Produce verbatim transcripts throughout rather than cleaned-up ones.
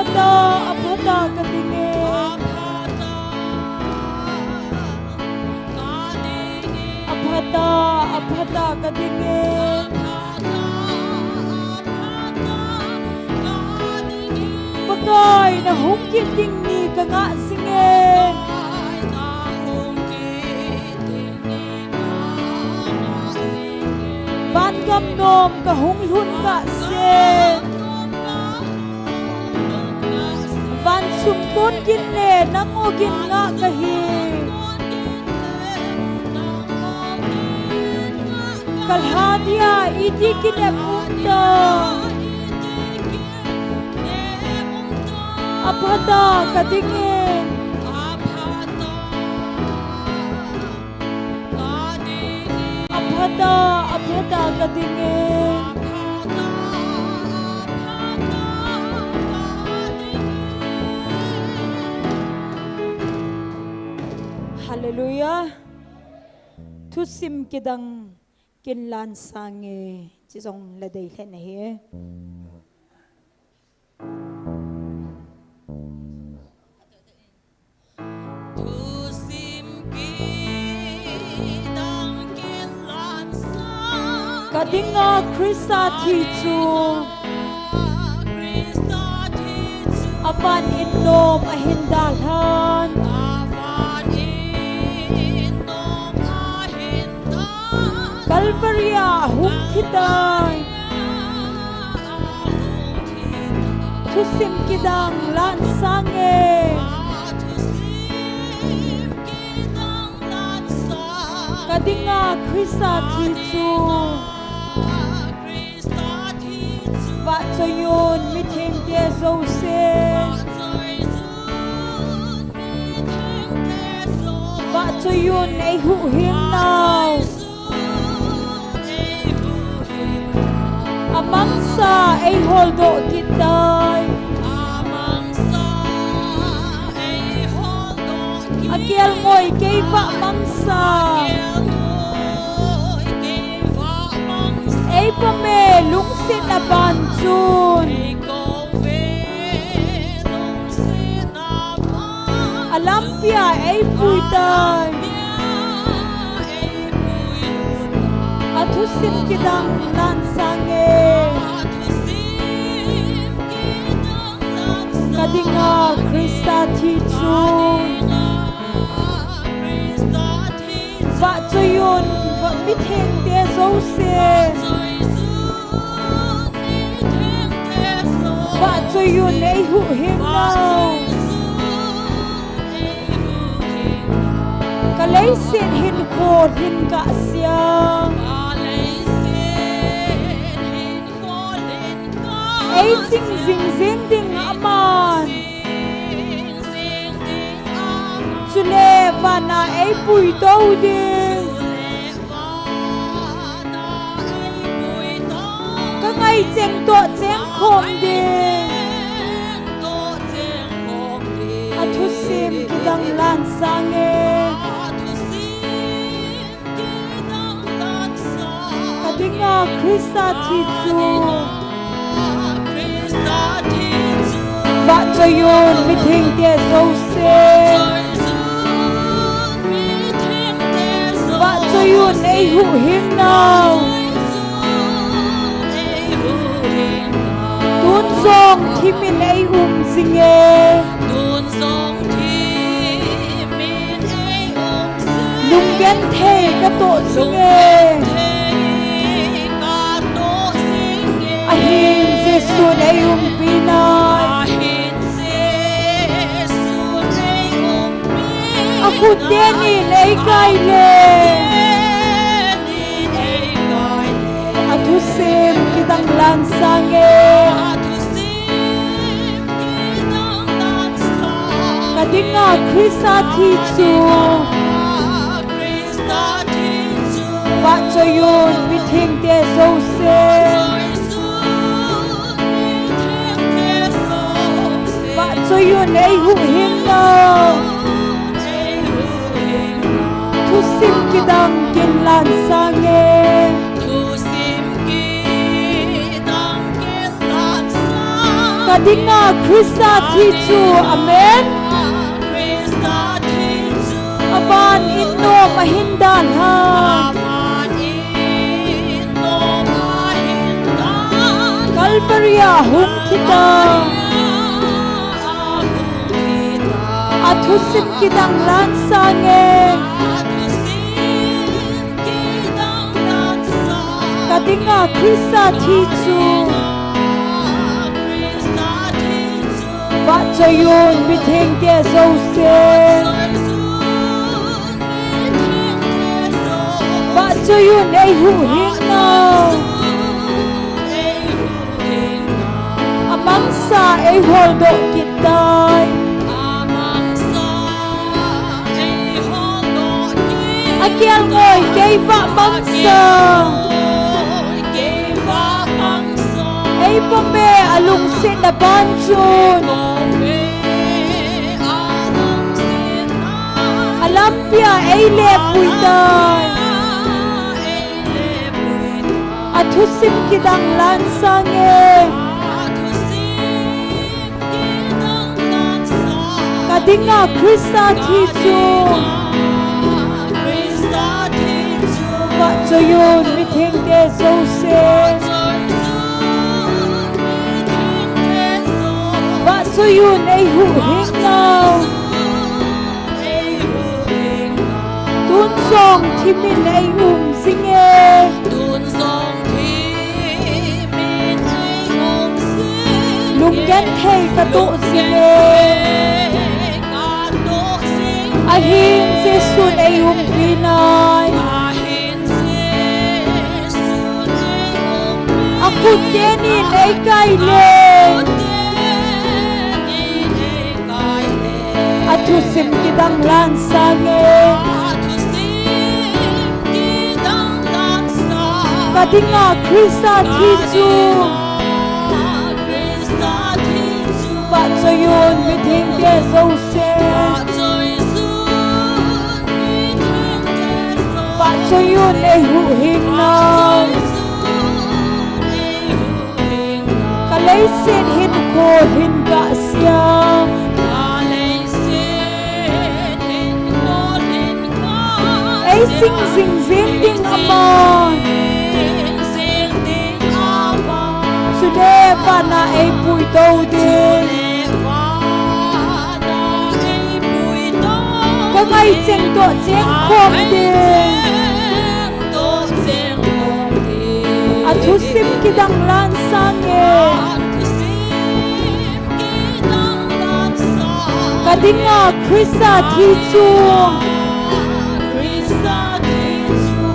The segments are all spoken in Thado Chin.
Aphata, aphata kadinge. Aphata, aphata kadinge. Pakai nahung kit ding ni kangah jinge. Vangam nom kahung lhun kahse. Van sung kon gin le nang o gin ngah kahi. Kalha dia iti kinem um ta. Aphata kadinge. Aphata, aphata kadinge. Hallelujah. Thusim kidang kinlan sange, chi jong la dei lheh nahi. Kadinga Krista thi chu avan in nom ahin dalhan. Calvary a hung thi tai. Thusim kidang lan sange. Kadinga Krista thi chu. Vahchoiyun mithengte jouse. Vahchoiyun eihuhhing nau. Amangsa eiholdoh kit tai. Akelngoi kei vah mangsa. Ei pame lungset aban chun. Alampia eipui tai. Athusim kidang lan sange. Kadinga Krista thi chu. Vahchoiyun mithengte jouse. Vahchoiyun eihuhhing nau. Kaleiset hinkho hin kahsia. Ei jing jingjing ding aman. Chule vana eipuitou ding. Kangai cheng toh chengkhom ding. Athusim kidang lan sange. Kadinga Krista thi chu. Vahchoiyun mithengte jouse. Vahchoiyun eihuhhing nau. Tun jong thimin eium jinge. Lunggenthei katoh jinge. Ahin Jesun eiumpi nai. Akhut tenin eikai le. Athusim kidang lan sange. Kadinga Krista thi chu. Vahchoiyun mithengte jouse. Vahchoiyun eihuhhing nau. Thusim kidang kinlan sange. Ka dinga Christa thi chu, amen. Avan in nom ahin dalhan. Calvary a hung thi ta. A thusim kidang lan sange. Ka dinga Christa thi chu. Vahchoi un mithengte jouse. Vahchoi un eihuhhing nau. Amangsa eiholdoh kit tai. Akelngoi kei vah mangsa. Ei pame alungsetna ban chun. Alampia eilepui tai. A thusim kidang lan sange. Ka dinga Christa thi chu. Vahchoi un mithengte jouse. Vahchoi un eihuhhing nau. Tun jong thimin eium jinge. Lunggenthei katoh jinge. Ahin Jesun eiumpi nai. Akhut tenin eikai le. A thusim kidang lan sange. Ka dinga Christa thi chu. Vahchoi un mithengte jouse. Vahchoi un eihuhhing nau. Ka leiset hinkho hin kahsea. Ei jing jingjing ding aman. Chule vana eipuitou ding. Ka ngaicheng toh chengkhom ding. A thusim kidang lan sange. Ka dinga Christa thi chu.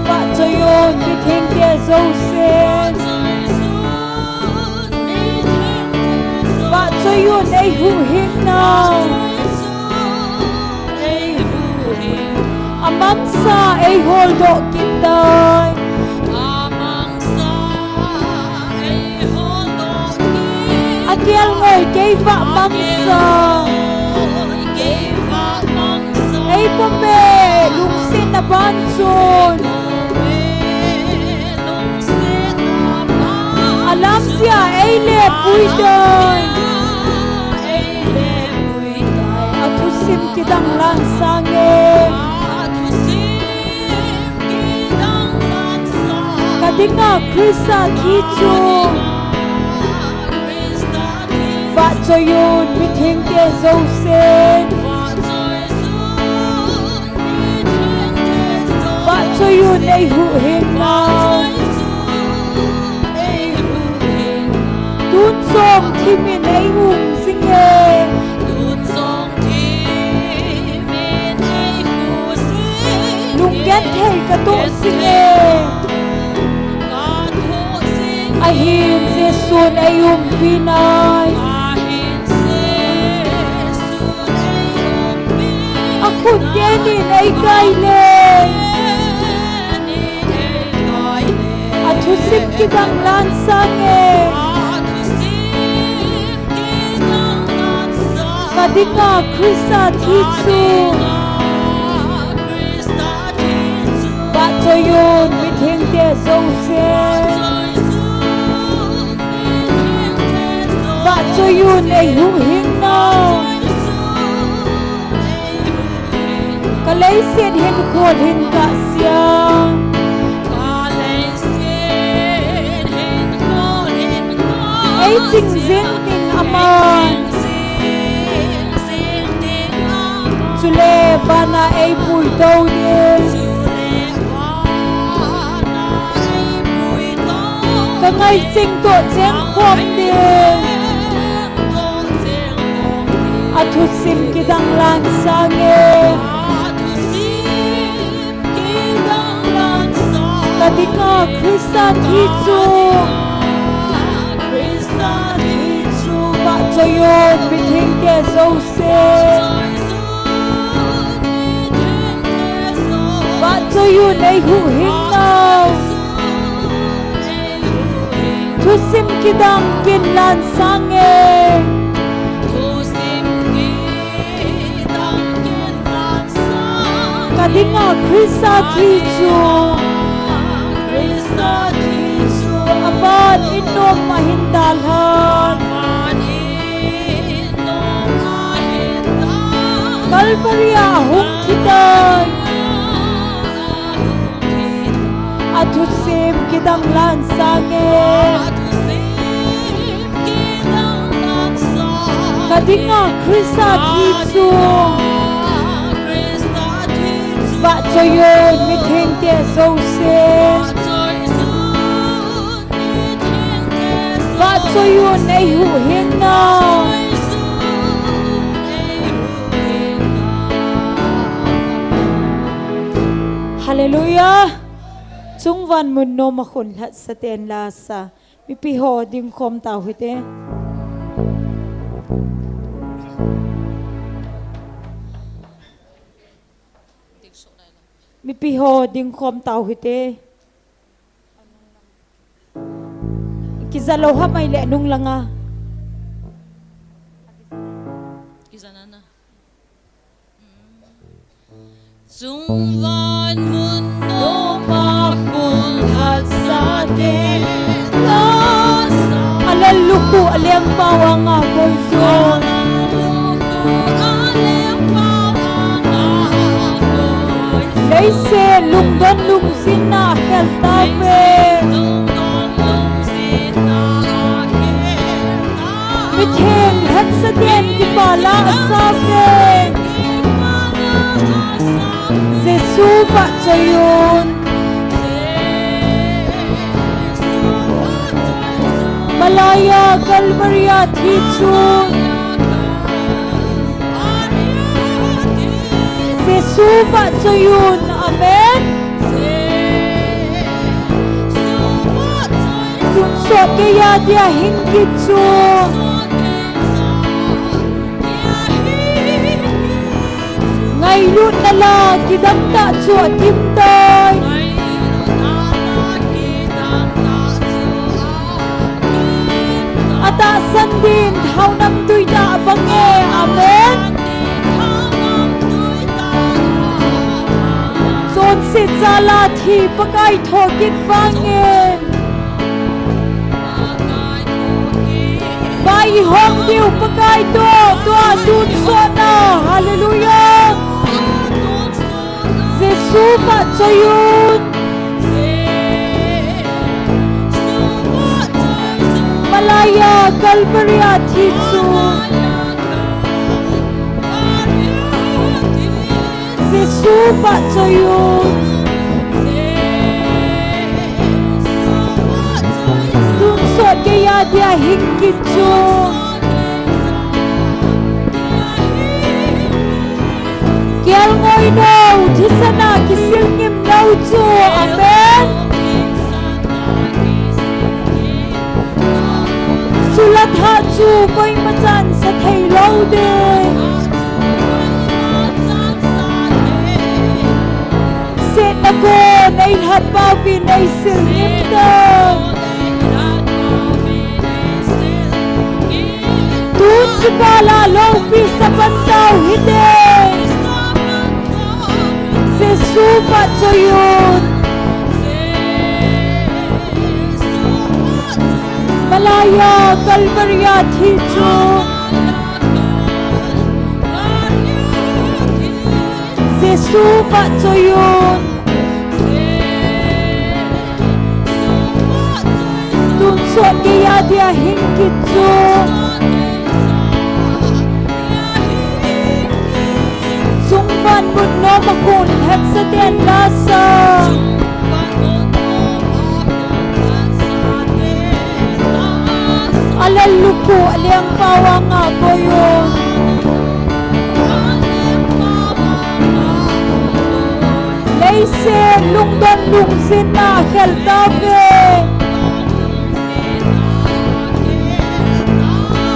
Vahchoi un mithengte jouse. Vahchoi un eihuhhing nau. Amangsa eiholdoh kit tai. Akelngoi kei vah mangsa. Ei pame lungsetna ban chun. Alampia eilepui tai. A thusim kidang lan sange. Ka dinga Christa thi chu. Vahchoi un mithengte jouse. Vahchoi un eihuhhing nau. Tun jong thimin eium jinge. Lunggenthei katoh jinge. Ahin Jesun eiumpi nai. Akhut tenin eikai le. A thusim kidang lan sange. Ka dinga Christa thi chu. Vahchoi un mithengte jouse. Vahchoiyun eihuhhingna. Ka leiset hinkho hin kahsia. Eiching jing ding aman. Chule vana eipuitou ding. Ka ngaiching toh chengkhom ding. Athusim kidang lan sange. Ka dinga Christa thi chu. Vahchoiyun mithengte jouse. Vahchoiyun eihuhhingna. Thusim kidang kin lan sange. Ka dinga Christa thi chu. Christa thi chu. Avan in nom ahin dalhan. Calvary a hung thi tai. Athusim kidang lan sange. Ka dinga Christa thi chu. Vahchoiyun mithengte jouse. Vahchoiyun eihuhhingna. Hallelujah. Chungvan mun nom a khun lhatsa ten lasa. Mipi ho dingkhom tau hite. Mipi ho dingkhom tau hite. Kija lou ham ahile nung langa. Kija nana. Chungvan mun nom a khun lhatsa te lasa. Alel lukhu aleng pau anga koi chu. Leiset lungdon lungsetna akhel tauve. Mitheng lhatsa ten kipah la asauve. Jesu vahchoiyun. Malaiya Calvary a thi chun. Jesu vahchoiyun. Amen. Tonsot geiya dia hing kit chu. Ngailutna la kidang tah chu adim tai. Atahsan din thaonam tui tah a bang e. Amen. Chonset jal a thi Pakai thokit vangin. Vai ihong diu Pakai toh, tua tonsotna. Hallelujah. Jesu vahchoiyun. Malaiya Calvary a thi chu. Jesu vahchoiyun. Tonsot geiya dia hing kit chu. Kelngoi nou, thisan a kisil ngim nou chu. Amen. Chule thah chu koima chan sa thei lou ding. Setna kon eilhat pau vin eisil ngim tau. Tun kipah la loupi sa pan tau hite. Jesu vahchoiyun. Malaiya Calvary a thi chu Jesu vahchoi un. Tonsot geiya dia hing kit chu chungvan mut nom a khun lhatsa ten lasa a lallukhuh a lengpau a ngahkoi un. Leiset lungdon lungsetna a khel tauve.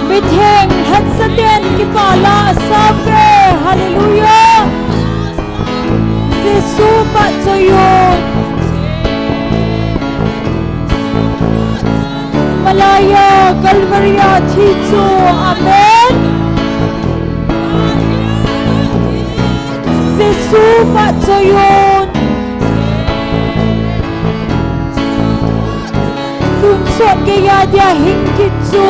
Mitheng lhatsa ten kipah la a sauve. Hallelujah. Jesu vahchoi un. Malaiya Calvary a thi chu. Amen. Jesu vahchoi un. Tonsot geiya dia hing kit chu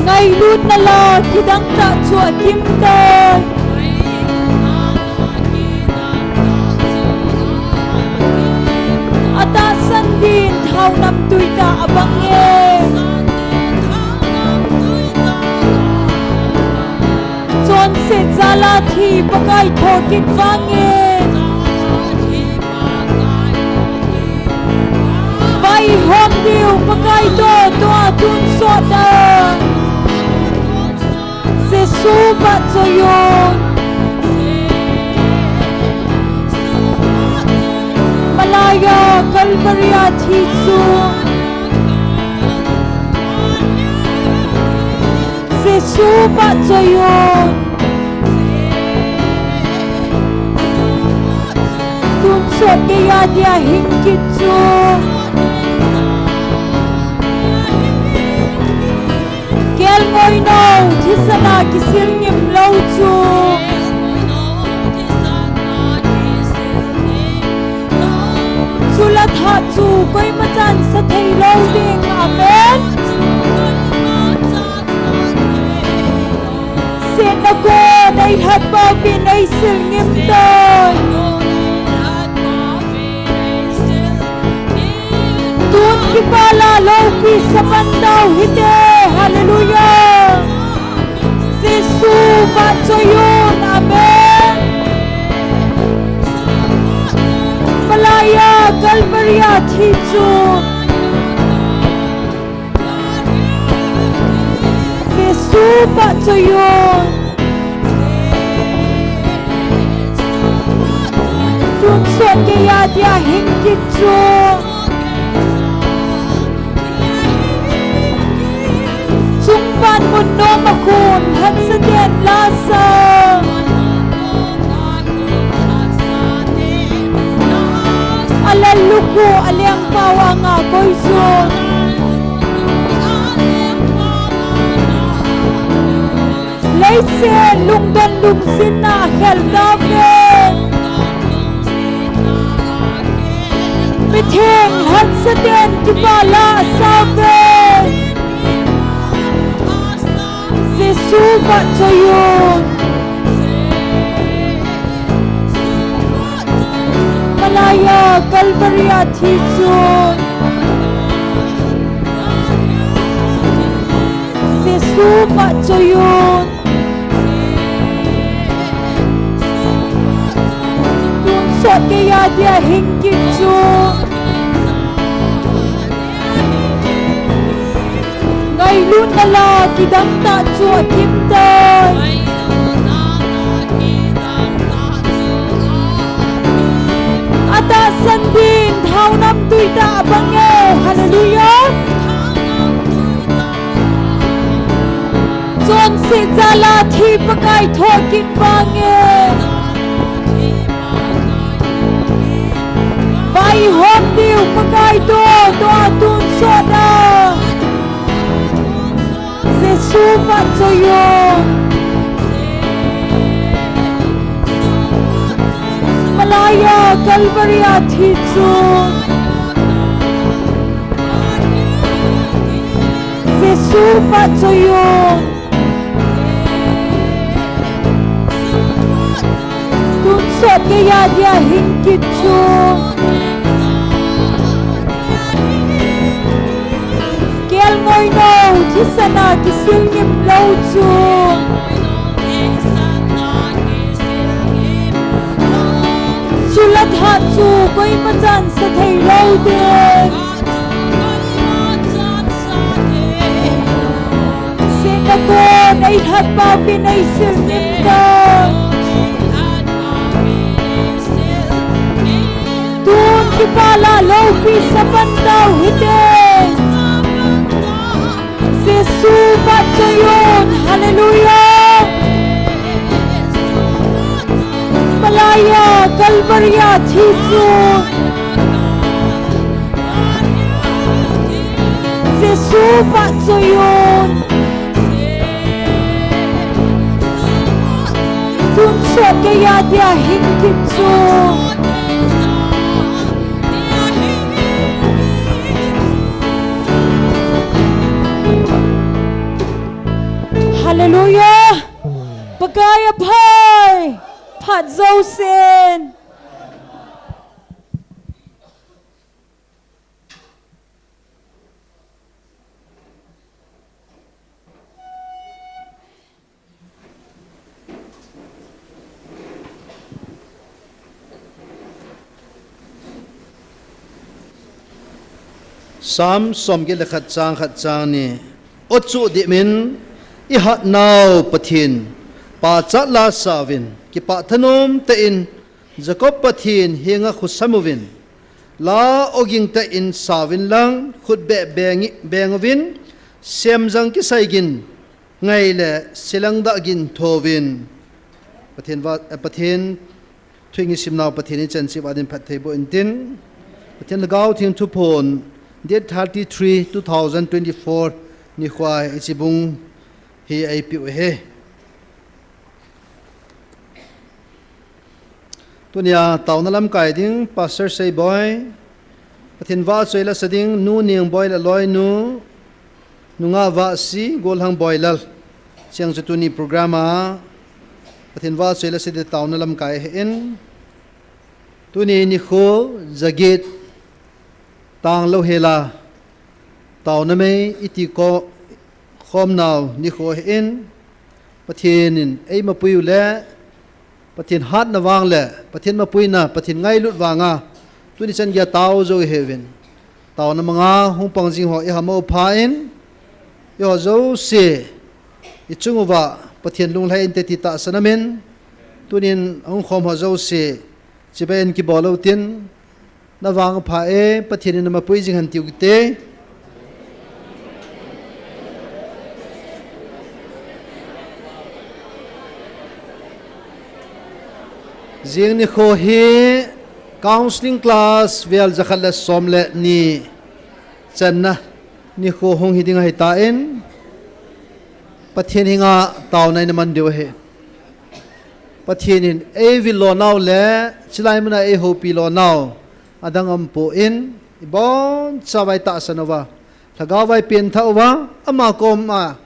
ngailutna la kidang tah chu akim tai. Atahsan din thao namtui tah abang e. Chonset jal a thi Pakai thokit vang e. Vaihom diu Pakai toh toh a tonsot a Jesu vahchoi un. Malaiya Calvary a thi chu Jesu vahchoi un. Tonsot geiya dia hing kit chu kelngoi nou thisan a kisil ngim lou chu chula thah chu koima chan sa thei lou ding. Amen. Setna kon ei lhatpau pi nei sil ngim tai. Tun kipah la loupi sa man tau hite. Hallelujah. Jesu vahchoi un. Amen. Malaiya Calvary a thi chu Jesu vahchoi un. Tonsot geiya dia hing kit chu chungvan mut nom a khun lhatsa ten lasa a lallukhuh a lengpau a ngahkoi chu leiset lungdon lungsetna a khel tauve. Mitheng lhatsa ten kipah la a sauve. Jesu vahchoi un. Malaiya Calvary a thi chu Jesu vahchoi un. Tonsot geiya dia hing kit chu ngailutna la kidang tah chu akim tai. Atahsan din thao namtui tah abang e. Hallelujah. Chonset jal a thi Pakai thokit vang e. Vaihom diu Pakai toh toh a tonsot a Jesu vahchoi un. Aya Calvary a thi chu Jesu phatchoi un. Tonsot geiya dia hing kit chu kelngoi nou thisan a kisil ngim lou chu. Chule tha chu koima chan sa thei lou ding. Sina kon ei lhatpa vin ei sil ngim ta. Tun kipah la loupi sa pan tau hite. Jesu phatchoi un. Hallelujah. Malaya Calvary a thi chu Jesu phatchoi un. Tonsot geiya dia hing kit chu. Hallelujah. Pakai aphai. Phat jousen. Psalm som get le khat chang khat chang ni. Ochu dimin, ihatnau Pathen, pachat la sauvin, kipah thanom tah in, Jacob Pathen henga khosam uvin, la oging tah in sauvin lang, khut beh beng, beng uvin, semjang kisai gin, ngai le selang dah gin thouvin. Pathen va, eh, Pathen thu i simnau Pathen in chan chip a din phatthei boh intin. Pathen Lhagao Theng thuphon, date thirty-three, two thousand twenty-four, nikho a hiche bung hi eipeh u ahi. Tunia taona lamkai ding, Pastor Seiboi. Pathen vahchoi la sa ding, Nu Nengboi le aloinu, nungah vahsi, Golhang Boilal. Cheng chu tuni program a Pathen vahchoi la sa ding taona lamkai ahin. Tuni nikho, ja get, tang lou hela, taona mei iti ko, khom nau nikho ahin, Pathen in eimapui u le, Pathen hatna vang le, Pathen mapuina, Pathen ngailut vanga, tuni chan geiya tao jou ihiuvin. Taona manga hung pang jing ho iha mo pha in, eiho jouse, ichung uva, Pathen lunglhai inte ti tahsan amin, tunin ahung khom ho jouse, chibai in kibol lou tin, Na vang apha e, Pathen in na mapui jing hen tiu kite. Jing nikho hi counseling class vel jakhat le som le ni channa nikho hung hi ding ahitan, Pathen henga taona ina man diu ahi. Pathen in eivil lonau le, chulai muna eihoupi lonau, adang aumpoi, ibonchauvin itahsan uva, Lhagao vin ipenthah uva, ama koma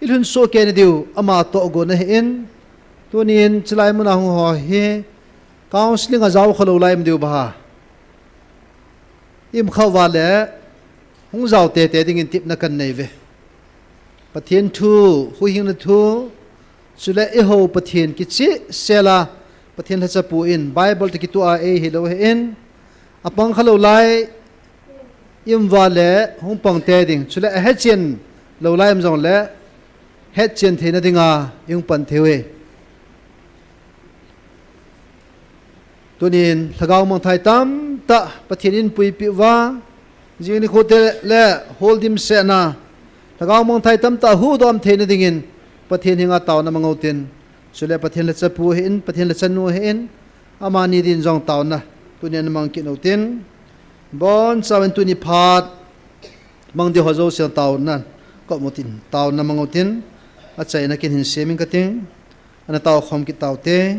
ilhun soh kei nadiu, ama toh gon ahin, tunin chulai muna hung ho hi, counseling a jao khalou lai um diu ba ha. Im khauva le, hung jao tete dingin tepna kanei uve. Pathen thu, huhhingna thu, chule eiho Pathen kicheh sela, Pathen lhachapu in, Bible toh kitoh a eihil lou ahin, apang khalou lai, im uva le, hung pang tei ding, chule ahetchen lou lai um jongle, hetchen theina dinga, ihung pan thei uve. Tunin, Lhagao mangthai tamtah Pathen in puipeh uva, jing nikho te le hol dimset na, Lhagao mangthai tamtah huhdoh theina dingin, Pathen henga taona mang utin, chule Pathen lhachapu ahin, Pathen lhachanu ahin, amani din jong taona, tunin mang kit utin, bonchauvin tuni phat, mang diu ho jouse taona, kom utin, taona mang utin, achaina kin hin semin kating, Ana tao khom kit taute.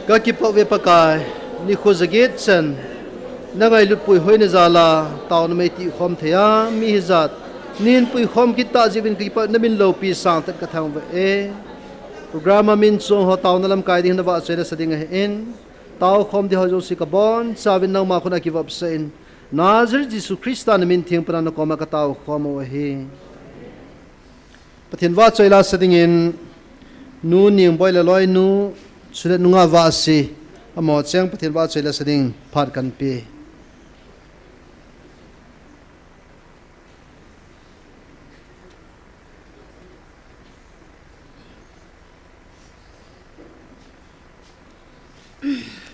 Ka kipah uve Pakai, nikho jaget chan, na ngailutpui hoina jal a, taona mei tihkhom thei a, mi hijat, nei hinpui khom kit tah jeh uvin ka kipah, na min loupi sangtah in ka thangvah e. Program a min chong ho taona lamkai ding na vahchoi le sa ding ahin, taokhom ding ho jouse kabonchauvin nangma khut a kivopsah in, Nazareth Jesu Christa na min theng pana na koma kataokhom u ahi. Pathen vahchoi la sa dingin, Nu Ningboi le Loinu, chule Nu Ngavasi, amaho cheng Pathen vahchoi la sa ding phat kanpe.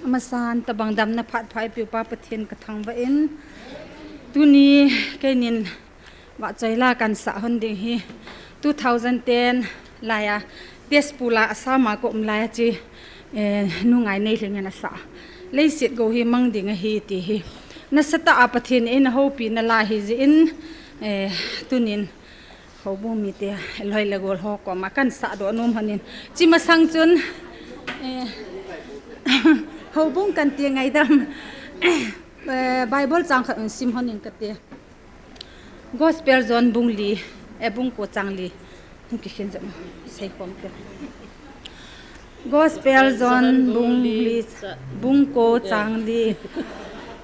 Amasan tabang damna phat pha eipeuva Pathen kathangvah in, tuni keinin vahchoi la kansah hon ding hi two thousand ten laiya Tezpur a Assam a kaum laiya chi, eh, Nu Ngainei Lhingin asah Leiset Gou hi Mang Ding Ahi ti hi nasatah a Pathen in eina houpina la hijeh in, eh, tunin houbung mite, loi le gol ho koma kansahdoh nom honin, chi masang chun, eh, houbung kanti ngaidam, eh, Bible chang khat un sim honin kate. Gospel John bung li, eh, bung ko chang li. Hung kikhen jep, seikhom te. Gospel John bung li, bung ko chang li.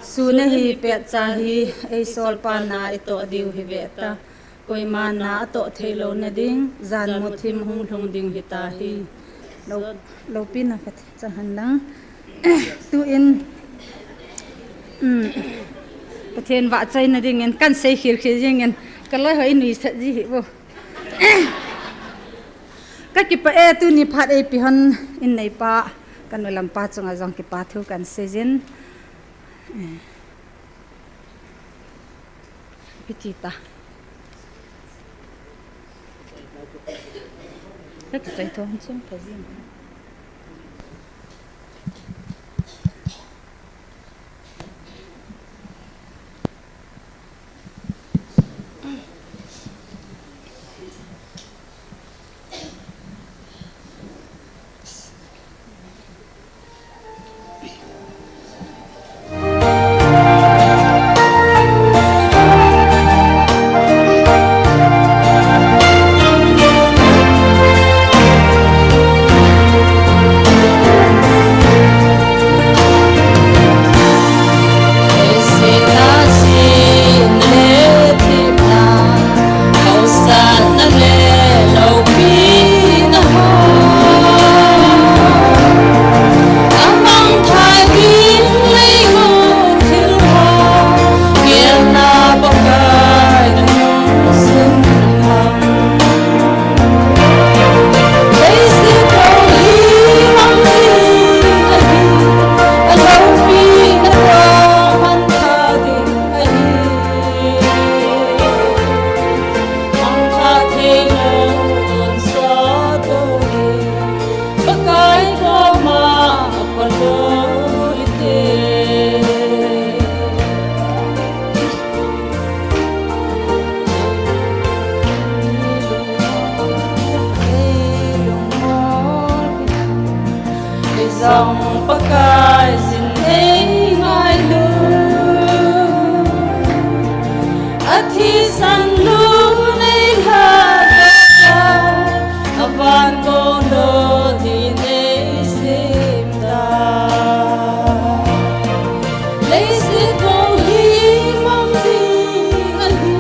Sun ahi petcha hi, eisolpa na itoh diu hi veta. Koima na atoh theilouna ding, janmu thim hung lhung ding hitahi. Lou, loupina khat chang hen lang. Tuin, um, Pathen vahchoina dingin kansei khel khel jengin, kaloi ho inuisat ji hih vo. Kakipah e, tuni phat eipe hon inneipa, kanu lampa chunga jong kipa thu kanseijin. Eh. Ipi ti ta. Kakichai thou hon chun kajin. Zong Pakai sin ei ngailu, athisan lu nei lha ta, avan kong lo di nei sem ta. Leiset kong hi mang ding ahi,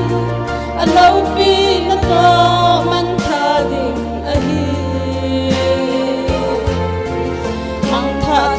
aloupi natoh mantha ding ahi. Mangthah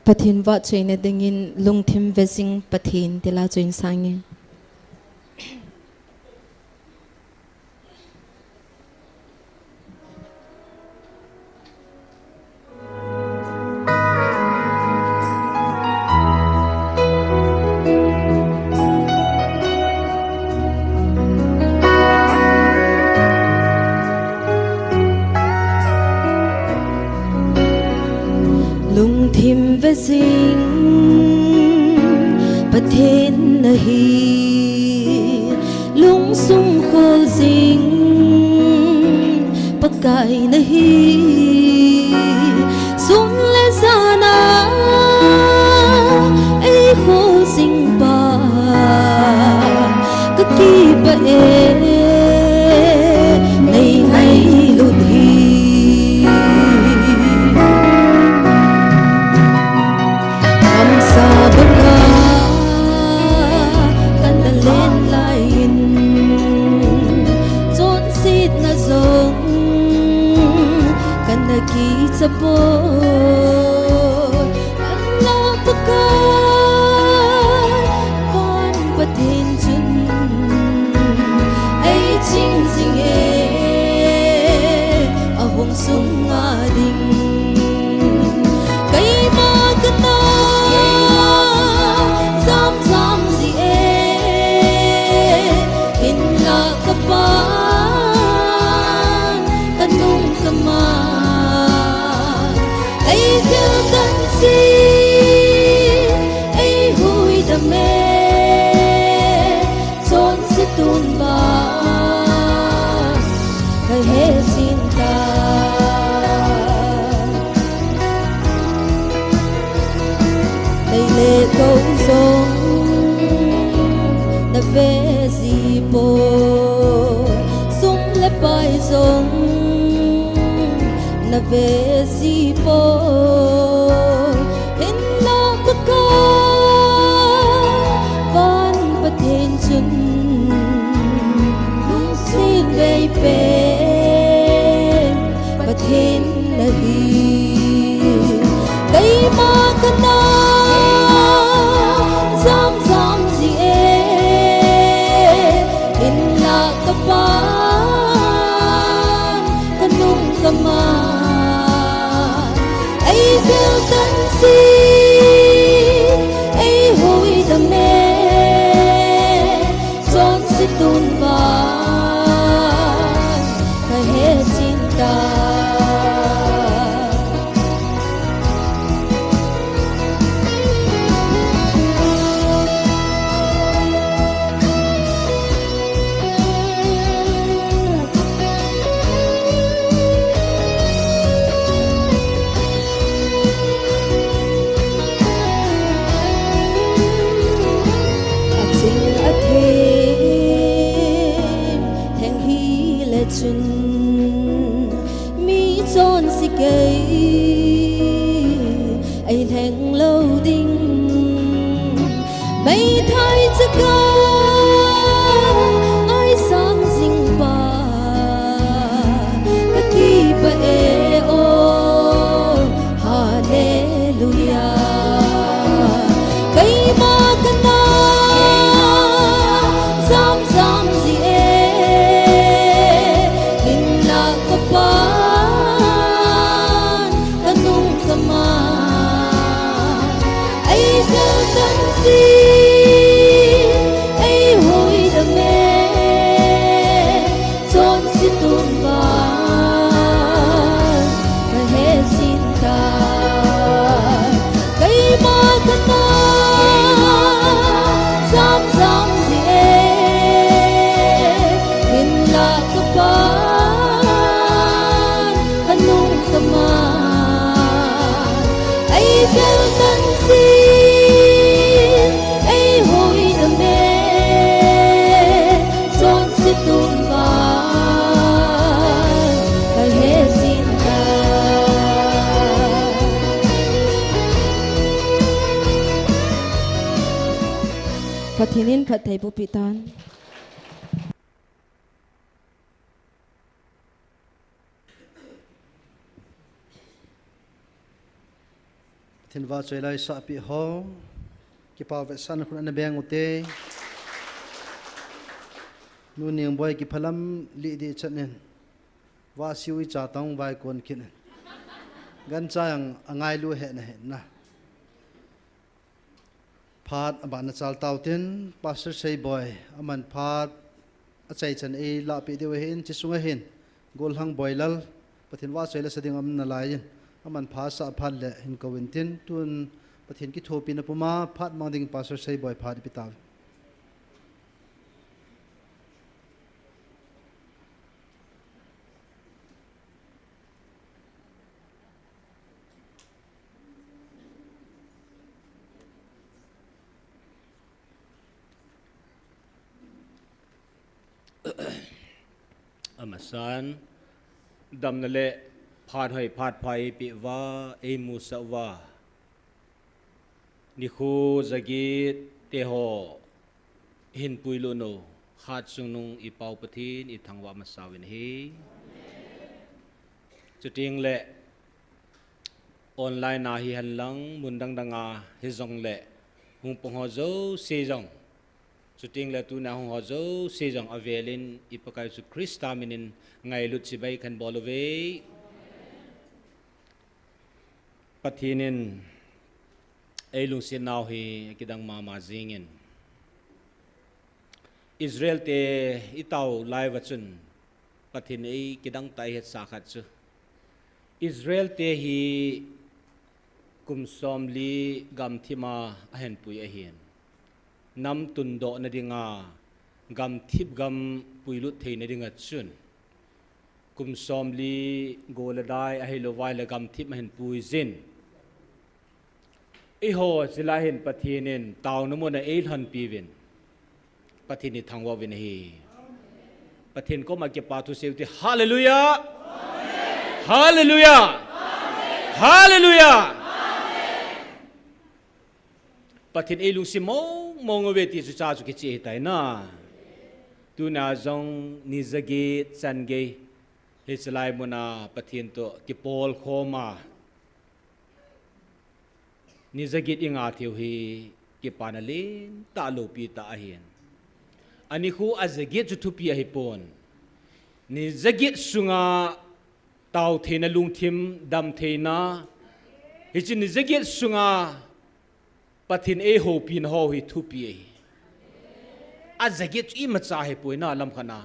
Pathen vahchoina dingin Lungthim Vejing Pathen ti la chu in sang inge. Lungthim vejing Pathen nahi, lungsung kholjing Pakai nahi, sun le jana eikholjing pa kakipah e, nei ngailut hi. Kamsa banga kana len laiyin, chonsetna jong kana kicha poi. Hinlah Pakai van Pathen chun eiching jinge, ahung sunga ding. Keima kana jam jam ji e, hinlah kapan kanung kaman, eikiltan ji, eihuidam e, chonse tun vang kahe jing tai. Nei le gou jong nave ji poi, sum le pai jong nave ji poi. Hinlah Pakai van Pathen chun lungset vei pen Pathen nahi. Keima kana jam jam ji e, hinlah kapan kanung kaman, eikiltan ji, eihuidam e, chonse tun vang kahe jing tai. Aching athem lheng hile chun, mi chonse gei eilheng lou ding. Meithai chaka ngaisang jing pa kakipah e o, Hallelujah. Keima kana jam jam ji e, hinlah kapan kanung kaman, eikiltan ji, eihuidam e, chonse tun vang kahe jing tai. Keima kana jam jam ji e, hinlah kapan kanung kaman, eikiltan ji, eihuidam e, chonse tun vang kahe jing tai. Pathen in phatthei boh peh tan. Pathen vahchoi la isahpeh ho, kipah vetsahna khun ana beng ute. Nu Ningboi kiphalam lih dih chan in, vahsiu icha tong vaikon kit in, gancha jong angailu hena hena. Phat abana chal tau tin, Pastor Seiboi, aman phat achaichan eilahpeh diu ahin, chuche sunga hin, Golhang Boilal, Pathen vahchoi la sa ding aum nalai in, aman phat asah phat le hin kou intin, tun Pathen kithopina puma phat mang ding Pastor Seiboi phat ipe tauve. Amasan, damna le phat hoi phat pha eipeh uva, eimusah uva, nikho jaget teho hin puilut u, Hatchungnung i Pau Pathen ithangvah masa uvin ahi. Chuteng le online a hihen lang, mun dang dang a hijongle, hung pang ho jouse jong, chuteng le tuna hung ho jouse jong avel in i Pakai Jesu Christa min in ngailut chibai kahin bol uve. Pathen in eilungset nau hi akidang mama jing in, Israel te i tao lai uva chun Pathen in eikidang tah a ihetsah khat chu, Israel te hi kum somli gamthip a ahin pui ahin, nam tundohna dinga, gamthip gam puilut theina dinga chun, kum somli go le dai ahilou vai le gamthip ahin pui jin. Eiho chilai hin Pathen in taona mun a eilhonpi uvin, Pathen ithangvah uvin ahi. Pathen koma kipa thu seiyu te. Hallelujah! Hallelujah! Hallelujah! Pathen eilungset mong mong uve ti chu cha chu kicheh ahitai na. Tuna jong ni jaget chan gei hiche lai mun a Pathen toh kipolkhom a, ni jaget i ngah theiyu hi kipana lentah loupi tah ahin. Anikho ajaget chu thupi ahipon. Ni jaget sunga tao theina, lungthim dam theina, hiche ni jaget sunga Pathen eihoupina ho hi thupi ahi. Ajaget chu imacha ahipoi na, lamkhat a.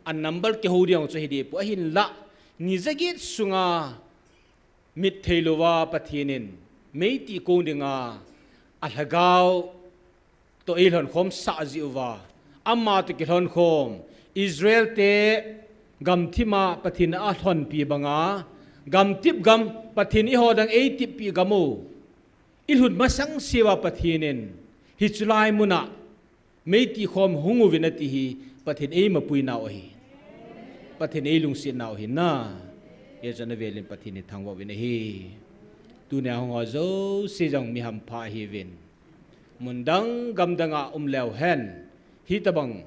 A number kihou ding chu hiding poi, ahinlah ni jaget sunga mit theilouva Pathen in meitih kong dinga alhagao toh eilhonkhom sah jeh uva, ama toh kilhonkhom, Israel te gamthip a Pathen in alhonpi banga, gamthip gam, Pathen in eiho dang eitippeh gam u, ilhun masang sea Pathen in hiche lai mun a meitih khom hung uvin ati hi Pathen eimapui nau ahi. Pathen eilungset nau ahi na. Hijeh chun avel in Pathen ithangvah uvin ahi. Tuni a hung ho jouse jong mi hampha ahiuvin, mun dang gam dang a um leu hen, hitobang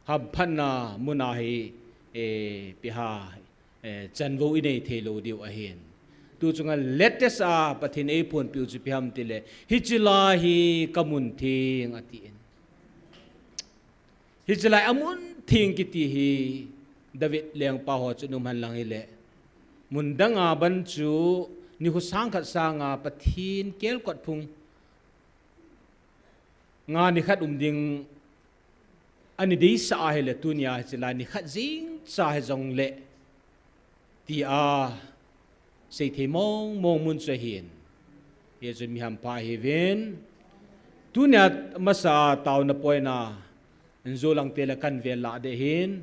hamphatna mun a hi, eh, ipi ham, eh, chanvou inei thei lou diu ahin. Tu chunga latest a Pathen in eiphonpeh u chu ipi ham itile, hiche lai hi ka mun theng atin. Hiche lai a mun theng kiti hi David lengpa ho chu um hen lang hile, mun dang a ban chu nikho sang khat sanga Pathen kelkot phung nga nikhat um ding ani deisah ahile, tuni a hiche lai nikhat jeng cha hijongle tia seithei mong mong mun chu ahin. Hijeh chun mi hampha ahiuvin, tuni a masa a taona point a in jou lang tile kahin vel lah ding ahin,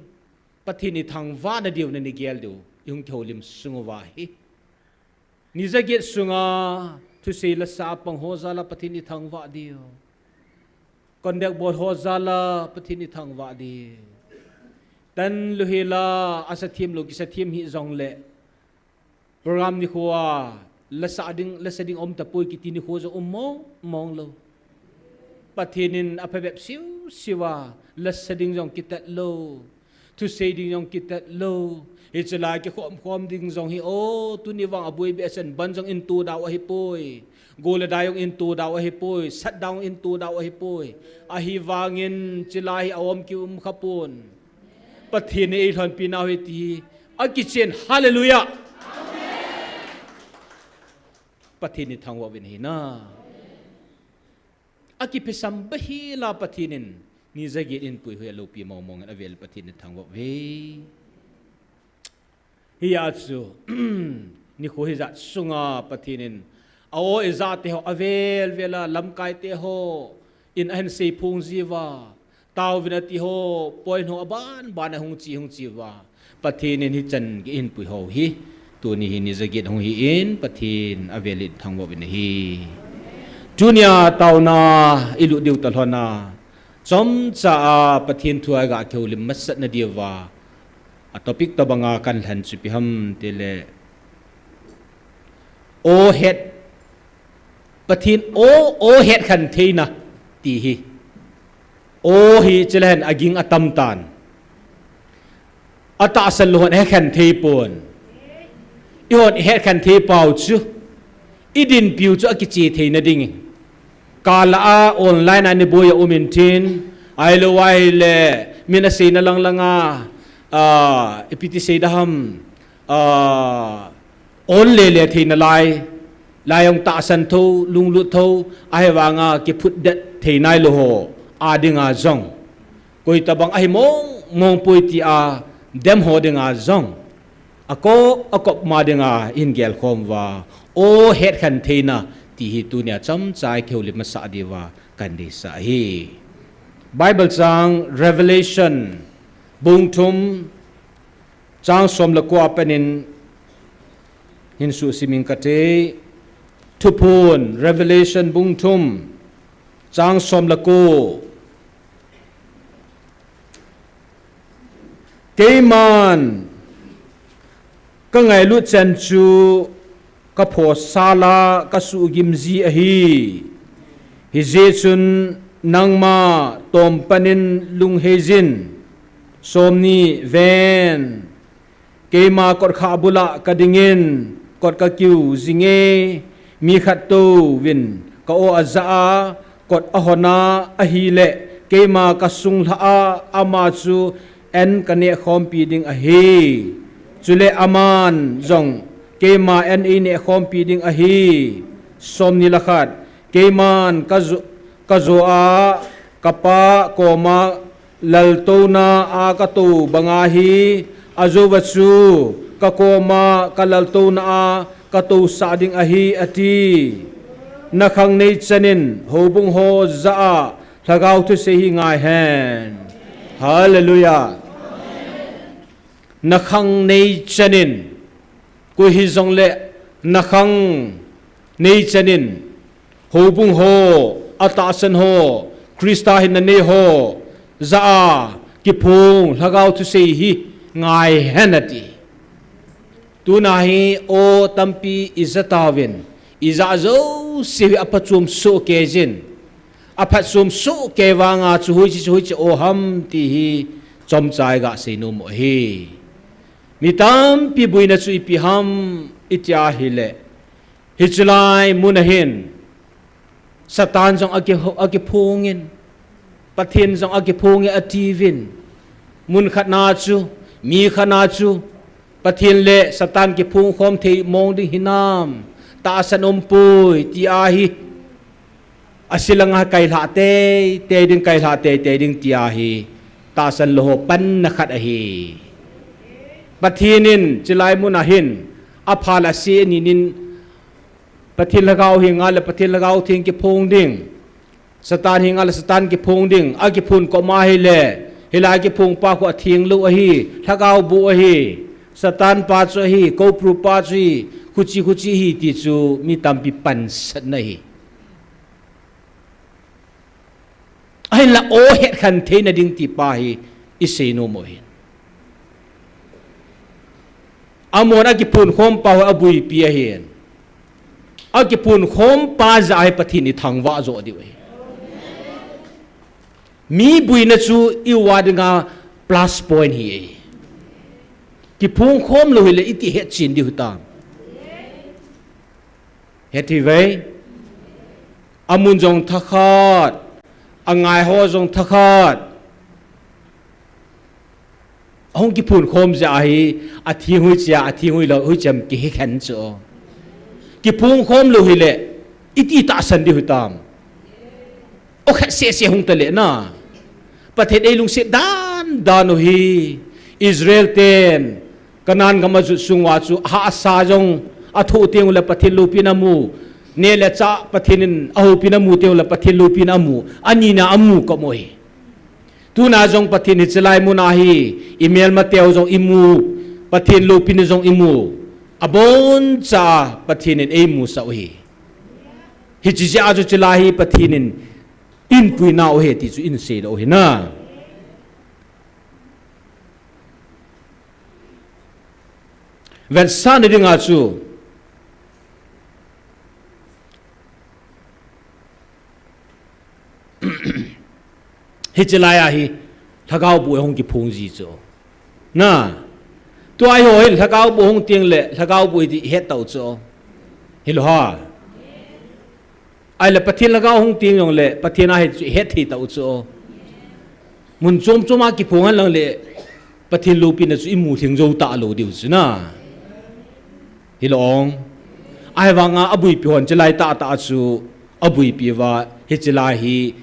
Pathen ithangvahna diu nani gel diu, ihung kihoulim sung uva hi. Ni jaget sunga thusei lasa a pang ho jal a Pathen ithangvah diu, conduct bol ho jal a Pathen ithangvah diu, tan lou hel a, asa them lou kisa them hih jongle, program nikho a lasa ding, lasa ding aum tapoi kiti nikho jong um mong mong lou. Pathen in aphabep siu siu a, lasa ding jong kitat lou, thusei ding jong kitat lou. Hiche lai kikhom khom ding jong hi, o, tuni vang aboi behseh in ban jong in to dau ahipoi. Go le dai jong in to dau ahipoi, sat dau in to dau ahipoi. Ahivangin chilai hi aum kium khapon. Pathen in eilhonpi nau ahi ti hi akichen, hallelujah. Pathen in thangvah uvin ahi na. Akiphisam behseh a Pathen in ni jaget in puihoi a loupi mongmong in avel Pathen in thangvah uve. Hia chu, nikho hijat sunga Pathen in a-o ijate ho avel vel a lamkaite ho in ahin seiphong jiuva, taovin ati ho, point ho aban ban a hung che hung che uva, Pathen in hichan gei in puihoi hi, tuni hi ni jaget hung hi in Pathen avel in thangvah uvin ahi. Tunia taona ilut diu talhon a, chomcha a Pathen thu a iga kihoulim masat nadiuva, a topic tobanga kalhan chu ipi ham itile, o het, Pathen o, o hetkhen theina ti hi. O hi chule hin aging atam tan. Atahsan lou hon hetkhen thei pon. Eihon ihetkhen thei pau chu, idinpiu chu akiche theina ding. Kala a online a ni boi a um intin, ahilou ahile, min aseina lang langa, a, ipi ti seida ham, a, on lele theina lai, lai jong tahsan tho, lunglut tho, ahivanga kiphutdet thei nailou ho a dinga jong, koi tobang ahi mong mong poi tia dem ho dinga jong, akop, akop ma dinga ihin gelkhom uva, o hetkhen theina ti hi tunia chomcha a kihoulim masat diuva kahin deisah ahi. Bible chang Revelation bung thum, chang som le ko a pat in hin suhsim inge kati. Thuphon, Revelation bung thum, chang som le ko. Keiman kangailut chan chu kaphosal a kasuhgim ji ahi. Hijeh chun nangma tompan in lunghei jin. Somni, ven. Keima kotkhah bul a kadingin, kot kakiu jinge, mi khat touvin ka-o ajah a, kot ahon a, ahile, keima kasung lhah a, ama chu an kaneh khompi ding ahi. Chule aman jong keima an eineh khompi ding ahi. Somni le khat, keiman kajo, kajo a, kapa koma laltouna a katou banga hi, ajouva chu kakoma kalaltouna a katousah ding ahi, ati. Nakhang neichan in houbung ho jah a lhagao thusei hi ngaihen. Hallelujah. Nakhang neichan in, koi hijongle nakhang neichan in, houbung ho, atahsan ho, Christa hinna nei ho jah a kiphong lhagao thusei hi ngaihen, ati. Tuna hi o tampi ija tauvin, ijah jouse hi aphatchom sohkei jin, aphatchom sohkei vanga chu hoiche chu hoiche o ham ti hi chomcha iga seinom u ahi. Mi tampi boina chu ipi ham iti ahile, hiche lai mun a hin Satan jong aki, akiphongin, Pathen jong akiphonge atiuvin. Mun khat na chu, mi khat na chu, Pathen le Satan kiphong khom thei mong ding hinam, tahsan umpoi ti ahi. Ase langa kailhah teitei ding, kailhah teitei ding ti ahi. Tahsan lou ho panna khat ahi. Pathen in chilai mun a hin apha le ase aninin, Pathen lhagao henga le Pathen lhagao theng kiphong ding, Satan henga le Satan kiphong ding, akiphong kop ma ahile, hilai kiphong pa khu atheng lou ahi, lhagao boh ahi, Satan pa chu ahi, Cobra pa chu ahi, khuche khuche ahi ti chu mi tampi pansatna ahi. Ahinla o hetkhen theina ding ti pa hi iseinom u ahin. Amahon akiphong khom pa ho abuipi ahin. Akiphong khom pa jah a hi Pathen ithangvah joh diu ahi. Mi boina chu iuva dinga plus point hi ahi. Kiphong khom lou hile iti hetchen diu hitam. Hethei uve. Amun jong thakhat, angai ho jong thakhat. Ahung kiphun khom jeh ahi, atheng hoiche, atheng hoilou, hoiche ham kihe khen chu. Kiphun khom lou hile, iti tahsan diu hitam. O khat sese hung tale na. Pathen eilungset dan dan u hi. Israel ten Canaan gam ajot sung uva chu hahsa jong athoh teng ule Pathen loupina amu. Neh le chah Pathen in ahoupina amu teng ule Pathen loupina amu. Anina amu kha mo hi. Tuna jong Pathen hiche lai mun ahi. Imelmateu jong imu. Pathen loupina jong imu. Aboncha Pathen in eimusah u hi. Hiche jeh a chu hiche lai hi Pathen in eipuina u ahi ti chu isei lou u hi na. Vetsahna dinga chu hiche lai ahi, lhagao boh ahung kiphong ji chu. Na. Tua hi ho hin lhagao boh hung teng le, lhagao boh hi ti het tau chu. Hilou ham. Ahile Pathen lhagao hung teng jongle, Pathen ahi chu het thei tau chu. Mun chom chom a kiphong hen lang le, Pathen loupina chu imu lhing jou talou diu chu na. Hilou. Ahivanga abuipi hon hiche lai tahtah chu, abuipi uva, hiche lai hi,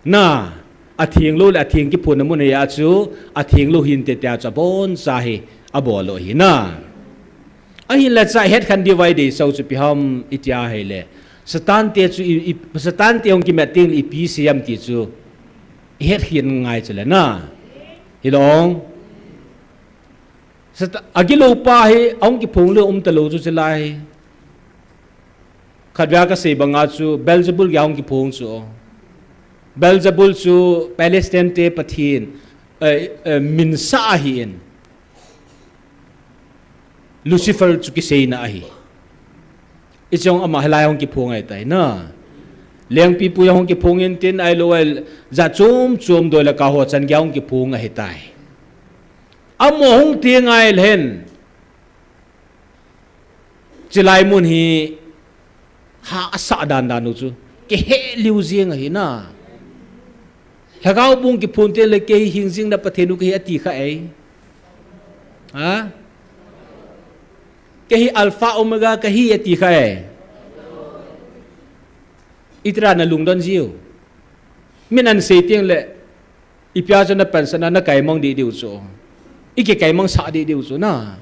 na, atheng lou le atheng kiphonna mun ahi a chu, atheng lou hinte tia chu aboncha hi abol u ahi na. Ahinla cha ihet khen diu va ideisah u chu ipi ham iti ahile, Satan te chu i, i, Satan te hung kimat teng le ipi sei ham ti chu ihet khen ngai chu le na. Hilou. Satan, agilou pa hi ahung kiphong lou um talou chu hiche lai. Khatvei a kasei banga chu Beelzebul gei a hung kiphong chu. Beelzebul chu Palestine te pathen, eh, eh, minsah ahin. Lucifer chu kiseina ahi. Hiche jong ama hilai a hung kiphong ahitai na. Lengpipu a hung kiphong intin ahilou le jat chom chom doi le kah ho chan gei a hung kiphong ahitai. Amaho hung teng ahile hin. Hiche lai mun hi hahsa dan dan u chu. Kihe liu jeng ahi na. Lhagao boh hung kiphong teng le kei hi hingjing na Pathen u kahi ati kha e. Ha? Kei hi Alpha Omega kahi ati kha e. Itira na lungdon jiu. Min asei teng le. Ipi a chu na pansan a na kaimang deh diu chu. I kikaimangsah deh diu chu na.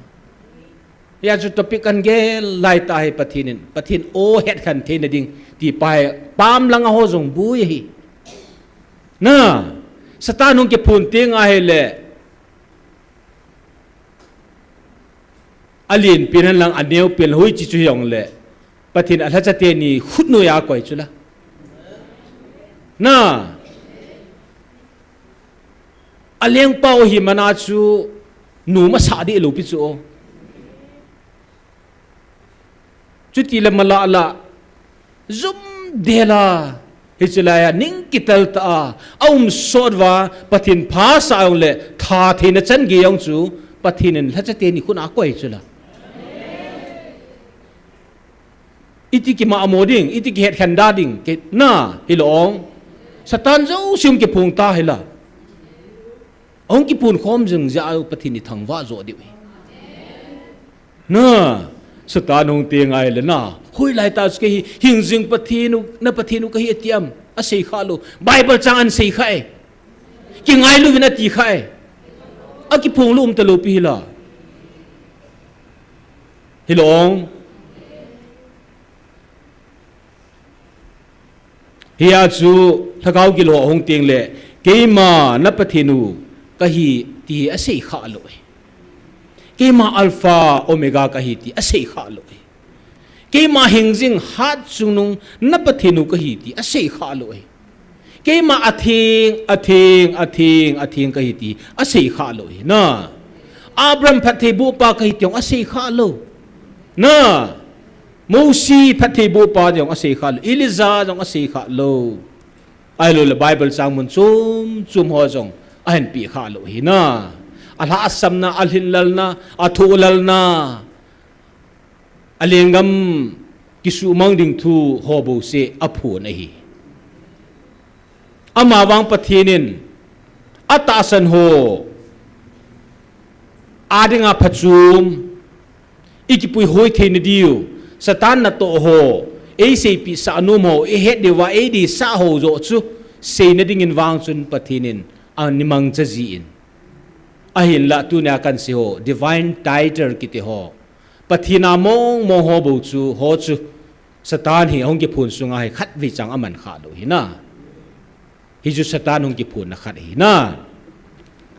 Hia chu topic kan gel lai tah hi Pathen in. Pathen o het khen theina ding ti pa hi pam langa ho jong bui ahi. Na. Satan hung kiphong teng ahile. Alen pen hen lang aneo pen hoiche chu hijongle. Pathen alhacha teni khut noiya akoi chu la. Na. Alengpa u hi mana chu nom asah deh lou pi chu o. Chuti le mala la. Jum dela, hiche lai a ning kitel tah a, aum sot uva, Pathen phasah jongle, tha theina chan gei jong chu, Pathen in lhacha teni khut a akoi chu la. Iti kimamo ding, iti kihet khen da ding, kei na, hilou. Satan jouse hung kiphong ta hi la. Ahung kiphong khom jing jeh a Pathen ithangvah jo diu ahi. Na, Satan hung teng ahile na. Hoilai tah chu kei hi, hingjing Pathen u, na Pathen u kahi ati am. Asei kha lou. Bible chang asei kha e. Kingailu vin ati kha e. Akiphong lou um talou pi hi la. Hilou. Hia chu lhagao gilou hung teng le, keima na Pathen u kahi ti asei kha lou e. Keima Alpha Omega kahi ti asei kha lou e. Keima hingjing hat chungnung na Pathen u kahi ti asei kha lou e. Keima atheng, atheng, atheng, atheng kahi ti asei kha lou e. Na. Abraham phattheibohpa kahi ti jong asei kha lou. Na. Mosi phattheibohpa jong asei kha lou. Elijah jong asei kha lou. Ahilou le Bible chang mun chom chom ho jong ahin peh kha lou ahi na. Alhahsamna, alhinlelna, athohlelna. Alenggam kisumang ding thu ho bouseh aphon ahi. Ama vang Pathen in atahsan ho adinga phachom, i kipui hoi theina diu, Satan natoh ho, ei seipeh sah nom ho, i het diuva ei deisah ho joh chu seina dingin vang chun Pathen in ani mangcha jin. Ahinla tunia kan sei ho, divine tither kiti ho, Pathen a mong mong ho bou chu, ho chu Satan hi ahung kiphon sunga hi khatvei chang aman kha lou hi na. Hichu Satan hung kiphonna khat ahi na.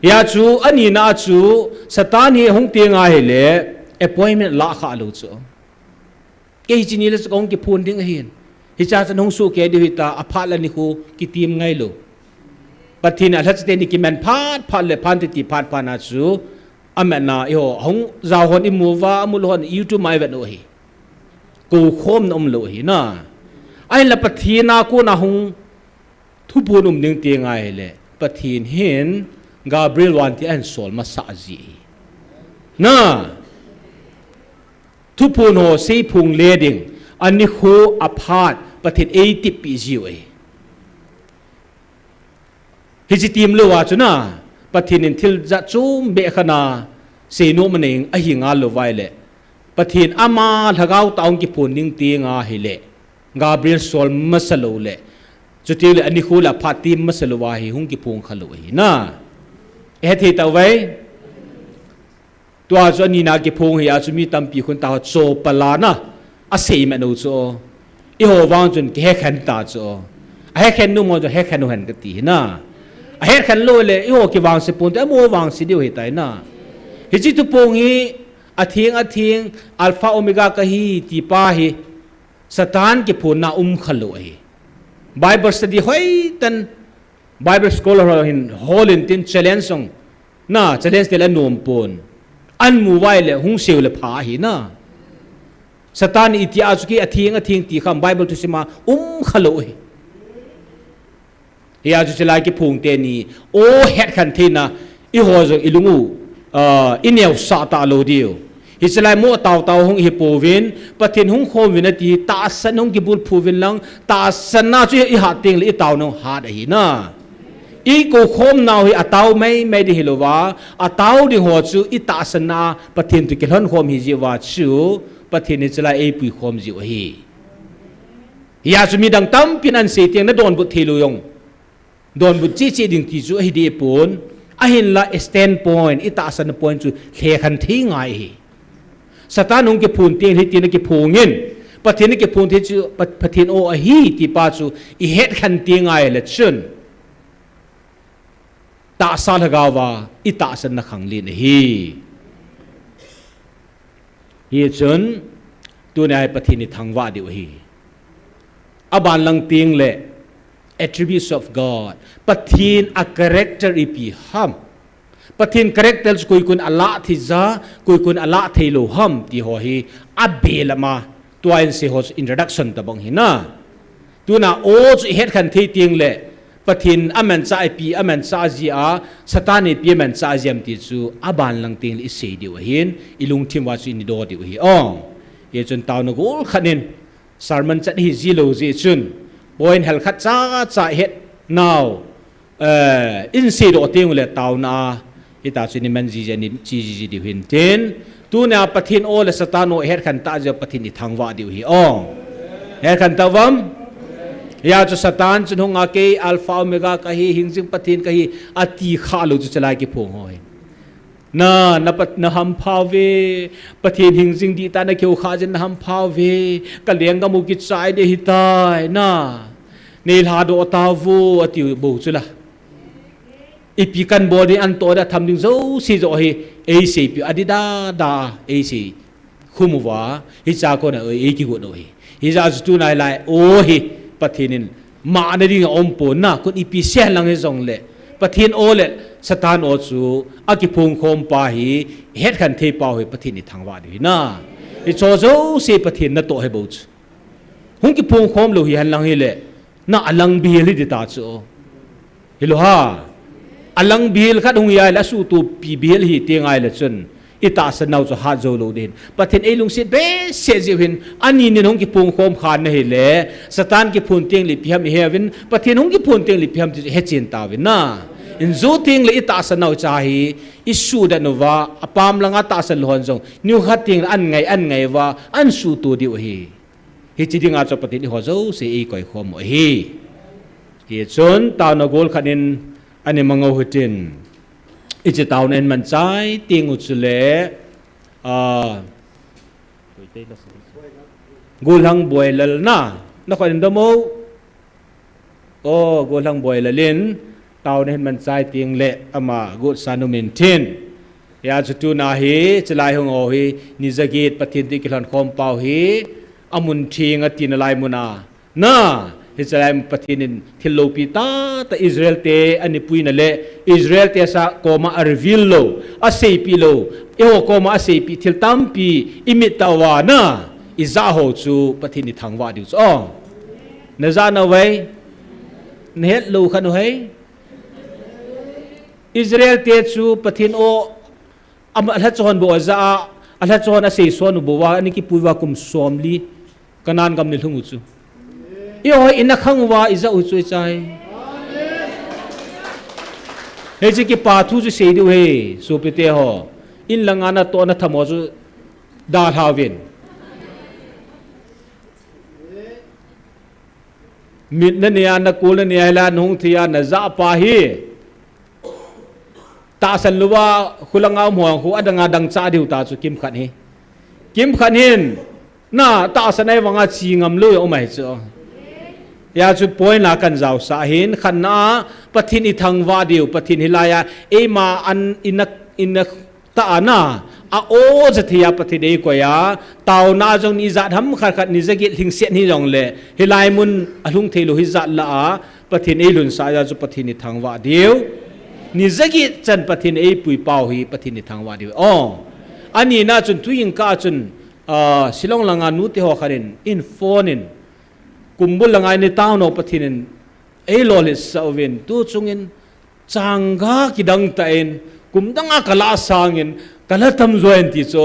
Hia chu, anina chu, Satan hi hung teng ahile, appointment lah kha lou chu. Kei hiche nile chu kahung kiphon ding ahin. Hiche a chun hung sohkei diu hita, aphat le nikho kitim ngai lou. Pathen in alhacha teni kiman phat phat le phan titi phat phat na chu, amatna, eiho, hung jao hon imu uva, amu lou hon YouTube ma ivet u ahi. Kou khomna um lou ahi na. Ahinla Pathen a kona hung thuphon um ding teng ahile, Pathen hin Gabriel vantil ahin sol masa ji ahi. Na, thuphon ho seiphong le ding, anikho aphat, Pathen eitippi jiu ahi. Hiche tim louva chu na, Pathen in thil jat chom beh khat a seinom anei ahi ngal lou vai le, Pathen ama lhagao tah a hung kiphon ding teng ahile, Gabriel sol masa lou le, chuti le anikho le aphat tem masa louva hi hung kiphong kha lou ahi na. Hethei tauve. Tua chu anina kiphong hi a chu mi tampi khun ta ho chopalana asei man u chu. Eiho vang chun kihekhen ta chu. Ahekhen nom ho chu hekhen u hen kati hi na. Ahekhen lou le eiho kivangse ponte, amaho vangse diu hitai na. Hiche thuphong hi atheng atheng Alpha Omega kahi ti pa hi Satan kiphonna um kha lou ahi. Bible study hoitah in Bible scholar ho hin hol in tin challenge jong, na, challenge tile anom pon. Amu uva ahile hung seiyu le pha ahi na. Satan iti a chu kei atheng atheng ti kha Bible thusim a um kha lou ahi. Hia chu hiche lai kiphong teni, o, hetkhen theina, eiho jong ilung u, ah, ineosah talou diu. Hiche lai mo taotao hung ihi pouvin, Pathen hung khom uvin ati, tahsan hung kibulphu uvin lang, tahsan na chu ihat teng le itaona hat ahi na. Ikou khom nau hi atao maimai ding hilouva, atao ding ho chu itahsan na Pathen toh kilhon khom ahi jeh uva chu, Pathen in hiche lai eipui khom jiu ahi. Hia chu midang tampin ahin sei teng na donbut thei lou jong. Donbut cheh cheh ding ti chu ahi deh pon, ahinla standpoint, itahsan point chu lhekhen thei ngai ahi. Satan hung kiphon teng hitin akiphong in, Pathen in kiphon thei chu, Pa-, Pathen o ahi ti pa chu ihetkhen teng ahile chun, tahsa lhagao va itahsan na khanglen ahi. Hichun, tunia hi Pathen ithangvah diu ahi. Aban lang teng le, attributes of God. Pathen a character ipi ham. Pathen character chu koi kon alah thei ja, koi kon alah thei lou ham ti ho hi abel ama. Tua in sei ho chu introduction tabang hi na. Tuna o chu ihetkhen thei teng le, Pathen amanchah ipi amanchah jia, Satan ipi amanchah jia ham ti chu aban lang teng le isei diu ahin, ilungthim uva chu ido diu ahi. O, hichun taona gol khat in, sermon chat hi jilou jeh chun, point hel khat chacha ihet nau, eh, isei doh teng ule taona a, hita chu iman jiji ni chi jiji diu hin tin, tunia Pathen o le Satan o ihetkhen tah jeh Pathen ithangvah diu ahi. O, hetkhen tauvam? Hia chu Satan chun hunga kei Alpha Omega kahi, hingjing Pathen kahi, ati kha lou chu hiche lai kiphong ho hi. Na, na pat, na hampha uve, Pathen hingjing dihtah na kihou kha jeh in na hampha uve, ka lenggam u kichai ding ahitai, na. Nei lhadoh tauvo, ati bou chu la. Ipi kan bol ding, an toh ding, atham ding jouse joh hi, eiseipi, adih dada, eisei khum uva, hiche a kona, ei, eikigot u ahi. Hijeh a chu tunai lai, o hi, Pathen in, mah na ding aum pon na, kon ipi sei hen lang hijongle, Pathen o le Satan o chu akiphong khom pa hi, hetkhen thei pa hi Pathen ithangvah diu ahi na. Hiche jouse Pathen natoh ahi bou chu. Hung kiphong khom lou hi hen lang hile, na alang bihel hi ding ta chu. Hilou ham? Alang bihel khat hung hi ahile, asuhtopi bihel hi teng ahile chun, I tahsan nau chu hat jou lou ding. Pathen ei lungset behseh jeh u hin, ani nin hung kiphong khom khan na hile, Satan kiphon teng le ipi ham i he uvin, Pathen hung kiphon teng le ipi ham ti chu he chen tauvin na. Injo teng le i tahsan nau cha hi, i suhdat uva, apam langa tahsan lou hon jong, nikhat teng le an ngai, an ngai uva, an suhto diu ahi. Hiche dinga chu Pathen in eiho jouse eikoi khom u ahi. Hichun, taona gol khat in, ani mang u hitin. Hiche taona in manchai teng u chule, ah, Golhang Boilal na, na khut in dom o. O, Golhang Boilal in, taona hin manchai teng le, ama gotsa nu min thin. Hia chu tuna hi, chulai hung ho hi, ni jaget Pathen toh kilhon khom pau hi, amun theng a tina lai mun a. Na, hiche lai mun Pathen in thil loupi tahtah Israel te ana puina le, Israel te sa koma a reveal lou, a seipeh lou, eiho koma a seipeh thil tampi, i mit tah uva na, i jah ho chu Pathen i thangvah diu chu. O. Na jah nau vai? Na het lou kha nau hai? Israel te chu Pathen o, a lhacha hon bou a jah a, a lhacha hon a seison u bou a, ani kipui uva kum somli, Canaan gam ni lhung u chu. Eiho ina khang uva i jah u chu i chai. Hiche kipa thu chu sei diu ahi, sopite ho. In langa natoh natham ho chu dalha uvin. Mit nanei a, nakol nanei a, hilai a nahung thei a, najah pa hi. Tahsan louva, khulanga um ho khu, adanga dangchah diu ta chu kimkhat hi. Kimkhat hin, na tahsan a vanga che ngam lou um ahi chu. Hia chu point la kan jaosah hin, khatna a, Pathen i thangvah diu, Pathen hilai a, eima an ina, ina tah a na, a o ja thei a Pathen eikoi a, taona jong ni jat ham khat khat ni jaget lhingset hi jongle, hilai mun a lhung thei lou hi jat lah a, Pathen eilunsah a chu Pathen i thangvah diu. Ni jaget chan Pathen eipui pau hi Pathen i thangvah diu. O. Ani na chun tuin ka chun, ah, Shillong langa nute ho khat in, in phone in, kumbul langa ini taona Pathen in, eilolhit sah uvin, tu chungin, Changa kidang tah in, kum danga kala sangin, kala tamjo in ti chu.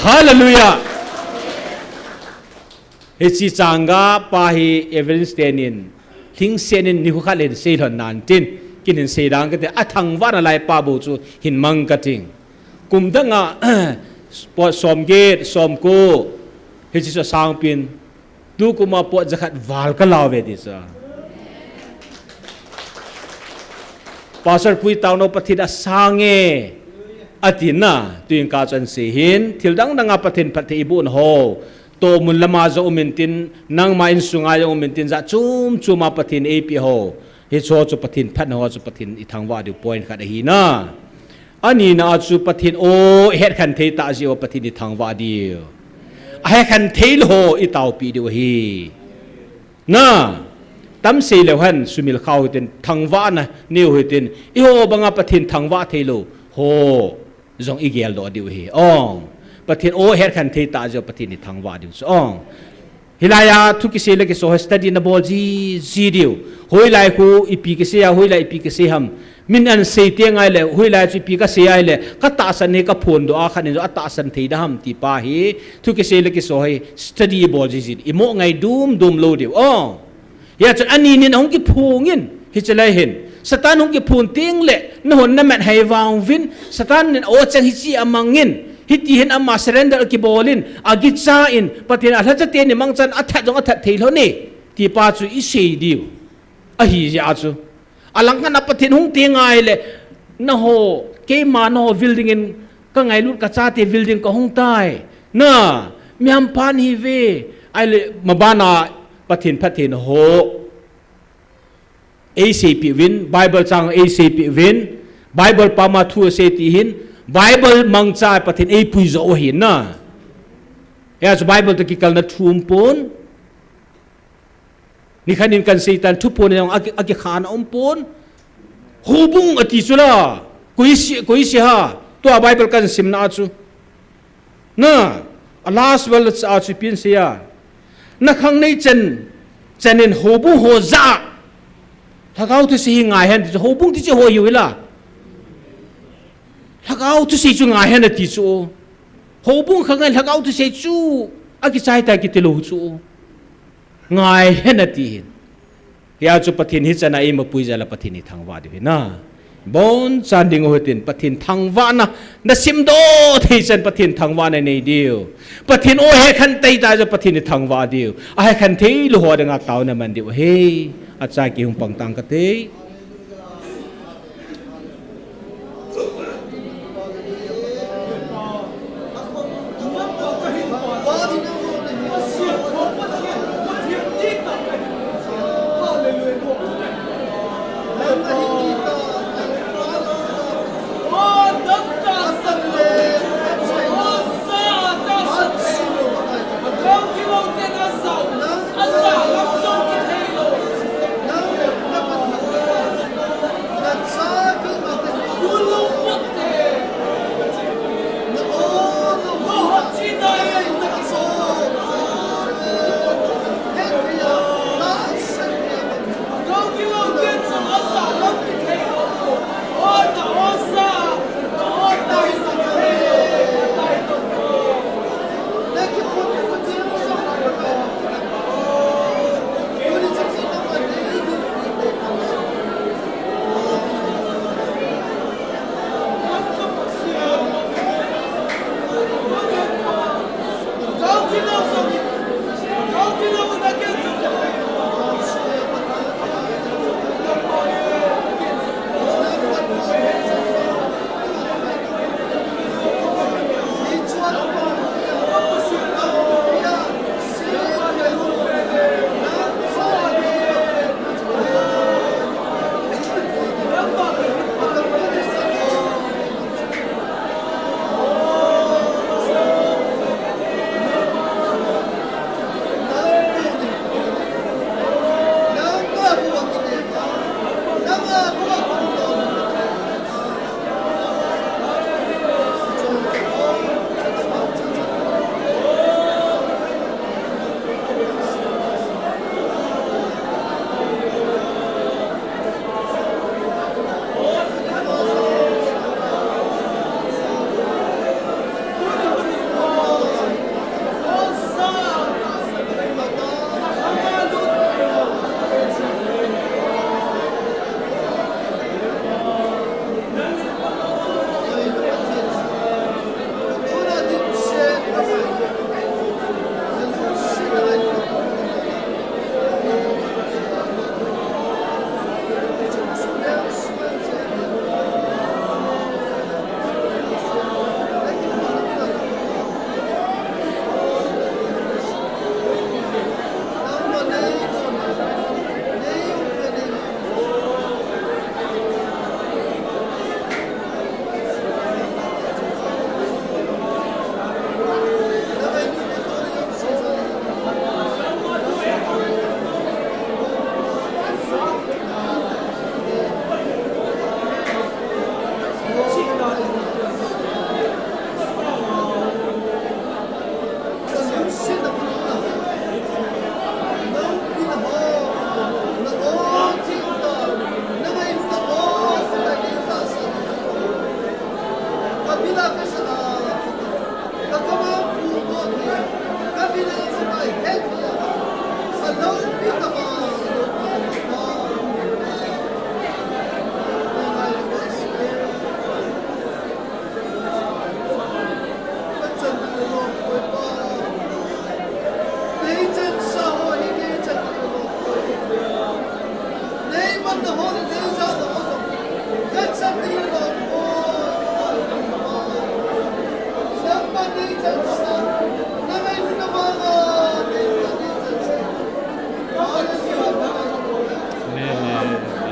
Hallelujah! Hiche changa pa hi evangelist tenin, lhingset in nikho khat le seilhon nan tin, kin hin seidang kate, athangvahna lai pa bou chu hin mang kating. Kum danga, pot somget, somko, hiche chu asang pin, Tukuma pot jakhat val kala uve ti chu. Pastor Pu Taonao Pathen asang e, ati na, tuin ka chun sei hin, thil dang danga Pathen phatthei iboh na ho. Tomun lama jong um intin, nangma insunga jong um intin, jat chom choma Pathen eipeh ho. Hicho chu Pathen phatna ho chu Pathen ithangvah diu point khat ahi na. Anina chu Pathen o, ihet khen thei tah jeh uva Pathen ithangvah diu. Ahet khen thei lou ho itaopi diu ahi. Na, tam sei leu hen, sumil khau hitin, thangvahna neo hitin, eiho banga Pathen thangvah thei lou ho jong igel doh diu ahi. Ong, Pathen o, ihet khen thei tah jeh uva Pathen ithangvah diu chu. Ong. Hilai a thu kisei le kiso hi study nabol jiji diu. Hoilai khu ipi kisei a, hoilai ipi kisei ham. Min asei teng ahile, hoilai chu ipi kasei ahile, katahsan hi kaphondoh a, khat in jong atahsan thei da ham ti pa hi. Thu kisei le kiso hi study ibol jiji. Imo ngai dum dum lou diu. Oh. Hia chun ani nin ahung kiphong in. Hiche lai hin. Satan hung kiphong teng le, nahon namat hai vang uvin. Satan nin o chang hiche amang in. Hiti hin ama surrender kibol in, agicha in, Pathen a lhacha teni mangchan athat jong athat thei lhon e, ti pa chu isei diu. Ahi jeh a chu. Alang khat a Pathen hung teng ahile, naho, keima naho vil dingin, kangailut kachate vil ding kahung tai. Na, mihem pha nahi ve, ahile, mabana Pathen phatthei naho. Eiseipeh uvin, Bible chang eiseipeh uvin, Bible pama thu asei ti hin, Bible mangcha Pathen eipui jo u ahi na. Hia chu Bible toh kikalna thu umpon. Nikhat in kan seitan thuphon jong aki, akikhana umpon. Houbung ati chu la. Koi sei, koi sei ham. Tua Bible kan simna chu. Na, a last word a chu ipi asei a. Na khangnei chan, chan in houbung ho jah a. Lhagao thusei hi ngai hen, houbung ti chu ho hiu hila. Lhagao thusei chu ngai hen ati chu. Houbung khat ngai lhagao thusei chu akichai tai kiti lou chu. Ngai hen ati hin. Hia chu Pathen hi chana ima pui jala Pathen hi thangvah diu hi na. Bonchan ding u hitin Pathen thangvahna, na simdoh thei chan Pathen thangvahna nei diu. Pathen o he khan tei ta chu Pathen hi thangvah diu. A he khan thei lou ho dinga taona man diu he. Acha kihung pang tang kate. Amen.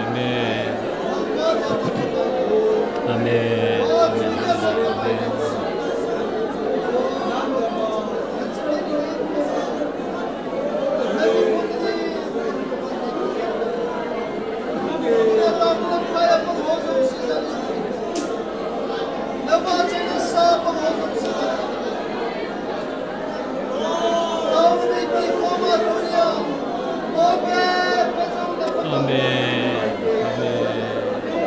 Amen. Amen. Amen. Amen.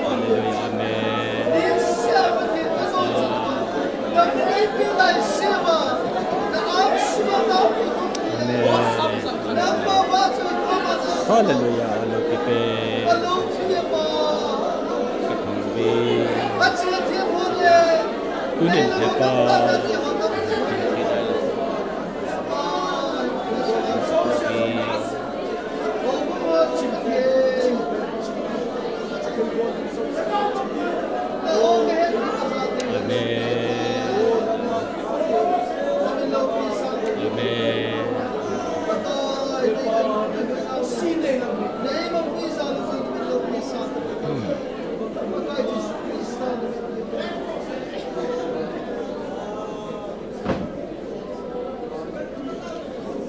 Hallelujah. Amen. Hallelujah, alo kipe. Ka thangvah uve. Tunin hepa. Amen. Amen.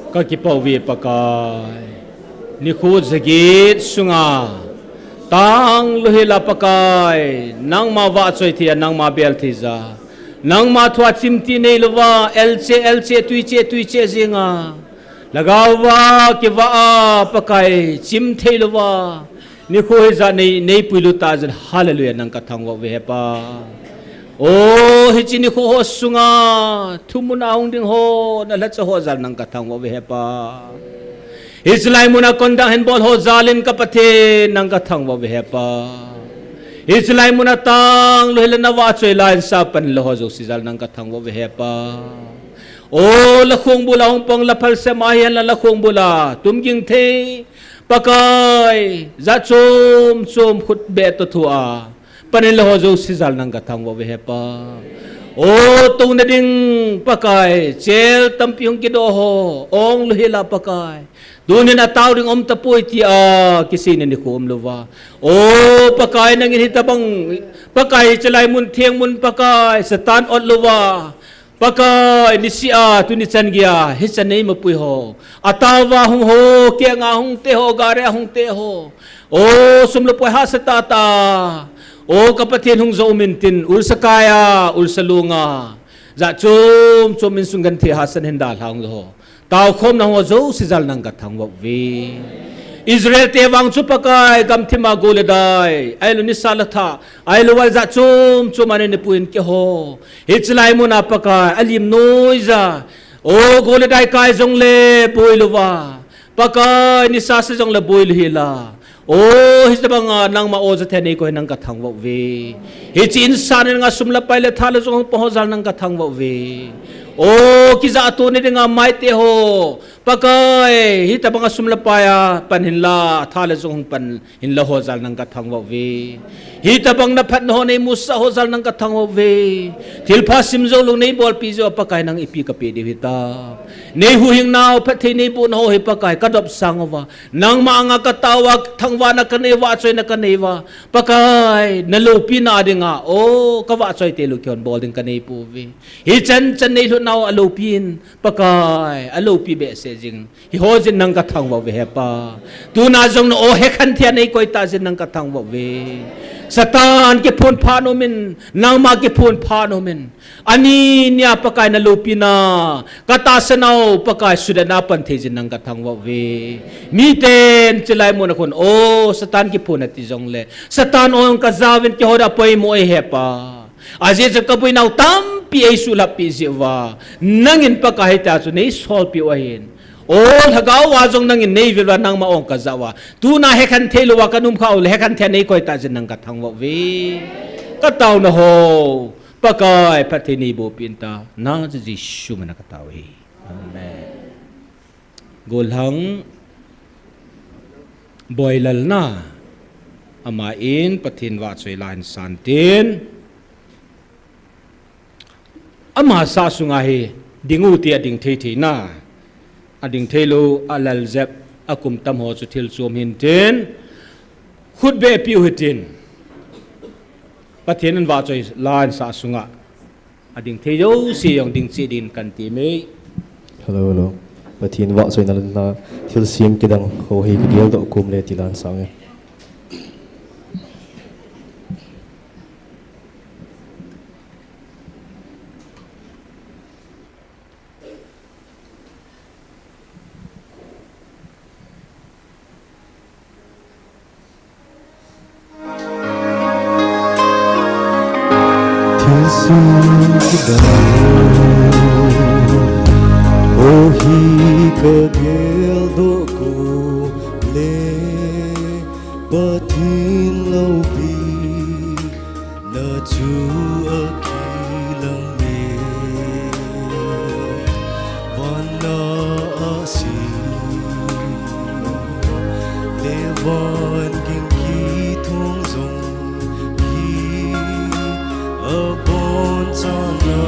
Ka kipah uve Pakai. Nikho jaget sunga tang louhela Pakai, nangma vahchoi thei a, nangma bel thei ja, nangma thua chimti neilouva, elche, elche, tuiche, tuiche jinga, lhagao va kivah a Pakai, chim theilouva, nikho hijat nei, neipui lut tah jeh in, hallelujah, nang ka thangvah uve Hepa. O, hiche nikho ho sunga, thumun a hung ding ho, na lhacha ho jal nang ka thangvah uve Hepa. Hiche lai muna kondang hin bol ho jal in ka Pathen nang ka thangvah uve Hepa. Hiche lai muna tang louhela na vahchoi la insa pan lou ho jouse jal nang ka thangvah uve Hepa. O, la khongbul a hung pang la phalsem a hihen la, la khongbul a tumging thei Pakai, jat chom chom khut beh toh thua pan in lou ho jouse jal nang ka thangvah uve Hepa. O, touna ding Pakai, chel tampi hung kidoh ho, ong louhela Pakai, tunin atao ding um tapoi tia kisei nikho umlouva. O, Pakai nangin hitabang, Pakai hiche lai mun theng mun Pakai, Satan ot louva. Pakai, nisih a, tuni chan geiya, hichan neimapui ho, ataova hung ho, kenga hung te ho, gari a hung te ho. O, sum le pai hahsa tahtah. O, ka Pathen hung jou min tin, ulsa kai a, ulsa lunga, jat chom chom insung genthei hahsa in hin dalha hung jou ho, taokhomna ho jouse jal nang ka thangvah uve. Israel te vang chu Pakai, gamthip a gou le dai, ahilou nisa le thah, ahilou val jat chom chom a nei pui in keiho, hiche lai muna Pakai, alim noija, o, gou le dai kai jongle boi louva, Pakai, nisa se jongle boi lou hela. O, hitabanga nangma o jat thei a neikoi nang ka thangvah uve. Hiche insung a dinga sum le pai le tha le jong hung pang ho jal nang ka thangvah uve. O, kijahto na dinga mai te ho, Pakai, hitabanga sum le pai a pan hin la, tha le jong hung pan hin la ho jal nang ka thangvah uve. Hitabang na phatna ho neimusah ho jal nang ka thangvah uve. Thilpha sim jou lou neibolpi jou a Pakai nang ipi ka pe diu hitam. Nei huhhing nau phatthei neiboh nau hi Pakai ka dopsang uva. Nangma anga ka tao a thangvahna ka nei uva, choina ka nei uva. Pakai, na loupina dinga, o, ka vahchoi te lou kihon bol ding ka nei pouve. Hichan chan nei lhut nau a loupin, Pakai, a loupi behseh jing. Hiho jin nang ka thangvah uve Hepa. Tuna jong na o hekhen thei a neikoi tah jin nang ka thangvah uve. Satan kiphun pha nom in, nangma kiphun pha nom in. Ani nia Pakai na loupina, ka tahsa nau Pakai sudetna pan thei jin nang ka thangvah uve. Miten chilai muna khun, o, Satan kiphun ati jongle, Satan ong ka jaovin keiho dia poimo e Hepa. Ajeh chu ka boinau tampi eisuhlhap pi jeh uva, nangin Pakai hitia chu neisolpi u ahin. O, lhagao a jong nangin neivil uva nangma ong ka ja uva. Tuna hekhen thei louva ka um kha u le hekhen thei a neikoi tah jin nang ka thangvah uve. Ka taona ho, Pakai phatthei neiboh peh in ta. Nang chu Jesu mina ka tao e. Amen. Gollhang Boilal na, ama in Pathen vahchoi la hin san tin. Ama sah sunga hi, ding u ti a ding thei thei na, a ding thei lou, a lal jep, a kum tam ho chu thil chom hin tin, khut beh piu hitin, Pathen in vahchoi la hin sah sunga, a ding thei jouse jong ding cheh din kan ti mai. Hello, hello. Pathen vahchoina lana thilsem kidang ho hi ka geldoh kom le ti la hin sang e. Thilsem kidang ho hi ka geldoh kom Pathen loupina chu akilang e, van a ahsi le van ging kithong jong hi abonchan a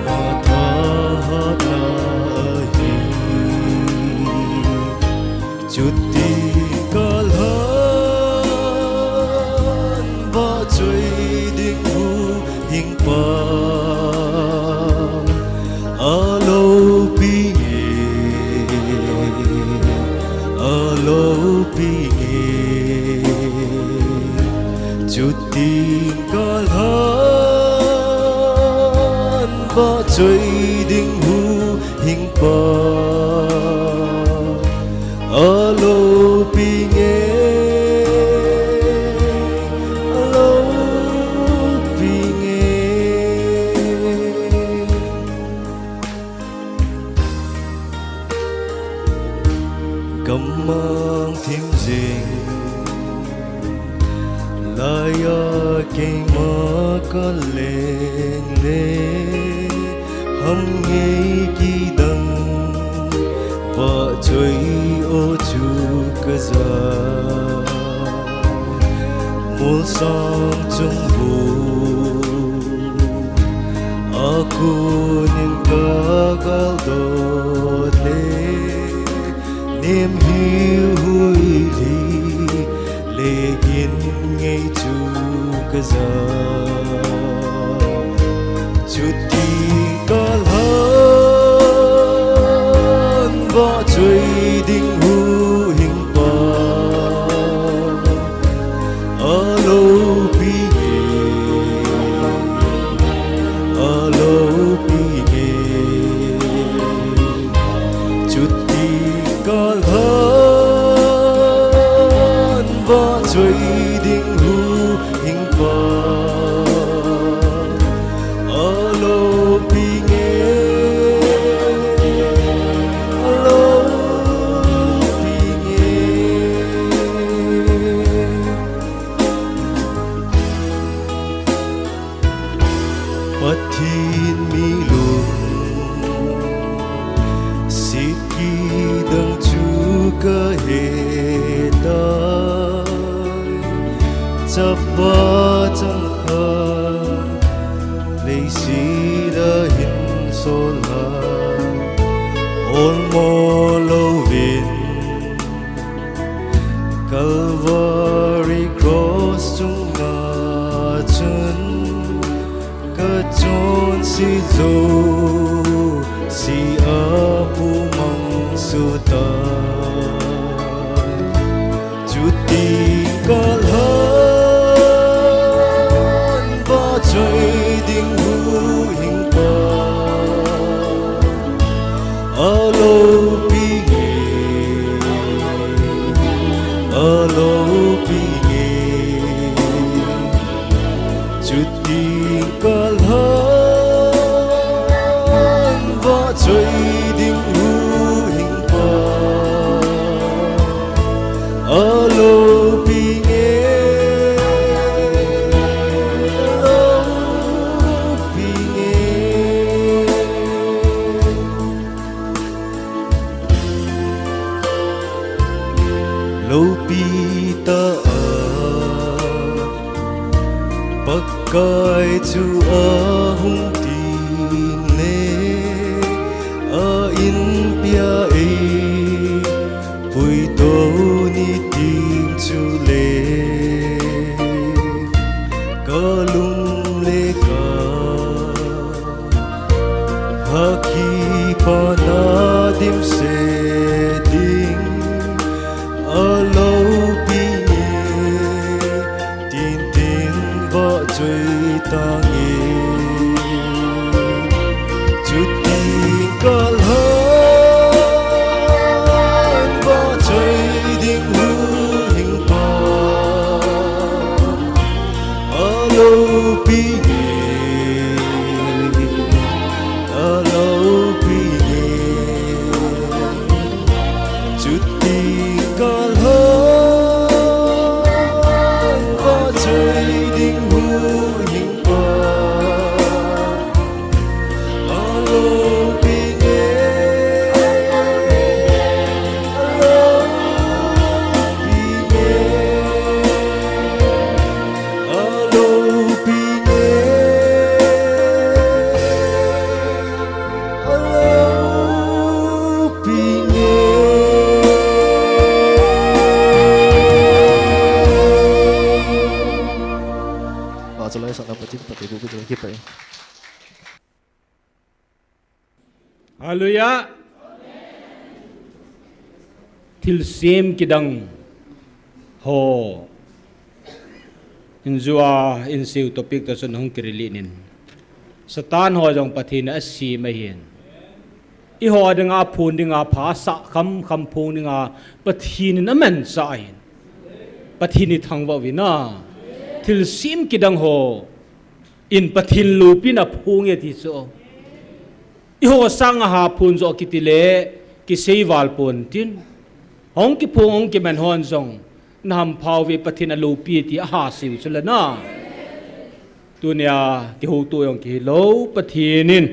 mathahatna ahi. Chuti kalhan vahchoi ding huhhingpa aloupi nge, aloupi nge. Chuti kalhan vahchoi ding huhhingpa aloupi nge, aloupi nge. Gammang thim jing laiya keima kaleng le, ham ngei kidang vahchoi o chu kaja. Molsang chung bu akunin kagal dot le, nem hiu hui li le gin ngei chu kaja. Chuti kalhan vahchoi ding huhhingpa aloupi nge, aloupi nge. Chuti kalhan vahchoi ding huhhingpa aloupi nge, aloupi nge. Pathen mi lungset kidang chu kahe tai. Chapa changkhat leiset a hin sol a, olmo louvin Calvary Cross chunga chun kachonset jouse apumang sutai. Chuti kalhan vahchoi ding huhhingpa aloupi nge, aloupi nge. Chuti kalhan vahchoi ding huhhingpa aloupi nge, aloupi nge. Loupi tah a Pakai chu ahung teng le, a inpi a eipuitou ni teng chule, kalung le ka hakipa na dimset ding aloupi nge, tin tin vahchoi tange. Chuti kalhan vahchoi ding huhhingpa aloupi nge, aloupi nge. Chuti Pachalai sana pachin pati ku ku jala kipai. Hallelujah. Thilsem kidang ho. Injua, insiu topic ta chun hung kirili nin. Satan ho jong Pathen a sem ahin. Eiho dinga phun dinga pha sah kham kham phung dinga Pathen in amanchah ahin. Pathen i thangvah uvin a. Thilsem kidang ho in Pathen loupina phung e ti chu. Eiho sanga ha phun jo kiti le kisei val pon tin. Hung kiphung hung kiman hon jong na hampha uve Pathen a loupi ti a ha siu chu le na. Tunia kihouto jong kihi lou Pathen in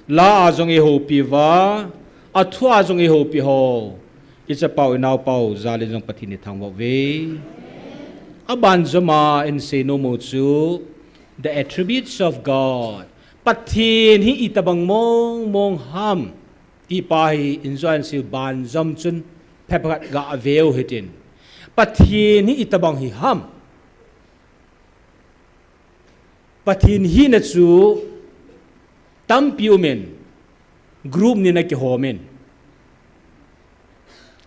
la a jong eihoupi uva, a thu a jong eihoupi ho. I chapau i naopau jal in jong Pathen i thangvah uve. A banjom a insei nom u chu the attributes of God. Pathen hi itobang mong mong ham ti pa hi injua insiu banjom chun phephat gah veu hitin. Pathen hi itobang hi ham. Pathen hina chu tampi um in, group ni na kihom in.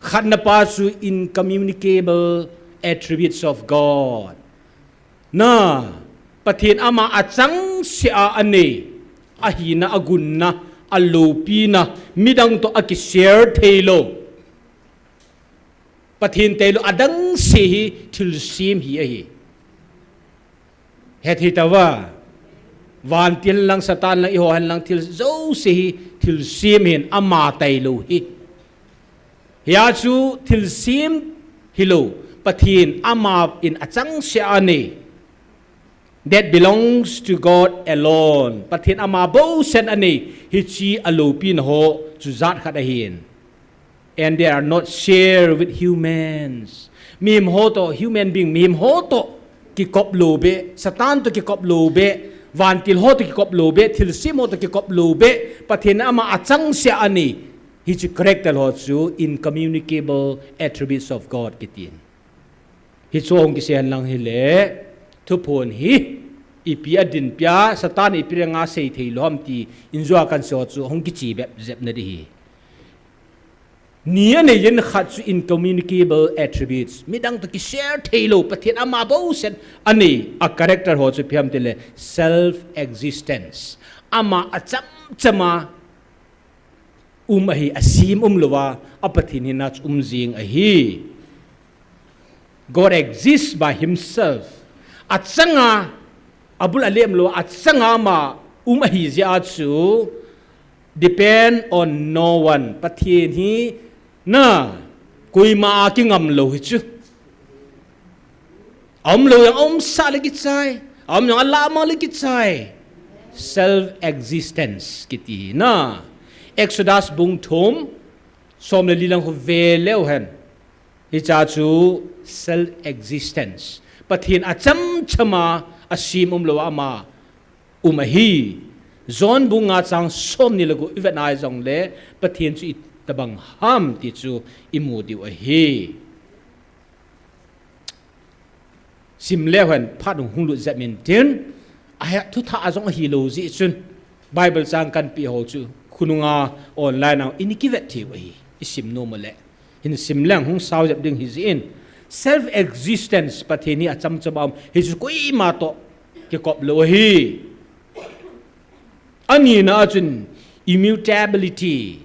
Khatna pa chu incommunicable attributes of God. Na, Pathen ama achangseh a anei, ahina, agunna, aloupina, midang to akishare thei lou. Pathen tailou adang se hi thilsem hi ahi. Hethei tauva. Vantil lang, Satan lang, eiho hen lang thil jouse hi thilsem hin ama tailou hi. Hia chu thilsem hilou, Pathen ama in achangseh a anei. That belongs to God alone. Pathen ama bou sen anei, hiche aloupina ho chu jat khat ahin. And they are not share with humans. Mihem ho to, human being, mihem ho to kikop lou be, Satan to kikop lou be, vantil ho to kikop lou be, thilsem ho to kikop lou be, Pathen ama achangseh a anei. Hiche character ho chu incommunicable attributes of God kitin. Hichu hung kisei hen lang hile, thuphon hi ipi a dinpi a, Satan ipi dinga sei thei lou ham ti, injua kan sei ho chu hung kiche bep jep na di hi. Ni anei in khat chu incommunicable attributes. Midang to kishare thei lou, Pathen ama bou sen anei a character ho chu ipi ham tile self existence. Ama achamcham a um ahi, asem umlouva, a Pathen hina chu um jing ahi. God exists by himself. Achanga, abul alem lou, achanga ama um ahi jeh a chu depend on no one. Pathen hi na, koima a kingam lou hi chu. Aumlou jong aumsah le kichai, aum jong alah mang le kichai. Self existence kiti hi na. Exodus bung thum, som le li lang khu ve leu hen. Hiche chu self existence. Pathen achamcham a asem umlou ama um ahi. John bung nga chang som ni le gup ivet nai jongle Pathen chu itobang ham ti chu imu diu ahi. Sim leu hen phat hung lut jep intin, ahi thutha a jong ahilou jeh chun Bible chang kanpeh ho chu khonunga online a ini kivet theiu ahi, isim nom uleh. Hin sim leng hung sao jep ding hi jeh in. Self existence, Pathen hi achamcham a um, hichu koima to kikop lou ahi. Anina a chun immutability,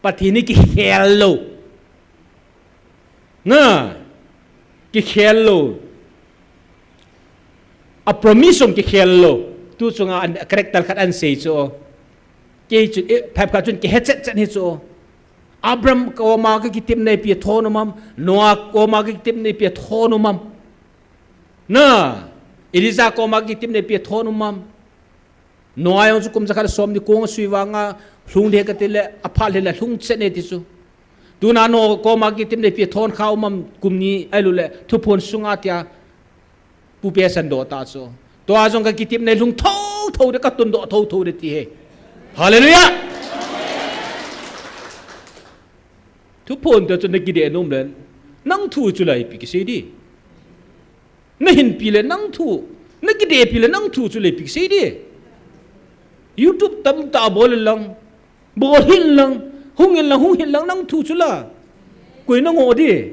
Pathen hi kikhel lou. Na, kikhel lou. A promise jong kikhel lou. Tu chunga an character khat ahin sei chu. Kei chu, eh, phep khat chun kihe chet chet hi chu. Abraham koma kakitepna ipi athon um am. Noah koma kakitepna ipi athon um am. Na, Elijah koma kitepna ipi thon um am? Noah jong chu kum jakhat le somni kong asui vanga lhung ding kati le, aphat le la lhung chet e ti chu. Tuna Noah koma kitepna ipi thon kha um am, kum ni ahilouleh thuphon sunga tia pupe san doh ta chu. Tua jong ka kitepna lhung thotho de, ka tundoh thotho de ti hi. Hallelujah! Thuphon te chu na kideh nom le, nang thu chu la ipi kisei di. Na hinpi le nang thu, na kidehpi le nang thu chu la ipi kisei di. YouTube tamtah bol in lang, bol hih in lang, hung in lang, hung hih in lang, nang thu chu la. Koi na ngoh di.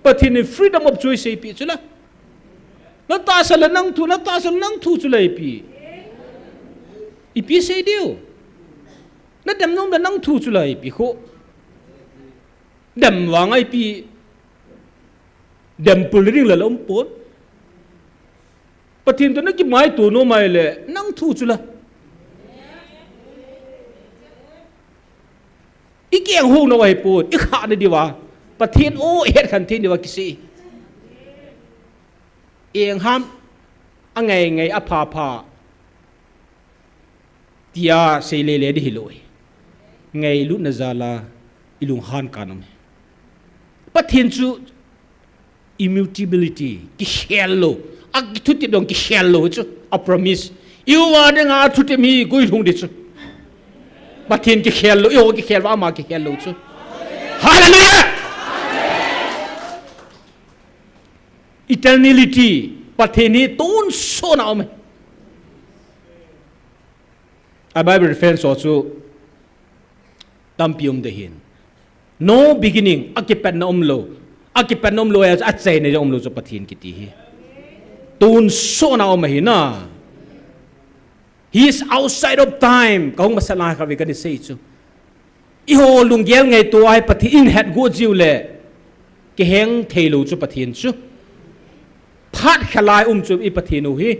Pathen in freedom of choice eipeh chu la. Na tahsa le nang thu, na tahsa le nang thu chu la ipi. Ipi sei diu. Na dem nom le nang thu chu la ipi khu. Dem vang a ipi. Dem pul ding la la um pon. Pathen toh na kimaito nom a ahile, nang thu chu la. I keng hou nau ahi pon, i khah na diu a. Pathen o, i het khen thei diu a kisei. Eng ham, angai ngai, apha pha. Tia sei le le di hilou. Ngailutna jal a i lunghan kan um. Pathen chu immutability, kikhel lou. A thutep jong kikhel lou chu. A promise. I uva dinga thutep mi koi lhung di chu. Pathen kikhel lou, i ho kikhel va ama kikhel lou chu. Hallelujah! Eternality, Pathen hi tonsot na um e. A Bible reference ho chu tampi um de hin. No beginning, akipatna umlou. Akipatna umlou, a, achaina jong umlou chu Pathen kiti hi. Tonsot na um ahi na. He is outside of time. Ka hung masa lai kha ve ka ni sei chu. Eiho lunggel ngaito a hi Pathen in het got jiu le, kiheng thei lou chu Pathen chu. Phat khalai um chu i Pathen u hi.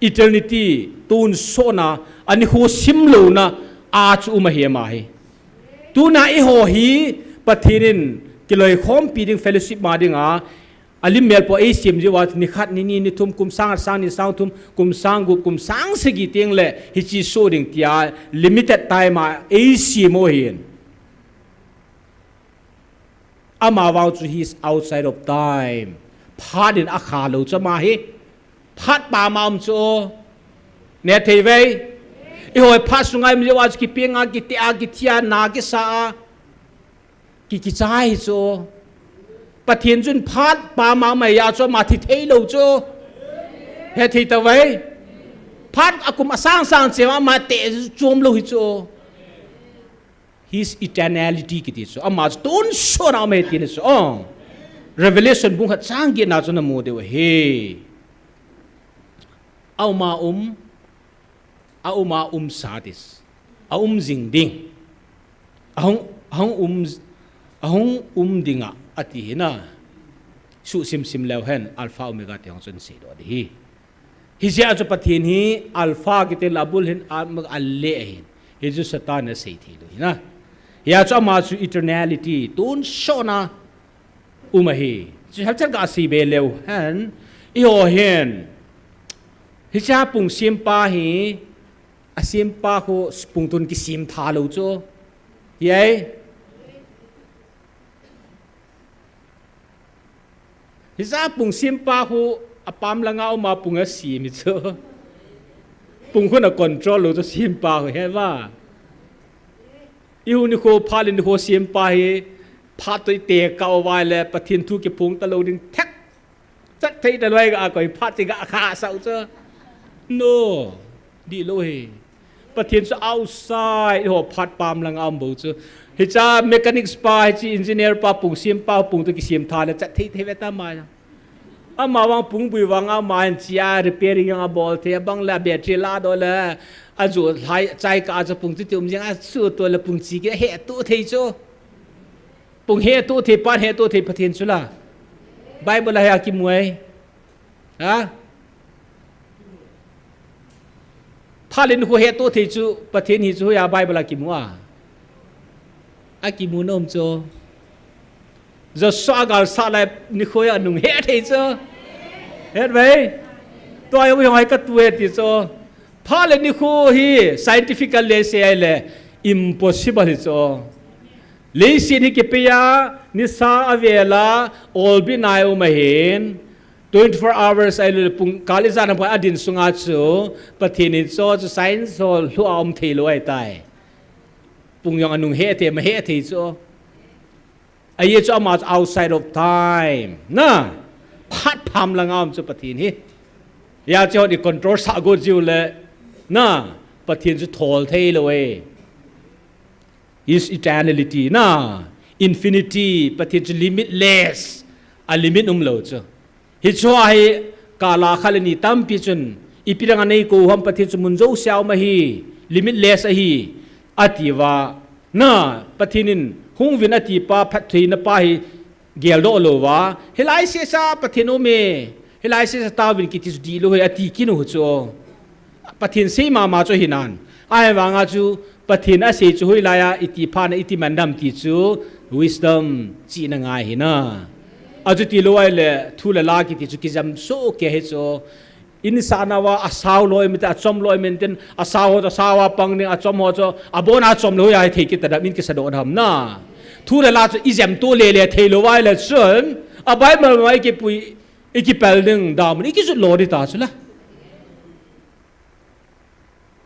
Eternity, tonsot na, ani khu sim louna, a chu um ahi ama hi. Tuna eiho hi Pathen in kiloikhompi ding fellowship ma dinga, alim mel po eisem jiu a, ni khat, ni ni, ni thum, kum sang, sang ni, sang thum, kum sang gup, kum sang sagi teng le, hiche soh ding tia, limited time a eisem u ahin. Ama vang chu he is outside of time. Phat in akha lou chu ama hi. Phat pam a um chu. Ne thei ve. Eiho phat sunga um jiu a chu kipeng a, kite a, kithi a, na kisa a. Ki, kichai chu. Pathen chun phat pam a um ahi a chu ama thi thei lou chu. He thei ta ve. Phat a kum asang sang cheh a ama te chom lou hi chu. His eternality kiti chu. Ama chu tonsot na um ahi tina chu. Oh. Revelation bung khat chang get na chu na mu diu ahi. A um a um, a um a um sa tis. A um jing ding. A hung, a hung um, a hung um ding a, ati hi na. Suh sim sim leu hen, Alpha Omega ti hung chun sei doh di hi. Hijeh a chu Pathen hi Alpha kiti le abul hin a, a le ahin. Hichu Satan in asei thei lou ahi na. Hijeh a chu ama chu eternality, tonsot na um ahi. Chu helchan ka sei be leu hen. Eiho hin. Hiche pung sempa hi, asempa khu pung tun kisem tha lou chu. Hi ai. Hiche pung sempa khu apam langa um a pung asem hi chu. Pung khu na control lou chu sempa khu he va. Eiho nikho phat le nikho sempa hi phat toh ite kah uva le Pathen thu kiphong talou ding thek. Chat thei talou a koi phat ti ga kha sau chu. No. Di lou hi. Pathen chu outside, eiho phat pam langa um bou chu. Hiche mechanics pa, hiche engineer pa, pung sempa, pung toh kisem tha le chat thei thei ve ta ma. Ama vang pung bui vang ama hin chia repairing jong abol thei, abang le battery la doh le, ajo lhai chai kah a chu pung chu ti um jeng a chu toh le pung chi kihe toh thei chu. Pung he toh thei, phat he toh thei Pathen chu la. Bible a hi akimu ai. Ha? Phat le nikho he toh thei chu Pathen hi chu hoiya Bible a kimu a. Akimu nom chu. Joshua gal sah lai nikho a nung he thei chu. Het ve. Tua jong hung hai katu e ti chu. Phat le nikho hi scientifically seile impossible hi chu. Leiset hi kipei a, nisa avel a, olbih nai um ahin. Twenty-four hours ahilou le pung kal ijat ham khat adin sunga chu, Pathen in chu, chu science ho lhu a um thei lou ahitai. Pung jong anung hethei, ama hethei chu. Ajeh chu ama chu outside of time. Na, phat pham langa um chu Pathen hi. Hijeh chun i control sah got jiu le. Na, Pathen chu thol thei lou e. His eternality, na, infinity, Pathen chu limitless, a limit umlou chu. Hichu ahi, kal a khat le ni tampi chun, ipi dinga nei kou ham Pathen chu mun jousea um ahi, limitless ahi, ati uva. Na, Pathen in hung uvin ati pa, phattheina pa hi, geldoh lou uva, hilai sesa Pathen um e, hilai sesa tauvin kiti chu dihlou ahi, ati kit u chu. Pathen sei mama chu hinan. Ahivanga chu Pathen asei chu hoilai a iti phat na iti man dem ti chu wisdom chihna ngai ahi na. Achuti lou ahile thu le la kiti chu kijam soh kei ahi chu. Insahna uva asao loi mite, achom loi miten, asao ho chu asao a pang ding, achom ho chu abon a chom lou ahi thei kit ta dem, in kisa doh dem na. Thu le la chu ijam to lele thei lou ahile chun, a Bible ma ikipui, ikipel ding, damun, ikijut lo ding ta chu la.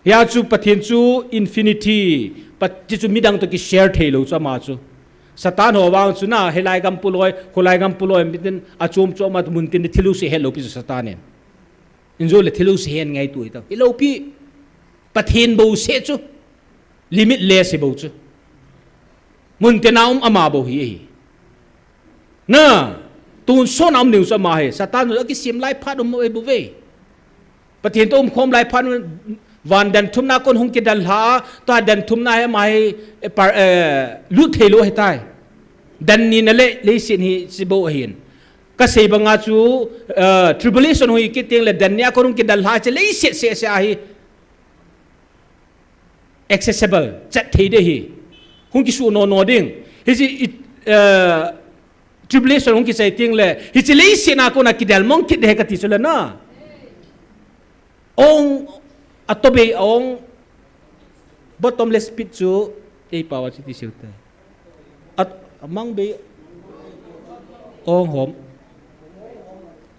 Hijeh chu Pathen chu infinity, Pat-, ti chu midang to ki share thei lou chu ama chu. Satan ho vang chu na, hilai gam puloi, kholai gam puloi, mitin achom chom a mun tin thil u se het lou pi chu Satan in. Injo le thil u se het ngaito ahi ta. Hilou pi, Pathen bou seh chu. Limitless ahi bou chu. Mun tin a um ama bou hi ahi. Na, tonsot a um ding chu ama ahi. Satan chu akisem lai phat um ahi bou ve. Pathen to umkhom lai phat um, van dan thumna kon hung kidalha, tua dan thumna hi ama hi, eh, par, eh, lut thei lou ahitai. Dan nina le, leiset hi chi bou ahin. Kasei banga chu, eh, tribulation hung hi kit teng le dan nia kon hung kidalha chu leiset seh seh ahi. Accessible, chat thei ding ahi. Hung kisuh nono ding. Hiche, eh, tribulation hung kichai teng le, hiche leiset a kona kidel mong kit ding ahi kati chu le na. Ong, atobei ong, bottomless pit chu, ei pao a chu ti seh u te. At, amang bei, ong hom.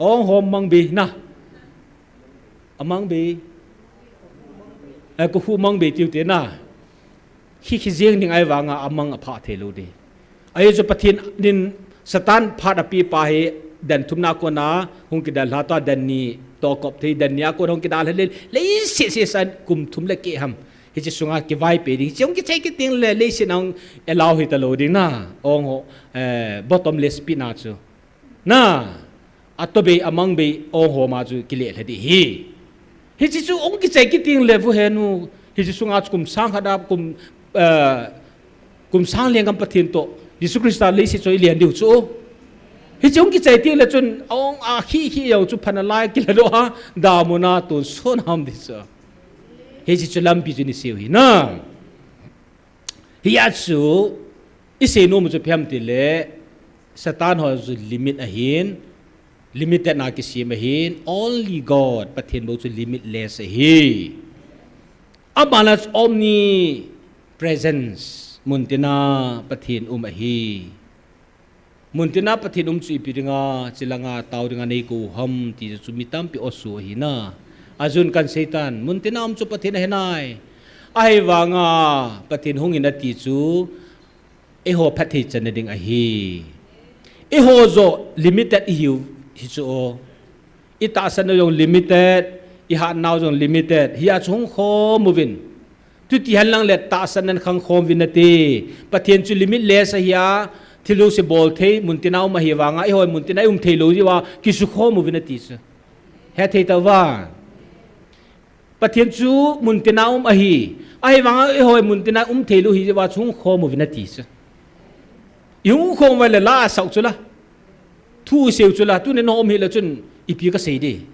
Ong hom mang bei na. Amang bei. Eh, kokhuh mang bei tiu te na. Khi khi jeng ding ahi vanga amang apha thei lou ding. Ajeh chu Pathen in Satan phat api pa hi dan thumna kona hung kidalha tua dan ni to kop thei dan nia kona hung kidalha le leiset sesa kum thum le keh ham. Hiche sunga kivaipe ding. Hiche hung kichai kit teng le leiset a hung allow hita lou ding na. Ong ho, eh, bottomless pit na chu. Na, atobei, amang bei, ong hom a chu kilelha ding ahi. Hiche chu hung kichai kit teng le vo henu. Hiche sunga chu kum sang khat a kum, eh, kum sang lenggam Pathen to Jesu Christa leiset chu ilen diu chu. Hiche hung kichai teng le chun ong a khi khi jong chu phatna lai kila doh a damun a tonsot a um ding chu. Hiche chu lampi chu ni seh u ahi na. Hijeh chu, isei nom u chu ipi ham ti le, Satan ho chu limit ahin, limited na kisem ahin, only God, Pathen bou chu limitless ahi. Aban a chu omnipresence, mun tin a Pathen um ahi. Mun tin a Pathen um chu ipi dinga, hiche langa tao dinga nei kou ham ti chu mi tampi aw suh ahi na. Ajun kan Satan, mun tin a um chu Pathen ahi nai. Ahivanga Pathen hung in ati chu, eiho phatthei channa ding ahi. Eiho joh limited ihiu hi chu o. I tahsan u jong limited, i hatna u jong limited. Hijeh chun hung khom uvin. Chuti henlang le tahsan nan khang khom uvin ati. Pathen chu limitless ahi a, thil jouse bol thei, mun tin a um ahi vanga, eiho mun tin a i um thei lou jeh uva, kisukhom uvin ati chu. Hethei tauva. Pathen chu mun tin a um ahi. Ahivanga eiho mun tin a um thei lou hi jeh uva chu hung khom uvin ati chu. I hung khom uva le la asah u chu la. Thu sei u chu la, tuni nong um hih le chun ipi kasei ding.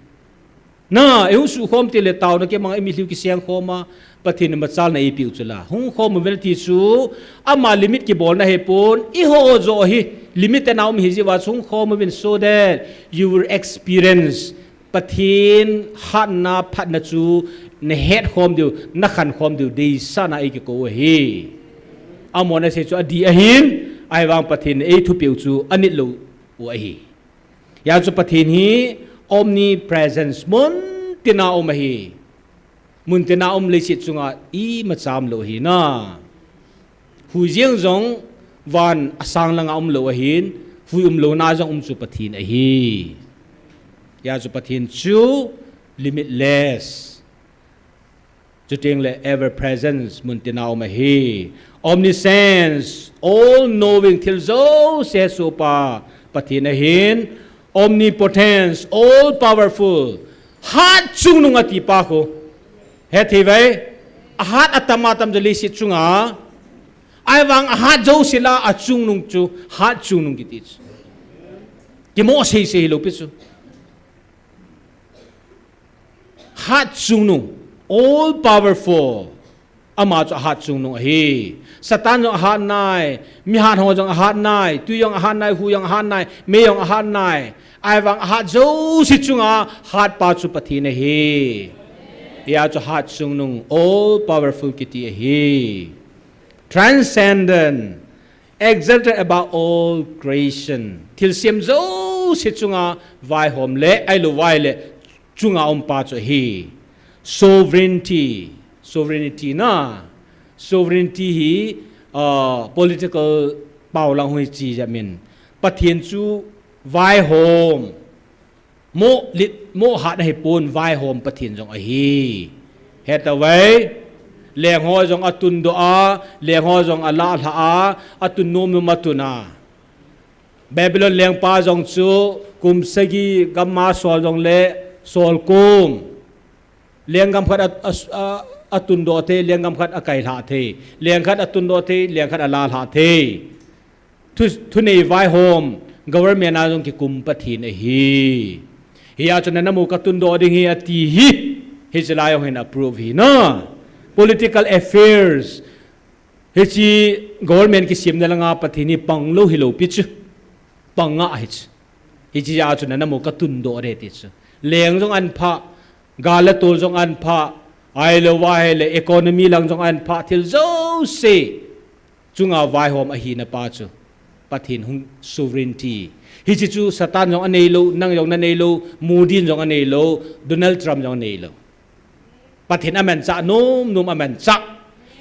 Na, i hung sukhom teng le taona kimang a i mitlhi u kiseng khom a, Pathen in machalna eipeh u chu la. Hung khom uvin ati chu, ama limit kibolna ahipon, eiho joh hi, limit a na um hi jeh uva chu hung khom uvin so that you will experience Pathen hatna phatna chu na het khom diu, na khan khom diu, deisahna ei kikou ahi. Amavang asei chu adih ahin, ahivang Pathen in ei thupeh u chu anit lou u ahi. Hijeh chun Pathen hi omnipresence, mun tina um ahi. Mun tina um leiset chunga imacha umlou ahi na. Hui jeng jong van asang langa umlou ahin, hui umlouna jong um chu Pathen ahi. Hijeh chun Pathen chu limitless. Chuteng le ever presence, mun tina um ahi. Omniscience, all knowing, thil jouse hesohpa Pathen ahin. Omnipotence, all powerful. Hatchungnung atipa khu. Hethei uve. Ahat atam atam chu leiset chunga. Ahivang ahat jouse lah a achungnung chu hatchungnung kiti chu. Kimo seisei hilou pi chu. Hatchungnung, all powerful. Ama chu ahatchungnung ahi. Satan jong ahat nai, mihat ho jong ahat nai, tui jong ahat nai, hu jong ahat nai, mei jong ahat nai. Ahivang ahat jouse chunga hatpa chu Pathen ahi. Hijeh chun hatchungnung, all powerful kiti ahi. Transcendent, exalted above all creation. Thilsem jouse chunga vaihom le, ahilou vai le, chunga umpa chu ahi. Sovereignty, sovereignty na. Sovereignty hi, ah, political pao lang hoi chi jat min. Pathen chu vaihom. Moh lit, moh hat ahipon vaihom Pathen jong ahi. Heta uve. Leng ho jong atundoh a, leng ho jong alah lha a, atun nom nom atun a. Babylon lengpa jong chu kum sagi gamma sol jongle sol kum. Lenggam khat a, a, a, atundoh thei, lenggam khat akailhah thei. Leng khat atundoh thei, leng khat alalhah thei. Thu, thunei vaihom, government a jong kikum Pathen ahi. Hijeh chun nanamu katundoh ding ahi ati hi. Hiche lai jong hin approve ahi na. Political affairs. Hiche government kisemna langa Pathen hi panglou hilou pi chu. Panga ahi chu. Hiche jeh a chu nanamu katundoh ding ahi ti chu. Leng jong ahin phah, gal le tol jong ahin phah, ahilou va ahile economy lang jong ahin phah, thil jouse chunga vaihom ahina pa chu. Pathen hung sovereignty. Hiche chu Satan jong aneilou, nang jong naneilou, Modi in jong aneilou, Donald Trump jong aneilou. Pathen amanchah, nom nom amanchah.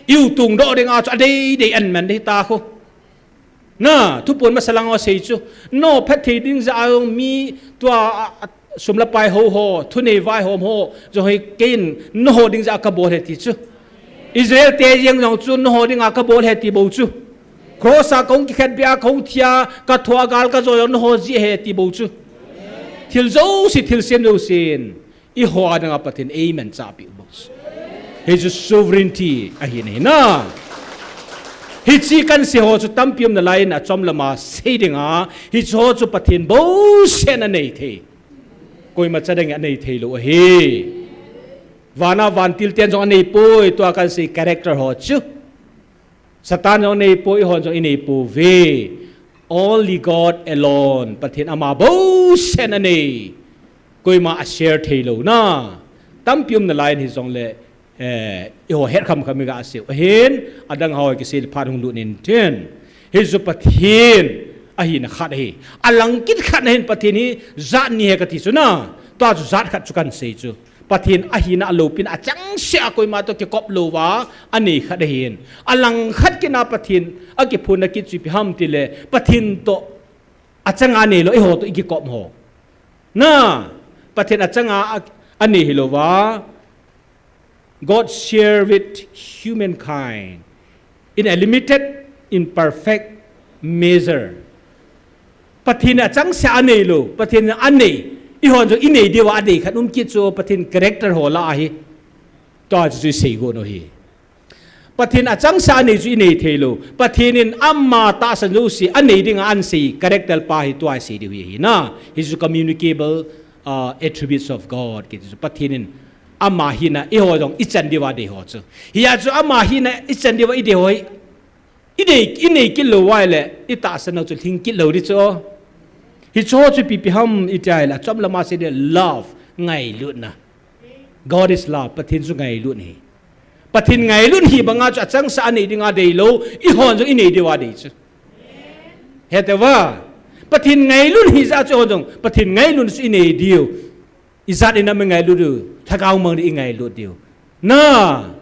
Iu tungdoh dinga chu adei dei aman ding ahi ta khu. Na, thupon masa langa asei chu. Nangho phatthei ding jeh a jong mi tua, a, a, sum le pai ho ho, thunei vaihom ho, jong hi keiin nangho ding jeh a kabol ahi ti chu. Israel te jeng jong chu nangho dinga kabol ahi ti bou chu. Cross a kahung kikhetbeh a, kahung thi a, katho a, gal kajo jong nangho jeh ahi ti bou chu. Thil jouse, thilsem jousen. Eiho a dinga Pathen in eimanchah peh u bou chu. Hichu sovereignty ahi na. Hiche kahin sei ho chu tampi um nalaiyin achom lama sei dinga, hiche ho chu Pathen bou seh in anei thei. Koima cha dang in anei theilou ahi. Vana vantil ten jong anei poi, tua kahin sei character ho chu. Satan jong anei poi, eihon jong inei pouve. Only God alone. Pathen ama bou seh in anei. Koima ashare theilou na. Tampi um nalaiyin hijongle, eh, eiho het kham kham in kasei u ahin, adang ho kisei le phat hung lut intin. Hichu Pathen ahina khat ahi. Alang kit khat na hin Pathen hi jat ni ahi kati chu na. Tua chu jat khat chu kahin sei chu. Pathen ahina aloupina achangseh a koima toh kikop louva anei khat ahin. Alang khat kit na Pathen akiphonna kit chu ipi ham tile, Pathen toh achanga aneilou, eiho toh ikikop ho. Na, Pathen achanga a, anei hilouva. God share with humankind in a limited, imperfect measure. Pathen in achangseh a aneilou, Pathen in anei, eihon jong inei diuva adei khat um kit chu Pathen character ho lah ahi. Tua chu isei got u ahi. Pathen achangseh a anei chu inei theilou. Pathen in ama tahsan jouse anei dinga ahin sei character pa hi tua isei diu hi ahi na. Hichu communicable, uh, attributes of God kiti chu. Pathen in ama hina eiho jong ichan diuva adei ho chu. Hijeh chun ama hina ichan diuva idei ho hi. Inei, inei kit lou uva ahile, itahsan u chu lhing kit lou ding chu. Hichu chu ipi ipi ham iti ahile, achom lama sei ding love. Ngailutna. God is love. Pathen chu ngailut ahi. Pathen ngailut ahi banga chu achangseh a nei dinga deilou, eihon jong inei diuva dei chu. Hete uva. Pathen ngailut ahi jeh a chu eihon jong Pathen ngailutna chu inei diu. Ijat in a ingailut diu. Lhagao mang ding ingailut diu. Na.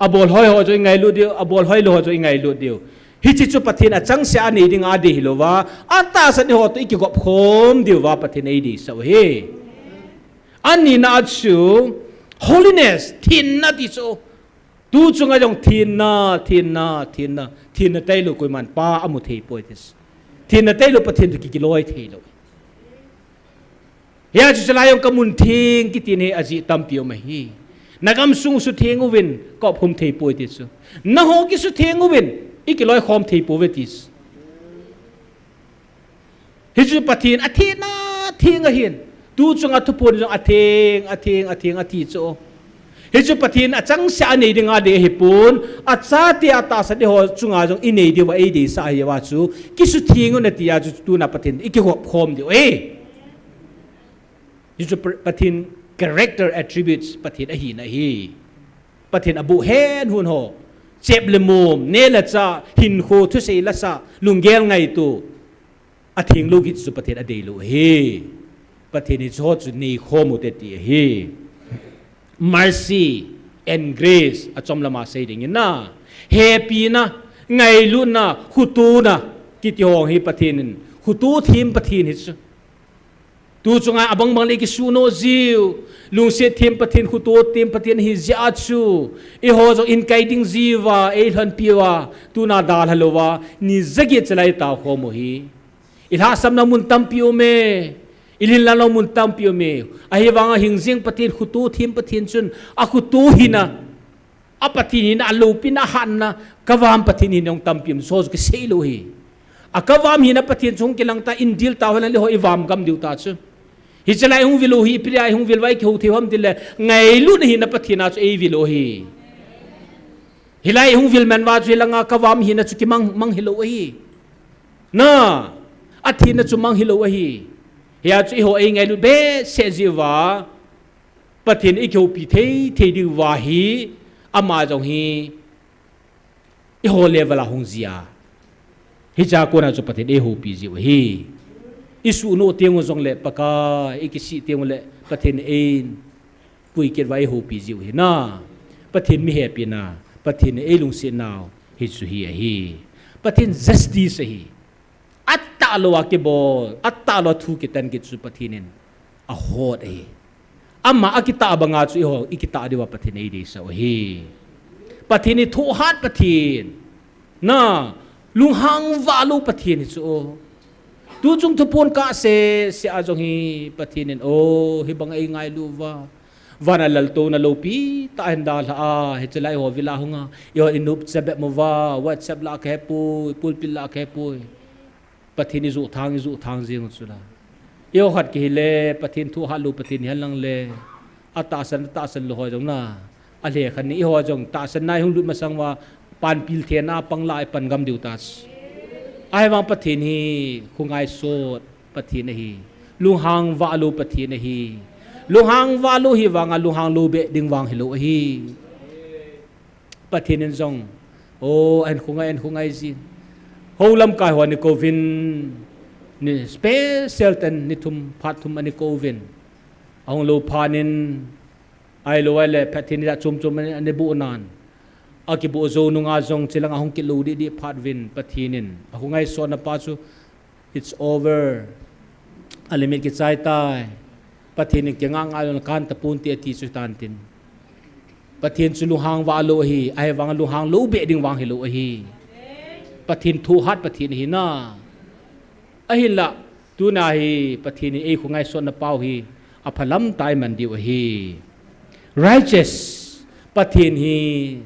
Abol hoi ho chu ingailut diu. Abol hoilou ho chu ingailut diu. Hiche chu Pathen achangseh a nei dinga dei hilouva, atahsan eiho toh ikigop khom diuva Pathen eideisah u ahi. Anina a chu holiness, thenna ti chu. Tu chunga jong thenna, thenna, thenna, thenna tailou koiman Pa amu thei poi ti chu. Thenna tailou Pathen toh ki, kiloi theilou. Hia chu chalai jong kamun theng kiti hi ajeh tampi um ahi. Nagamsung sutheng uvin, ka opkhom thei poi ti chu. Naho kisutheng uvin, ikiloikhom thei pouve ti chu. Hichu Pathen athenna theng ahin. Tu chunga thuphon jong atheng, atheng, atheng ati chu. Hichu Pathen achangseh a nei dinga dei ahipon, achate atahsan eiho chunga jong inei diuva eideisah ahiuva chu, kisutheng un ati a chu tuna Pathen ikigop khom diu ahi. Hichu Pathen character attributes Pathen ahina ahi. Pathen aboh hen hun ho. Chep le mom, neh le chah, hinkho, thusei lasah, lunggel ngaito. Athenglou kiti chu Pathen adeilou ahi. Pathen hiche ho chu neikhom ute ti ahi. Mercy and grace achom lama sei ding in na. Hepina, ngailutna, khotona, kiti ho hi Pathen in, khoto them Pathen hi chu. Tu chunga abang bang le kisunoh jiu, lungset them Pathen, khoto them Pathen ahi jeh a chu, eiho jong inkai ding jiuva, eilhonpiuva, tuna dalha louva, ni jaget chalai taokhom u ahi. Ilhahsamna mun tampi um e, ilhinlelna mun tampi um e. Ahivanga hingjing Pathen, khoto them Pathen chun, akhoto hina, apathen hina, aloupina, ahatna, kavam Pathen hina jong tampi um, so kisei lou ahi. Akavam hina Pathen chu hung kilang ta, indil tauhen lang le ho ivam gam diu ta chu. Hiche lai hung vil u hi, ipi dia hung vil uva ikihou thei u ham tile, ngailutna hina Pathen a chu eivil u ahi. Hilai hung vil man uva chu hilanga kavam hina chu kimang, mang hilou ahi. Na, athenna chu mang hilou ahi. Hia chu eiho eingailut behseh jiuva, Pathen ikihoupi thei, thei diuva hi, ama jong hi, eiho level a hung jia. Hichea kona chu Pathen eihoupi jiu ahi. Isuhnoh teng u jongle Pakai, ikisih teng ule Pathen in eipui kit uva eihoupi jiu ahi na. Pathen mihepina, Pathen in eilungset nau, hichu hi ahi. Pathen justice ahi. Atahlouva kibol, atahlouva thu kitan kit chu Pathen in ahot ahi. Ama akitah banga chu eiho ikitah diuva Pathen eideisah u ahi. Pathen hi thohhat Pathen. Na, lunghang vahlou Pathen hi chu. Tu chung thuphon kah seh seh a jong hi Pathen in, o, hibang eingailu uva, vana laltouna loupi tah ahin dalha a, hiche lai ho vil a hunga, eiho inop chabep uva, WhatsApp lah kahepoi, pulpit lah kahepoi. Pathen ijoh thang, ijoh thang jeng u chula. Eiho khat kihile, Pathen thohhat lou Pathen hihen lang le, atahsan, atahsan lou ho jong na, alhekhan ni eiho jong tahsan na ihung lut masang uva, panpil thena pang lah ipan gam diu ta chu. Ahivang Pathen hi khongaisot Pathen ahi. Lunghang vahlou Pathen ahi. Lunghang vahlou hivanga lunghang lou beh ding vang hilou ahi. Pathen in jong, o, ahin khongai, ahin khongai jin. Hou lamkai ho ana kouvin, ni special ten ni thum, phat thum ana kouvin. Ahung lou phat in, ahilou ahile, Pathen in achom chom ana, ana boh nan. Akiboh jou nunga jong, chulang ahung kit lou deh deh phat uvin, Pathen in. Akhongaisotna pa chu, it's over. A limit kichai tai. Pathen in kingah ngah lou na kan taponte ati chu tan tin. Pathen chu lunghang vahlou ahi, ahivang lunghang lou beh ding vang hilou ahi. Pathen thohhat Pathen ahi na. Ahinla, tuna hi Pathen in eikhongaisotna pau hi, aphalam tah iman diu ahi. Righteous, Pathen hi,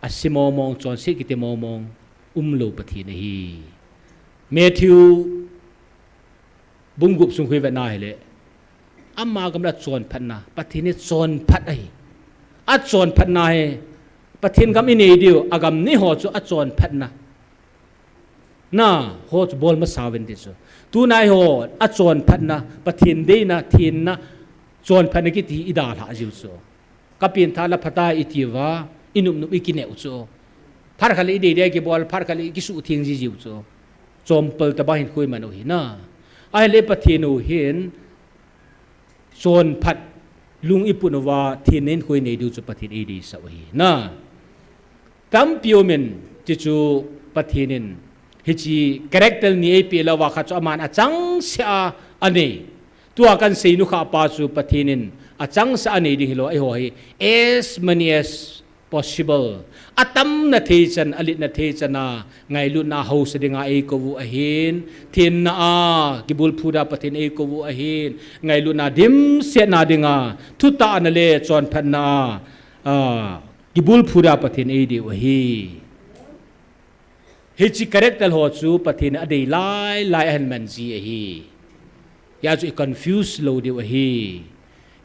ase mong mong, chonset kiti mong mong, umlou Pathen ahi. Matthew, bung gup sung khu ivet na hile. Ama gam le achonphatna, Pathen hi chonphat ahi. Achonphatna hi, Pathen gam inei diu, agam nei ho chu achonphatna. Na, ho chu bol masa uvin ti chu. Tuna eiho, achonphatna, Pathen deina, thenna, Chonphatna kiti idalha jiu chu. Ka pengthah la phatai itiuva, inupnup ikineh u chu. Phat khat le idei dei kibol, phat khat le ikisuhtheng ji jiu chu. Chompal tabang hin koiman u hi na. Ahile Pathen u hin, chonphat lung iput uva, thenna hinkho inei diu chu Pathen eideisah u hi na. Tampi umin, chuchu Pathen in, hiche character ni eipeh lou va khat chu aman achangseh a anei. Tua kahin sei nukhah pa chu Pathen in achangseh a anei ding hilou, eiho hi as many as possible. Atamna thei chan, alitna thei chan a, ngailutna haosa dinga eikou u ahin, thenna a, kibulphu dia Pathen eikou u ahin, ngailutna dimsetna dinga, thutahna le chonphatna a, a, kibulphu dia Pathen eidei u ahi. Hiche character ho chu Pathen in adei lai lai ahin man ji ahi. Hijeh chun i confuse lou diu ahi.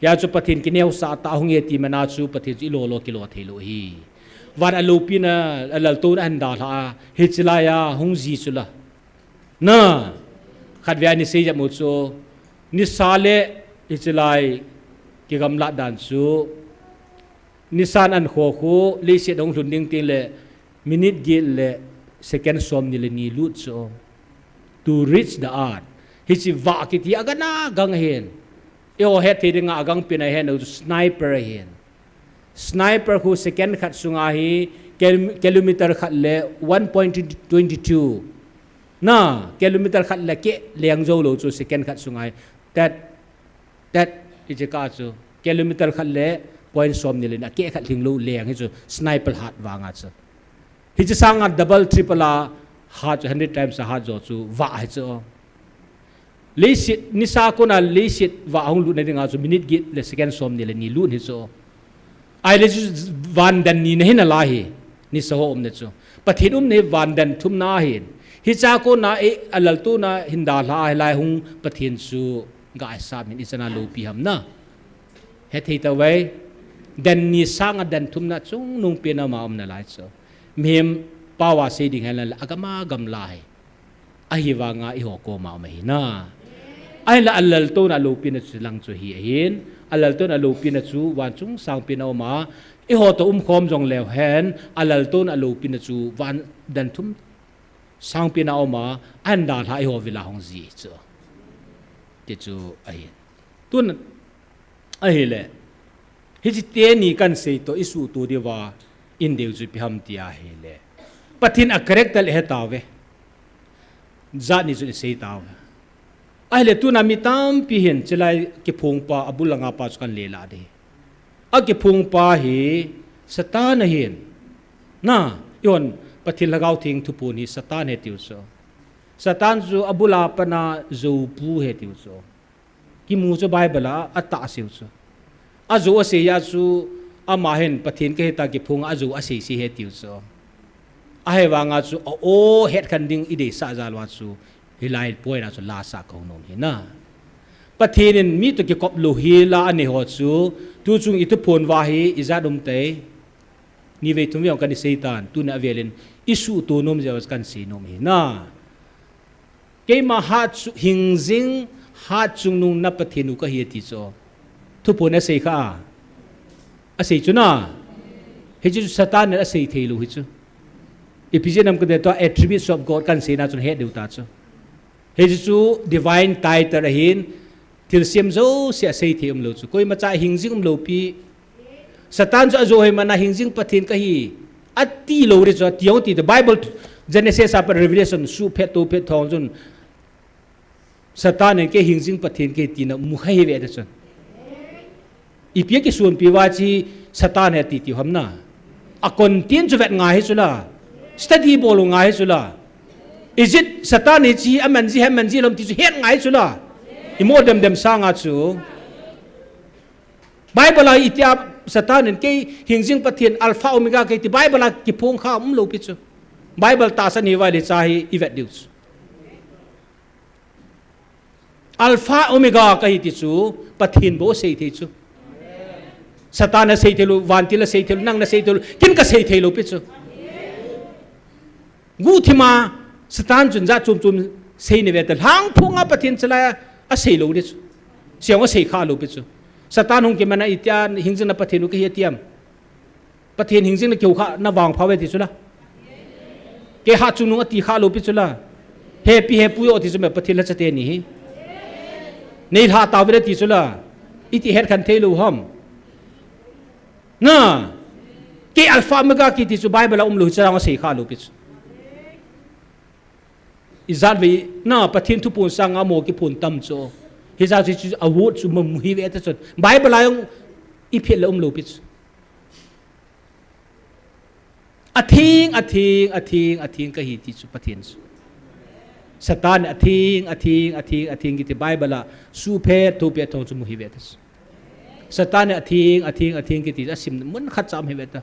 Hijeh chun Pathen kineosah tah hung e ti man a chu Pathen chu ilo lo kilo thei lou ahi. Van a loupina, a laltouna ahin dalha a, hiche lai a hung ji chu la. Na, khatvei a nei sei jep u chu, nisa le hiche lai kigamlat dan chu, nisa in ahin kho khu, leiset ahung lhun ding teng le, minute get le second somni le ni lut chu. To reach the earth. Hiche vah kiti agang agang ahin. Eiho hetthei dinga agang pen a ihet nau chu sniper ahin. Sniper khu second khat sunga hi kil-, kilometer khat le one point twenty two. Na, kilometer khat le keh leng jou lou chu second khat sunga hi. Tat, tat, hiche kah chu. Kilometer khat le point somni le ni, akeh khat lhing lou leng hi chu sniper hat vanga chu. Hiche sanga double, triple a hat chu, hundred times a hat jo chu vah hi chu. Leiset, nisa kona leiset vah ahung lutna dinga chu minute get le second somni le ni lut hi chu. Ahile chu van dan nina hi nalai hi, nisa ho umna chu. Pathen umna hi van dan thumna ahin. Hiche a kona e, a laltouna hin dalha a hilai hung Pathen chu ngaisah in ichan a loupi ham na. Hethei tauve. Dan ni sanga dan thumna chungnung pen ama umna lai chu. Mihem pao a sei ding hihen lang le agam agam lai. Ahivanga eiho koma um ahi na. Ahinla a laltouna loupina chu lang chu hi ahin. A laltouna loupina chu van chung sangpen a um a. Eiho toh umkhom jong leu hen. A laltouna loupina chu van dan thum sangpen a um a. Ahin dalha eiho vil a hung ji chu. Ti chu ahin. Tun Ahile, hiche teni kahin sei toh isuhto diuva in deu chu ipi ham ti ahile, Pathen a character ihet tauve. Jat ni chu isei tauve. Ahile tuna mi tampi hin, chulai kiphongpa, abul langa pa chu kahin lelah ding. Akiphongpa hi Satan ahin. Na, ihon Pathen Lhagao Theng thuphon hi Satan ahi tiu chu. Satan chu abul a pat a joupu ahi tiu chu. Kimu chu Bible a, atah asei u chu. Ajou asei a chu, ama hin Pathen kahi tia kiphong a ajou asei sei ahi tiu chu. Ahivanga chu, a o het khen ding ideisah jal uva chu, hilai point a chu lasah kahung nom hi na. Pathen in mi toh kikop lou hi la anei ho chu, tuchung i thuphon uva hi ijat um tai. Nivei thumvei jong kahin sei tan, tuna avelin isuhto nom jeh uva kahin sei nom hi na. Keima hat chu, hingjing hat chungnung na Pathen u kahi ati chu. Thuphon asei kha a. Asei chu na. Hichu Satan in asei thei lou hi chu. Ipi jeh ham kati le tua attributes of God kahin sei na chun het diu ta chu. Hichu divine title ahin, thilsem jouse a seithei umlou chu. Koimacha hingjing umlou pi. Satan chu ajou hoi man a hingjing Pathen kahi. Ati lou ding chu, ati jong ati te Bible Genesis a pat Revelation suh phet to phet thong chun. Satan in kei hingjing Pathen kahi tina mu kha hi ve te chun. Ipi a kisonpi uva chu Satan ahi ati tiu ham na. A content chu vet ngai hi chu la. Study bol u ngai hi chu la. Is it Satan hi chu aman ji, aman ji lou ham ti chu het ngai hi chu la. Imo dem dem sanga chu. Bible a itia Satan in kei hingjing Pathen Alpha Omega kahi ti Bible a kiphong kha umlou pi chu. Bible tahsan hi uva le cha hi i vet diu chu. Alpha Omega kahi ti chu, Pathen bou asei thei chu. Satan asei thei lou, vantil asei thei lou, nang nasei thei lou, ken kasei thei lou pi chu. Guhthima, Satan chun jat chom chom sei ni ve ta, lhangphong a Pathen chalai a asei lou ding chu. Siang asei kha lou pi chu. Satan hung kimana itia hingjing na Pathen u kahi atiam. Pathen hingjing na keu kha na vangpha ve ti chula. Kei ha chungnung ati kha lou pi chula. Hepi hepu yo ti chu me Pathen la chate ni hi. Nei lha ta ve ti chula. Iti het khan thei lou ham. Na. Kei Alpha Omega kiti chu Bible a um lou hi chang a sei kha lou pi chu. Ijat ve na Pathen thuphon sanga mo kiphon tam chu. Hijat chu a word chu mamu hi ve ta chun. Bible a jong i phel le um lou pi chu. Athing, athing, athing, athing kahi ti chu Pathen chu. Satan athing, athing, athing, athing kiti Bible a suphet, thuphet thong chu mu hi ve ta chu. Satan athing, athing, athing kiti asim mun khat cham hi ve ta.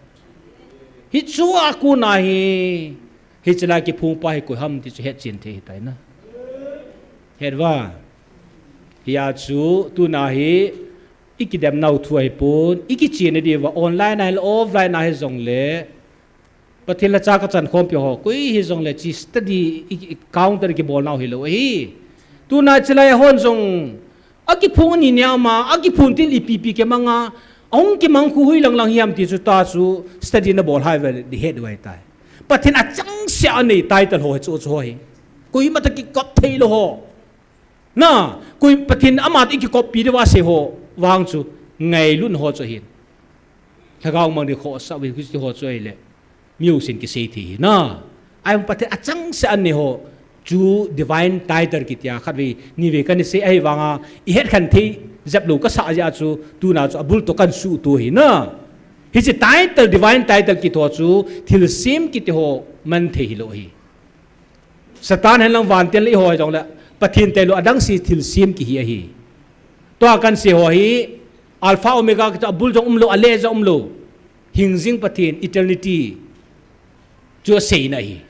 Hi chu a kona hi, hi chila kiphong pa hi koi ham ti chu het chen thei hi tai na. Het va. Hi a chu tuna hi i kidem nau thu ahi pon, i kichen na diu va online a hi offline a hi jong le, Pathen la cha ka chan khom pi ho, koi hi jong le chi study i, i counter ki bol nau hi lou ahi. Tuna chilai hon jong, a kiphong ni nia ma, a kiphong tin i pi pi ke manga, a hung kimang khu hui lang lang hiam ti chu ta chu study na bol hai ve di het vai tai. Pathen a chang se a nei tai ta ho chu chu ho hi. Koi ma ta ki kop thei lou ho. Na, koi Pathen ama ti ki kop pi de va se ho, vang chu, ngai lun ho chu hin. Lhagao mang di kho sa ve khu ti ho chu ai le. Miu sin kisei thei hi na. Ai Pathen a chang se an ni ho. Chu divine title kitia khat ve ni ve kan sei ahi vanga i het khan thei jep lou ka sa ja chu tuna chu abul to kan su tu hi na. Hi chi title divine title ki tho chu thil sim kiti ho man thei hi lou hi. Satan hen lang van tel i ho jong le Pathen te lou adang si thil sim ki hi ahi. Tua kan se ho hi Alpha Omega kiti abul jong um lou, ale jong um lou. Hingjing Pathen, eternity. Chu a seina hi.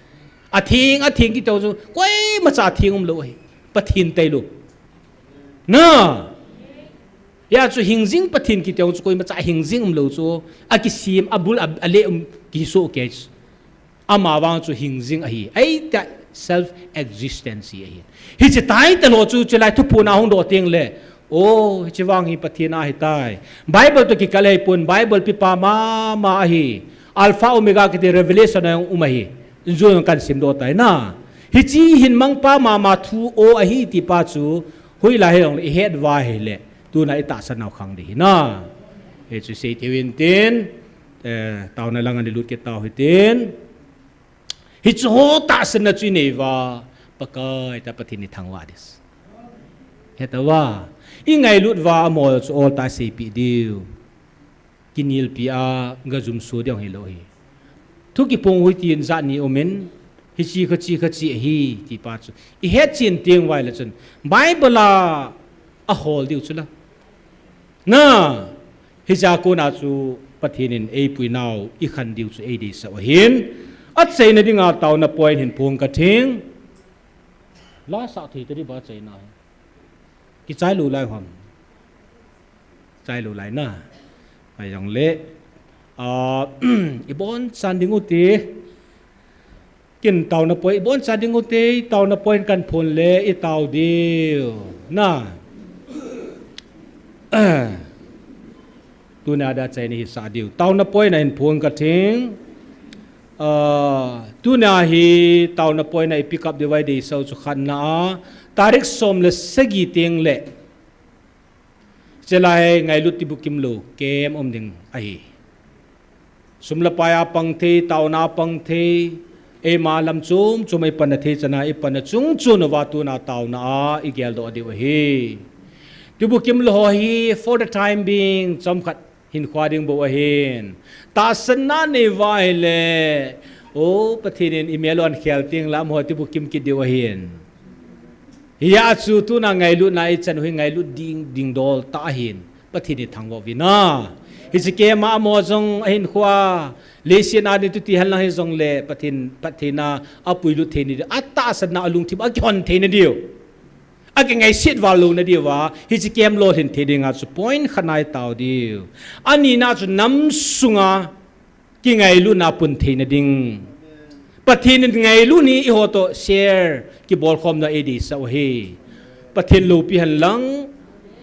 Athing, athing kiti chu, koi ma cha thing um lou hi. Pathen tai lou. Na. Ya chu hingjing Pathen kiti chu, koi ma cha hingjing um lou chu. A kisim, abul, a, ale um, ki so ke. Ama vang chu hingjing ahi. Ai ta self existence ahi. Hi chi tai ta lou chu, chi lai thuphon a hung do teng le. O, hi chi vang hi Pathen a hi tai. Bible to ki kal hei pon, Bible pi pa ma, ma ahi. Alpha Omega kiti Revelation a um ahi. Injun kan sim do tai na. Hi chi hin mang pa ma, ma thu o ahi ti pa chu. Hui la he long i het va he le. Tuna i ta sa nau khang di hi na. Hi chu sei te win tin. Eh, tau na lang ani lut ke tau hi tin. Hi chu ho ta sa na chu i nei va. Pakai ta Pathen ni thang va dis. He ta va. I ngai lut va a mo chu ol ta sei pi diu. Kinilpi a, ga jum su diang hi lou hi. Thu kiphong hui tin jat ni um in, hi chi kha chi kha chi hi, ti pa chu. I het chin tiang vai la chun. Bible a, a hol diu chu la. Na, hi ja ko na chu Pathen in ei pui nau, i khan diu chu ei dei sa ahin. A chei na ding a tau na point hin phong ka thing. La sa thei ta di ba chei na hi. Ki chai lou lai ham. Chai lou lai na. Ai jong le. A, i bon chan ding u ti. Kin tau na poi, i bon chan ding u ti, tau na poi kan phon le, i tau diu. Na. Tuna da chai ni hi sa diu. Tau na poi na hin phong ka thing. A, tuna hi tau na poi na i pick up di vai dei sau chu khan na a. Tarik som le sagi ting le. Chelai ngai lut ti bukim lo, kem om ding ahi. Sum le pai a pang thei, tauna pang thei, eima lam chom chom ei pan a thei chana, ei pan a chung chun uva tuna tauna a, i gel doh diu ahi. Ti bukim lo ho hi, for the time being, chomkhat hin khua ding bou ahin. Tahsanna nei va hile, o, Pathen in i mel u an khel ting lam ho ti bukim kit diu ahin. Hia chu tuna ngailutna i chan u hi ngailut ding, ding dol ta ahin. Pathen i thangvah uvin a. Hiche keima amaho jong ahin khua. Leiset a ni tuti hen lang hi jong le Pathen, Pathen a apuilut thei ni diu. Atahsanna alungthim a kihon thei na diu. Akingaiset val lou na diu va. Hiche kem lolhin thei ding a chu point khat nai tau diu. Ani na chu nam sunga Kingailutna pun theina ding. Pathen in ngailut ni i ho to share kibolkhomna ei deisah u ahi. Pathen loupi hen lang,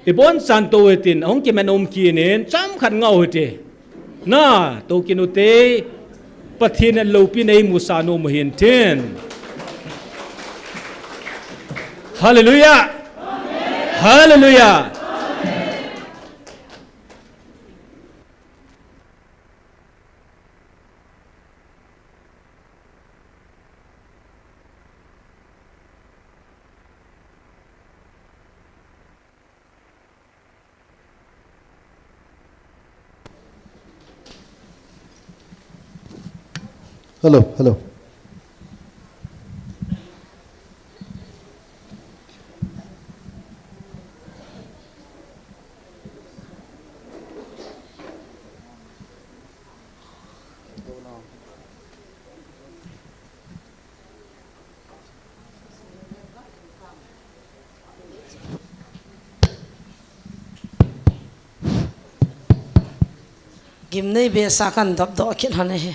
Ibon chan tou hitin, ahung kiman um kit in, chomkhat ngah u hite. Na, tou kit u hite, Pathen in loupi nei musah nom u hintin. Hallelujah. Hallelujah. Hello, hello. Gimnei behseh a kan dopdoh kit lhon ahi.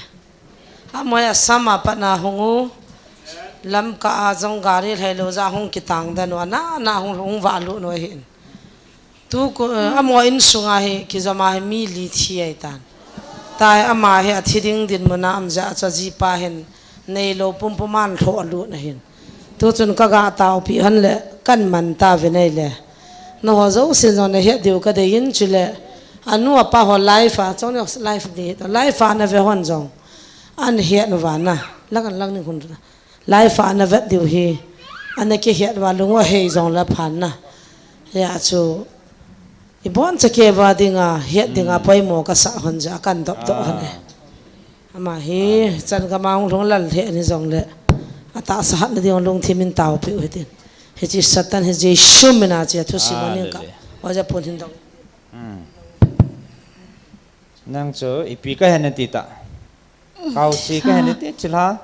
Amoi Assam a pat na hung u. Lamka a jong gari lhai lou jeh a hung kitang den u, ana, ana hung, hung valut u ahin. Tu ko, eh, amaho insunga hi, kijom a hi mi li thi ahitan. Tua hi ama hi athi ding dinmun a um jeh a chu ajipa hin neilou pumpum a alhoh lut ahin. Tu chun kaga taopi hon le, kan man tauvin ahile. Nangho jousen jong nahet diu kadei in chule. Anu apa ho live a, chong ne live di, live a nave hon jong. Ana het uva na, lang, lang ning hun. Live a ana vet diu hi, ana kihet uva lung u ahei jong le phan na. Hijeh chun, ibon chakei uva dinga, het dinga poimo kasah hon jeh a kan dopdoh hon e. Ama hi, chan gam a hung lhung lal he ni jong le. Atahsa hatna ding lungthim in taopi u hitin. Hiche Satan hi Jesu min a che thusim aning ka. Hallelujah. Oja pun hin dong. Nang chu ipi kahi nati ta. Kaosi kahi nati chilha.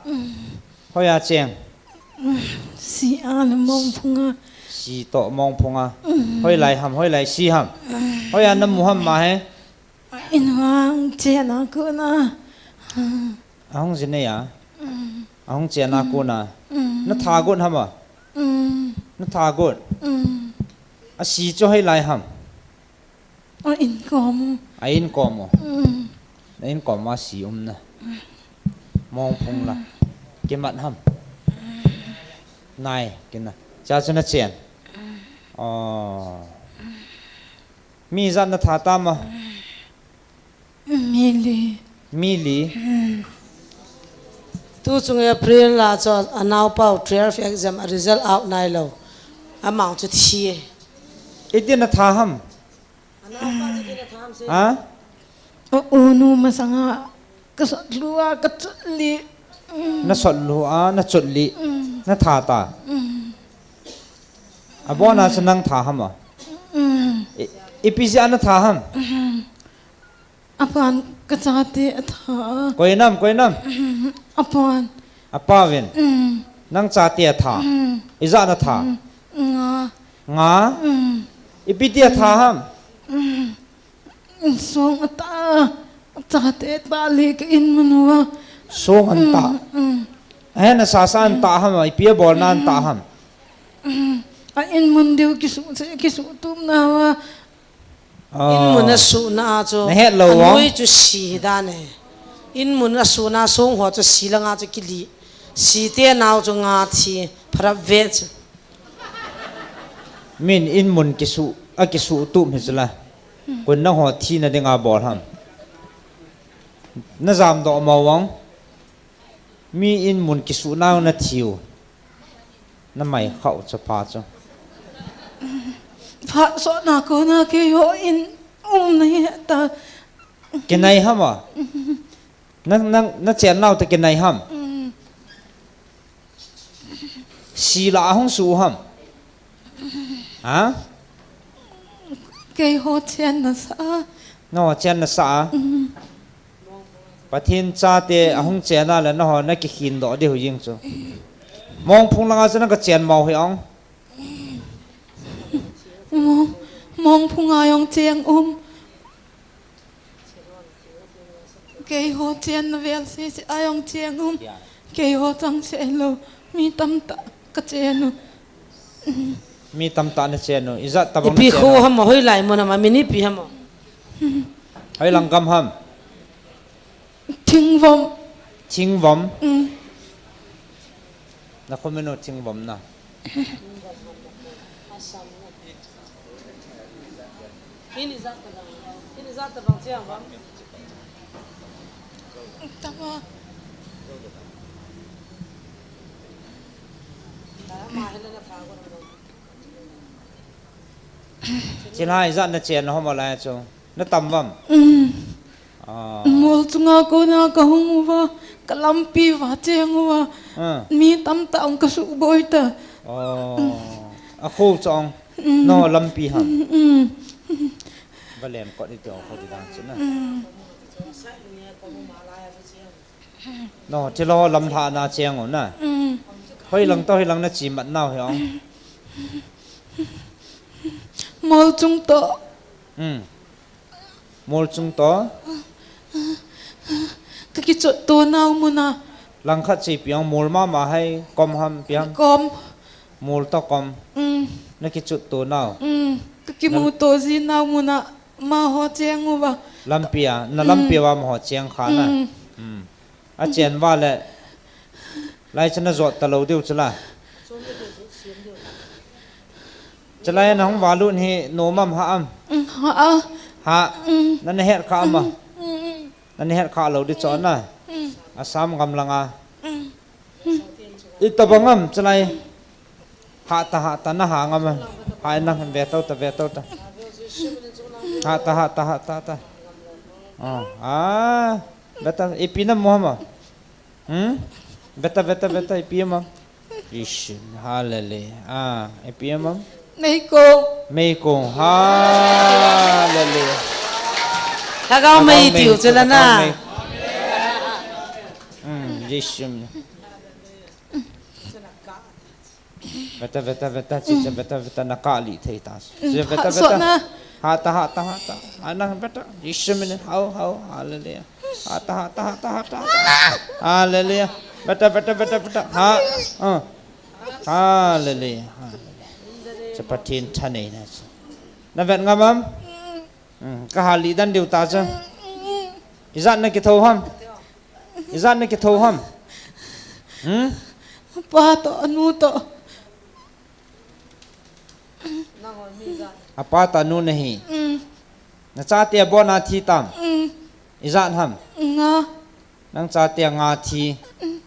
Hoiya cheng. Si a le Mongphung a. Si toh Mongphung a. Hoilai ham, hoilai si ham. Hoiya namu ham ama hi. In hung chena kona. Ahung jinei a. Ahung chena kona. Natha got ham a. Natha got. Asi chu hoilai ham. A inkom u. A inkom u. Na inkom a si um na. Mongphung la. Kimat ham. Nai, kina. Cha chu nachen. Oh. Mi ijat natha tam a. Mi li. Mi li. Tu chung April la chu anaopa u twelve exam a result out nailou. Ama chu thi e. Iti natha ham. Ha? A unu masanga kasot lou a kachot li. Nasot lou a nachot li. Natha ta. Abon a chu nang tha ham a. I, ipi jeh a natha ham. Apan kachate atha. Koi nam, koi nam. Apan. Apa vin. Nang chate atha. Ijat natha. Nga. Nga. Ipi ti atha ham. Song atah, chate atah le ka in mun uva. Song an tah. Ahin asasa an tah ham, ipi abolna an tah ham. A in mun diu kisu, kisu tum na uva. In mun asuhna chu. Nahet lou uva. Anoi chu si dan e. In mun asuhna song ho chu si langa chu kili. Si te nau chu nga thi, pharap ve chu. Min in mun kisu, akisu tum hi chu la. Koi nangho thina dinga bol ham. Najam doh mo vang. Mi in mun kisuh nau nathiu. Namai khau chapa chu. Phat sotna kona keiho in um nahi ta. Kinai ham a. Nang, nang, nachen nau te kinai ham. Si la ahung su ham. Ha? Keiho chen nasa a. Nangho chen nasa a. Pathen chate ahung chen a le nangho nakikhin doh diu jing chu. Mongphung langa chu nang kachen mo hi ong. Mong, Mongphung a jong cheng um. Keiho chenna vel sese a jong cheng um. Keiho chang se lou. Mi tamtah kachen u. Mi tamtah nachen u. Ijat tabang nachen u? Ipi kho ham, hoilai mun ham, amin ipi ham? Hoilang gam ham? Thingvom. Thingvom? Mm. Nakho min u Thingvom na. Tama. Chilai ijat nachen u ham lai chu? Natam vam? Mm. Ah. Mol chunga kona kahung uva, kalampi uva cheng uva. Ah. Mi tamtah hung kasuboi ta. Oh. Akho chong. Mm. No lampi ham? Mm, mm. Valen kot iti ong kho di dan chu na. Mm. No, thilo lamlhah na cheng u na. Mm. Hoilang to, hoilang nachi mat nau hi ong? Mol chung to. Mm. Mol chung to? Kakichot to nau muna. Langkhat chi pi ong, mol mama hai, kom ham, pi ham? Kom. Mol to kom. Mm. Nakichot to nau. Mm. Kakimu to ji nau muna. Amaho cheng uva. Lampi a, na lampi uva amaho cheng kha na. Mm. Mm. Achen uva le. Lai chu najot talou diu chu la. Chulai nahung valut hi nom am, hah am? Mm, hah a. Hah. Mm. Nana het kha am a? Mm, mm. Nana het kha lou di chu na. Mm. Assam gam langa. Mm. Itobang am chulai. Hah ta, hah ta, naha ngam a. Hah nang, ve to ta, ve to ta. Hah ta, hah ta, hah ta, hah ta. Ah, ah. Ve ta, ipi namu ham a? Hmm? Ve ta, ve ta, ve ta, ipi ham a? Ish, hallelujah. Ah, ipi ham a? Meikong. Meikong. Hallelujah. Lhagao mei tiu chu la na. Lhagao mei. Hmm, Jisu. Ve ta, ve ta, ve ta, chi cha, ve ta, ve ta, nakah lih thei ta. Mm, ve ta, ve ta. Hah ta, hah ta, hah ta. Anang ve ta. Jisu min in, hau, hau, hallelujah. Hah ta, hah ta, hah ta, hah ta. Hallelujah. Ve ta, ve ta, ve ta, ve ta. Hah. Ah. Hallelujah. Hallelujah. Cha Pathen thanei na cha. Na vet ngam am? Mm, ka hah lih dan diu ta cha. Ijat nakitho ham? Ijat nakitho ham? Hmm? Apa to, anu to. Apa to anu nahi. Mm. Nachate abon a thi tam? Mm. Ijat ham? Nga. Nang chate nga thi. Mm.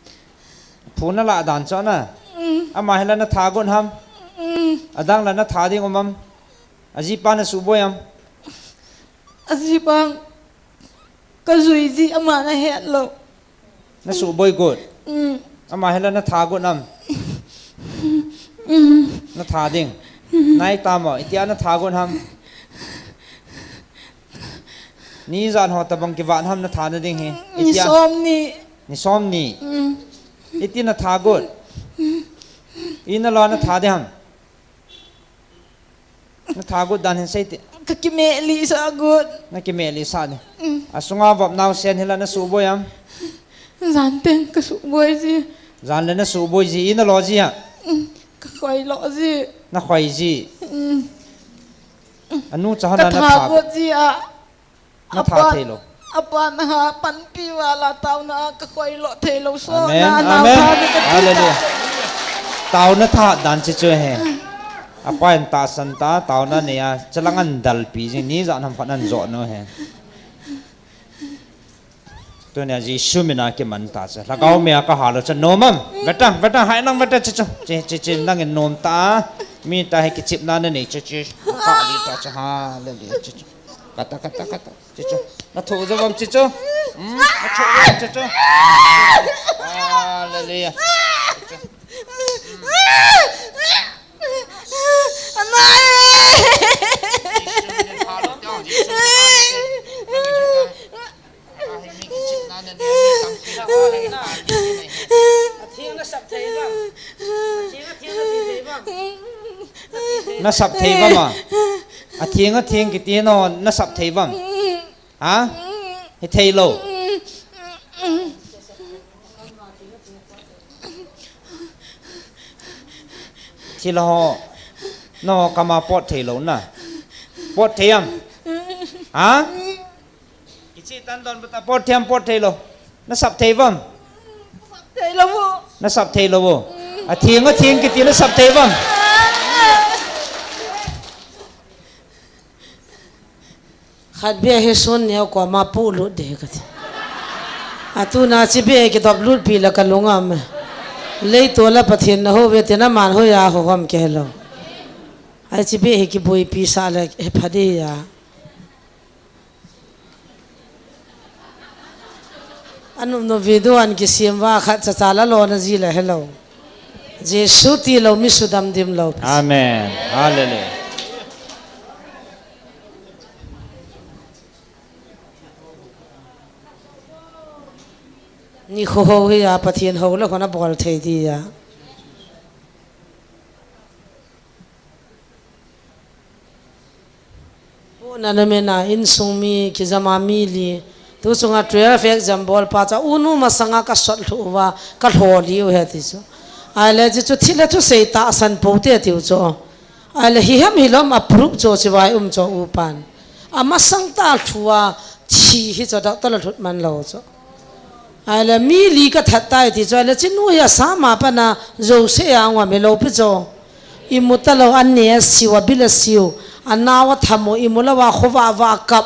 Phu nalah dan chu na. Mm. Ama hi la natha got ham? Mm. Adang la natha ding um am? Ajipa nasuhboi am? Ajipa. Kajui ji ama nahet lou. Nasuhboi got. Mm. Ama hi la natha got am? Mm. Natha ding. Mm. Nai tamo, itia natha got ham? Ni jan ho tabang kivat ham natha na ding hi? Itia. Ni som ni. Ni som ni. Mm. Iti natha got? Mm. Ina lo natha ding ham? Natha got dan hin sei te. Kakimeh lih sah got. Nakimeh lih sah ni. Mm. Asunga vop nau sen hi la nasuhboi am? Jan teng kasuhboi ji. Jan le nasuhboi ji, ina lo ji a? Mm. Kakhoi lo ji. Nakhoi ji. Mm. Anu cha hon a natha got ji a. Natha thei lou. Apa, apa naha panpi vala taona kakhoi lo thei lou so. Amen. Na, na, amen. Hallelujah. Taona tha dan chi chu he. Apa in tahsan ta, taona nei a, chalang an dalpi jing ni jan ham phat an jo no he. Tunia Jisu mina kiman ta cha. Lhagao mei a kaha lou cha nom am? Ve ta, ve ta, hai nang ve ta chi chu. Chi, chi, chi, nang in nom ta. Mi ta hi kichepna nanei chi chu. Ka li ta cha, hallelujah chi chu. Kata, kata, kata. Chi chu. Nathu jo vam chi chu. Hmm, nathu jo vam chi chu. Hallelujah. Chi chu. Anai. Atheng nasap thei vam? Atheng, atheng, atheng thei vam? Nasap thei vam a? Atheng, atheng kiti no nasap thei vam? Ha? Hithei lou. Thilha ho. No, kama pot thei lou na. Pot thei am? Ha? Kichi tan don bata pot thei am, pot thei lou. Na sap thei vam? Thei lou. Na sap thei lou. A thing, a thing kiti na sap thei vam? Khat bia hi sun neo ko ma pu lut de kati. Atu na chi bia ki dop lut pi la ka lungam. Lei to la Pathen na ho ve te na man ho ya ho hom ke lo. Ai chi bia hi ki bui pi sa le he pha de ya. Anu no video an ki siam va khat cha cha la lo na ji le hello. Jesu ti lo mi su dam dim lo. Amen. Hallelujah. Ni kho ho hi a Pathen ho le khona bol thei di ya. Puna na mena insung mi kijama mi li. Tu chunga twelve exam bol pa cha unu masanga ka sot lhu va ka lho li u he ti chu. Ai le ji chu thil a thu sei ta san po te ti u chu. Ai le hi hem hi lom a proof chu chi vai um chu u pan. A masang ta lhu a thi hi chu doctor la lhut man lo chu. Ai le mi li ka that tai ti chu ai le chinu hi a sa ma pa na zo se a ngwa me lo pi chu. I mu ta lo, a ne a siu, a bil a siu, a nau a tham u, i mu lo a kho va va kap.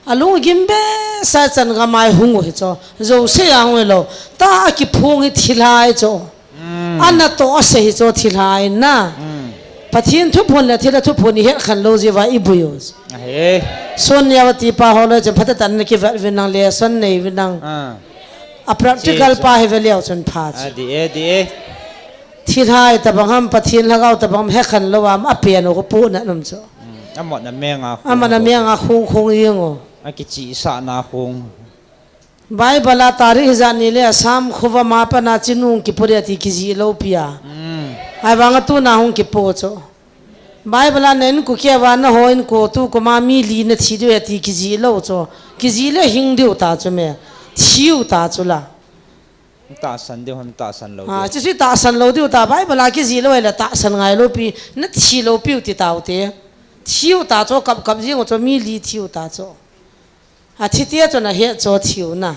A lung gim be sa chan ga mai hung u hi chu. Zo se a ngwe lo. Ta a ki phung hi thilhai chu. Mm. A na to a se hi chu thilhai na. Mm. Pathen thuphon le thil a thuphon i het khan lo ji va i bui u. Ahe. Sun ya ti pa ho lo chen phata tan na ki vat vin nang le son nei vin nang. Ah. A practical Jesu. Pa hi ve leo chun pha chu. A di e, di e. Thilhai ta bang ham, Pathen lhagao ta bang ham, he khan lo am, a pian u ko pu na nom chu. Mm, a mot na menga khung Ama na ko. Menga khung khung ing u. A kichi sa na khung. Bible a tarik hi jan ni le Assam khuva ma pa na chinung ki pu de ti ki ji lo pia. Mm. Ai vang a tu na hung ki pu chu. Bible a nen ku kia va na ho in ko tu ko ma mi li na thi diu he ti ki ji lo chu. Ki ji le hing diu ta chu me. Thiu ta chu la. Tahsan diu ham, tahsan lo Ha, diu. Chu si tahsan lo diu ta, Bible a ki ji lo le tahsan ngai lo pi, na thi lo piu ti tau te. Thiu ta chu kap kap jing chu mi li thiu ta chu. A thi te chu na he chu thiu na.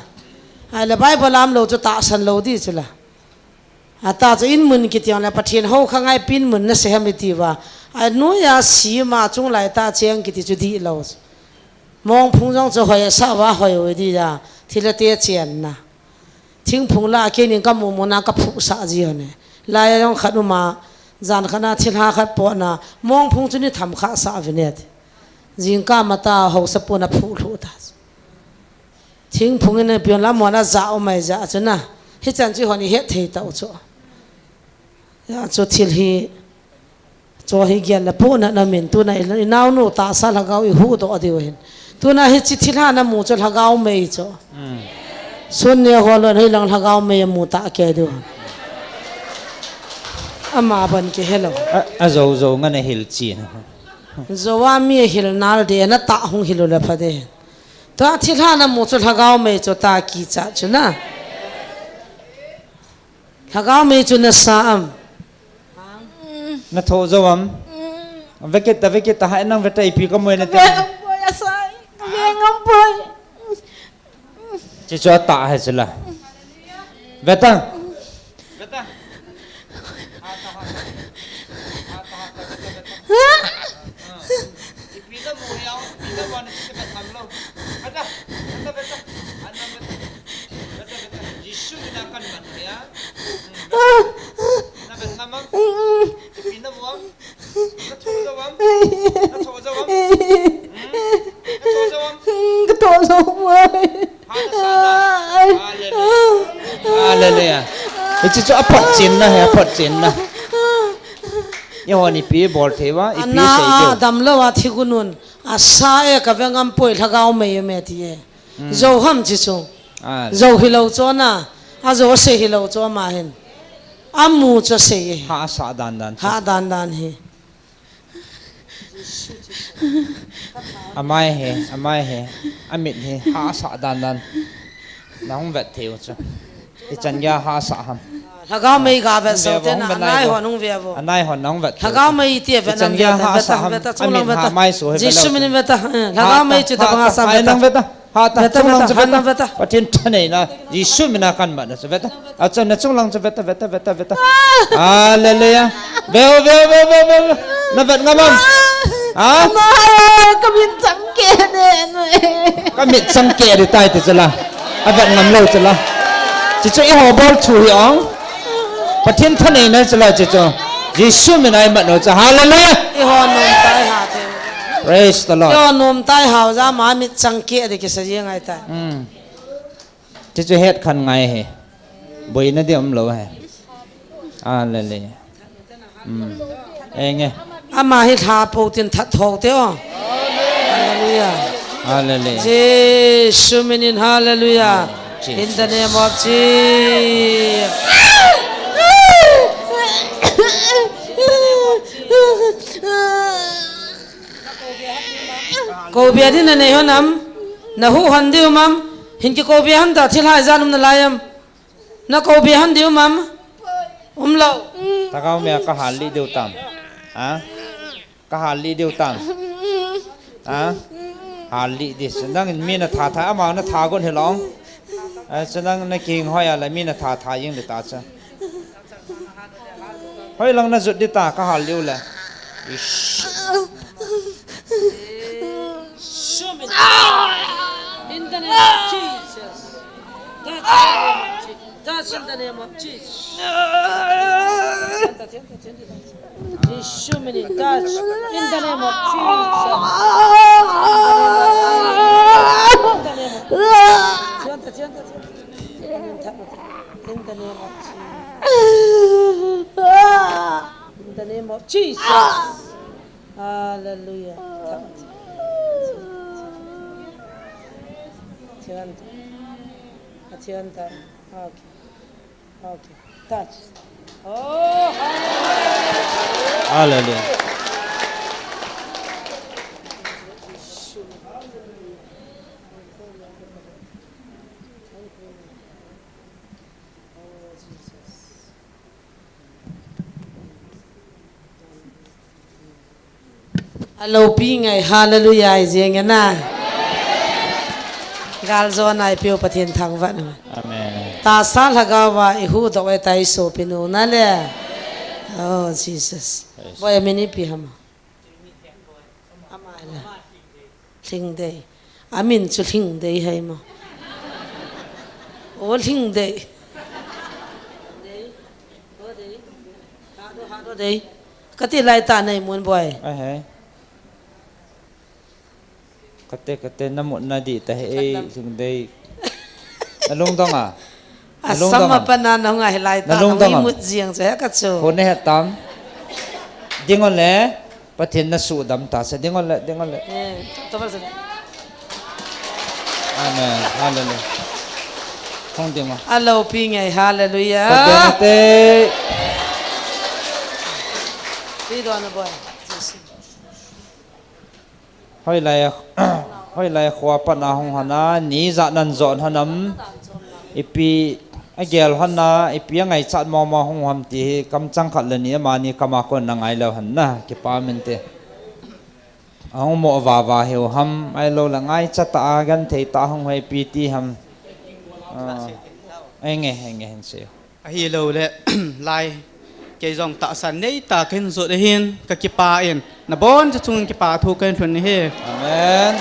Ai le Bible am lo chu tahsan lo di chu la. A ta chu in mun ki tiang le Pathen ho kha ngai pin mun na se ham i ti va. A nu ya si ma chung lai ta cheng ki ti chu di lo. Mong phung jong chu hoi sa va hoi u di ya. Thi le te chen na. Thingphung la a kei ning ka mu mu na ka phu sa ji ho ne. Lai a jong khat um a, jan khat na thilha khat po na, mong phung chu ni tham kha sa vi ne ti. Jing ka ma ta ho sa pu na phu lhu ta. Thingphung in a pion la mo na ja u mai ja chu na. Hi chan chi ho ni he thei ta u chu. Ya chu thil hi Chu hi gel le pu na na min, tuna i, i nau nu tahsa lhagao i hu doh diu hin. Tuna hi chi thilha na mu chu lhagao mei chu. Mm. Sun ne ho lon hi lang lhagao mei mu ta ke diu. Ama ban ke hello. A, a zo zo nga na hil chi na. Zo a mi hil nal de na ta hung hil u le pha de. Tua thilha na mu chu lhagao mei chu ta ki cha chu na. Lhagao mei chu na sa am. Na tho zo am. Vekit ta, vekit ta, hai nang veta ipi ka moi na te. Ve ngam poi, asai. Ve ngam poi. Chi chu ata hai chu la. Veta. Veta. Ipi na mu hiau, ipi na mu na chi ka tham lo. Veta, veta, veta. Ana veta. Veta, veta. Jisu na kan man ya. Na vet ngam am? Ipi na mu am? Na tho zo am? Na tho zo am? Hmm? Na tho zo am? Ka tho zo mai. Hallelujah. Hallelujah. Hichi chu a phot chin na he, a phot chin na. Ye ho ni pi bol thei va, ipi sei deu. Ana a dam lo a thi gunun. A sa e ka ve ngam poi lhagao mei me ti e. Mm. Zo ham chi chu. Ah. Zo hi lo chu na. A zo se hi lo chu ama hin. A mu chu se e. Ha sa dan dan chu. Ha dan dan hi. Amai he, amai he. A mit hi ha sa dan dan. Na hung vet thei u chu. I chan ya ha sa ham. Lhagao mei ga vet so te na, anai hon hung ve vo. Anai hon hung vet. Lhagao mei ti vet nam vet ta, vet ta, chunglang vet ta. Jesu min in vet ta. Lhagao mei chu tabang a sam vet ta. Ha ta, vet ta, chunglang chu vet ta. Pathen thaneina Jesu min a kan mat na chu vet ta. Acham na chunglang chu vet ta, vet ta, vet ta, vet ta. Hallelujah. Ve, ve, ve. Na vet ngam am? Ha? Ka mit chang ke ne. Ka mit chang ke di tai ti chu la. A vet ngam lou chu la. Chi chu i ho bol thu hi ong. Pathen thaneina chu la chi chu. Jesu min a i mat no chu. Hallelujah. I ho nom tai ha the. Praise the Lord. I ho nom tai ha ja ma mit chang ke di kisa jeng ai tai. Chi chu het khan ngai he. Boina di um lou he. Hallelujah. Enge. Ama hi lha po tin that tho te o. Hallelujah. Hallelujah. Jesu min in hallelujah. In the name of Jesus. Kou bia din na nei hon am? Na hu hon di um am? Hin ki kou bia hon ta thil hai jan um na lai am? Na kou bia hon di um am? Um lou. Takao mea ka hal li diu tam. Ha? Ka hal li diu tam. Ha? Hal li di. Nang mi na tha tha ama na tha gon hi long. Ai, chu nang na king hoi a la mi na tha tha jing di ta chu. Hoi lang na jut di ta ka hal liu le. Ish. In the name of Jesus. Touch in the name of Jesus. Touch in the name of Jesus. Jesu min in touch. In the name of Jesus. In the name of Jesus. In the name of Jesus. In the name of Jesus. Hallelujah. Athian ta. Athian ta. Okay. Okay. Touch. Oh, hallelujah. Hallelujah. Alopi ngai, hallelujah, i jeng na. Gal jo nai piu Pathen thangvah na. Amen. Tahsa lhagao va i huhdoh e tai sopi nu na le. Oh, Jesus. Praise. Boy, a min ipi ham? Ama le. Lhingdei. A min chu Lhingdei hai mo. O Lhingdei. Dei. Dei. Ka ti lai ta nei mun boy. Ai hai. Kate, kate, na mut na di ta he, ei, Lhingdei. Na lungdong a? Na lungdong a? Asam a pa na na hung a hi lai ta, na lungdong a? Mut jing chu he ka chu. Ko ne he tam. Ding on le. Pathen na sudam ta sa, ding on le, ding on le. Eh, to ba sa. Amen. Hallelujah. Hong ding on. Alopi ngai, hallelujah. Pathen te. Ti do na boy. Hoilai, hoilai khua pat na hung hana, ni ja nan jon hanam. Ipi a gel hon na, ipi a ngaichat mong mong hung ham ti hi, kam chang khat le ni ama ni kam a kon na ngai leu hen na, kipa min te. Ahung mo va va hiu ham, ahilou le ngaichat a genthei ta hung hoi pi ti ham. Ah, enge, enge hin sei. Ahilou le, lai, kei jong tahsan nei ta kahin jot ahin, ka kipa in, na bon cha chung kipa thu kahin thun ahi. Amen.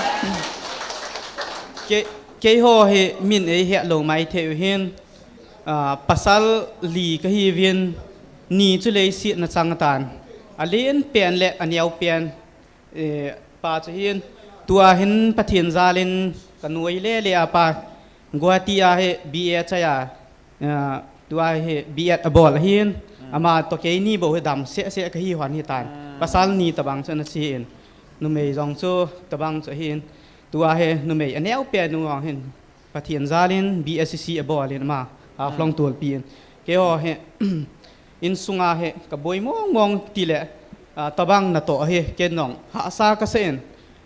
Kei, keiho hi min ei het lou mai thei u hin, Ah, pasal li kahiuvin, ni chu leiset na chang tan. Alen pen le aneo pen, eh, pa chu hin, tua hin Pathen jalin ka nuai le le a pa, Guwahati a hi B A chai a, ah, tua hi B Ed abol ahin, ama to keini bou hi dam seh seh kahi hon hitan. Pasal ni tabang chu ana che in, numei jong chu tabang chu ahin, tua hi numei aneo pen nu jong hin, Pathen jalin B S C C abol in ama, Haflong tulpi in. Keiho hi, insunga hi, ka boi mong mong ti le, ah, tabang na to hi, ken jong, hahsa ka sa in.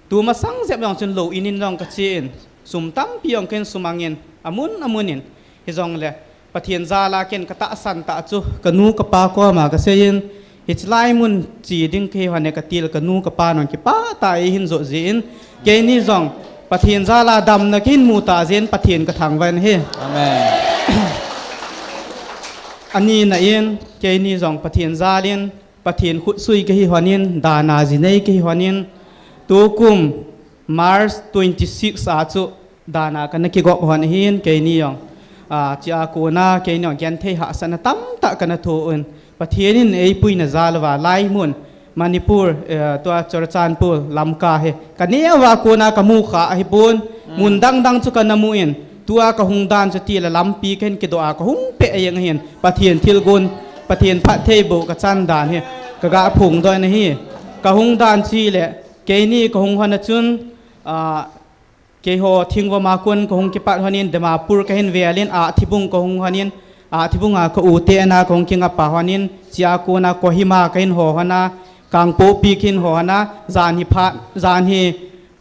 Tu masang jep jong chun lou in in jong ka che in. Sum tampi jong ken sumang in, amun, amun in. Hijong le, Pathen jal a ken ka tahsan tah chu, ka nu ka pa koma ka seiyin, hiche lai mun che ding kahi hon e ka til, ka nu ka pa nung kipah tah a eihin jot jin, keini jong Pathen jal a damna kahin mu tah jeh in Pathen ka thangvah in ahi. Amen. Ani na in, keini jong Pathen jal in, Pathen khut sui kahi hon in, dan a ji nei kahi hon in, tukum March twenty-six a chu dan a kana kigop hon ahin, keini jong, a, chua kona keini jong genthei hahsatna tamtah kana thoh un, Pathen in eipuina jal uva lai mun, Manipur, eh, tua Churachandpur, Lamka hi ka neo uva kona ka mu kha ahi pon, mun dang dang chu kana mu in, tua ka hung dan chu tile lampi kahin kidoh a ka hung peh jeng ahin, Pathen thilgon, Pathen phattheiboh ka chan dan hi ka ga phongdoh in ahi. Ka hung dan chu hile, keini ka hung hon a chun, a, keiho Thingvom a kon ka hung kipat hon in, Dimapur kahin vel in, Ahthibung ka hung hon in, Ahthibung a ka u te ana ka hung kingap a hon in, chua kona Kohima kahin ho hon a, Kangpokpi kahin ho hon a, jan hi phat, jan hi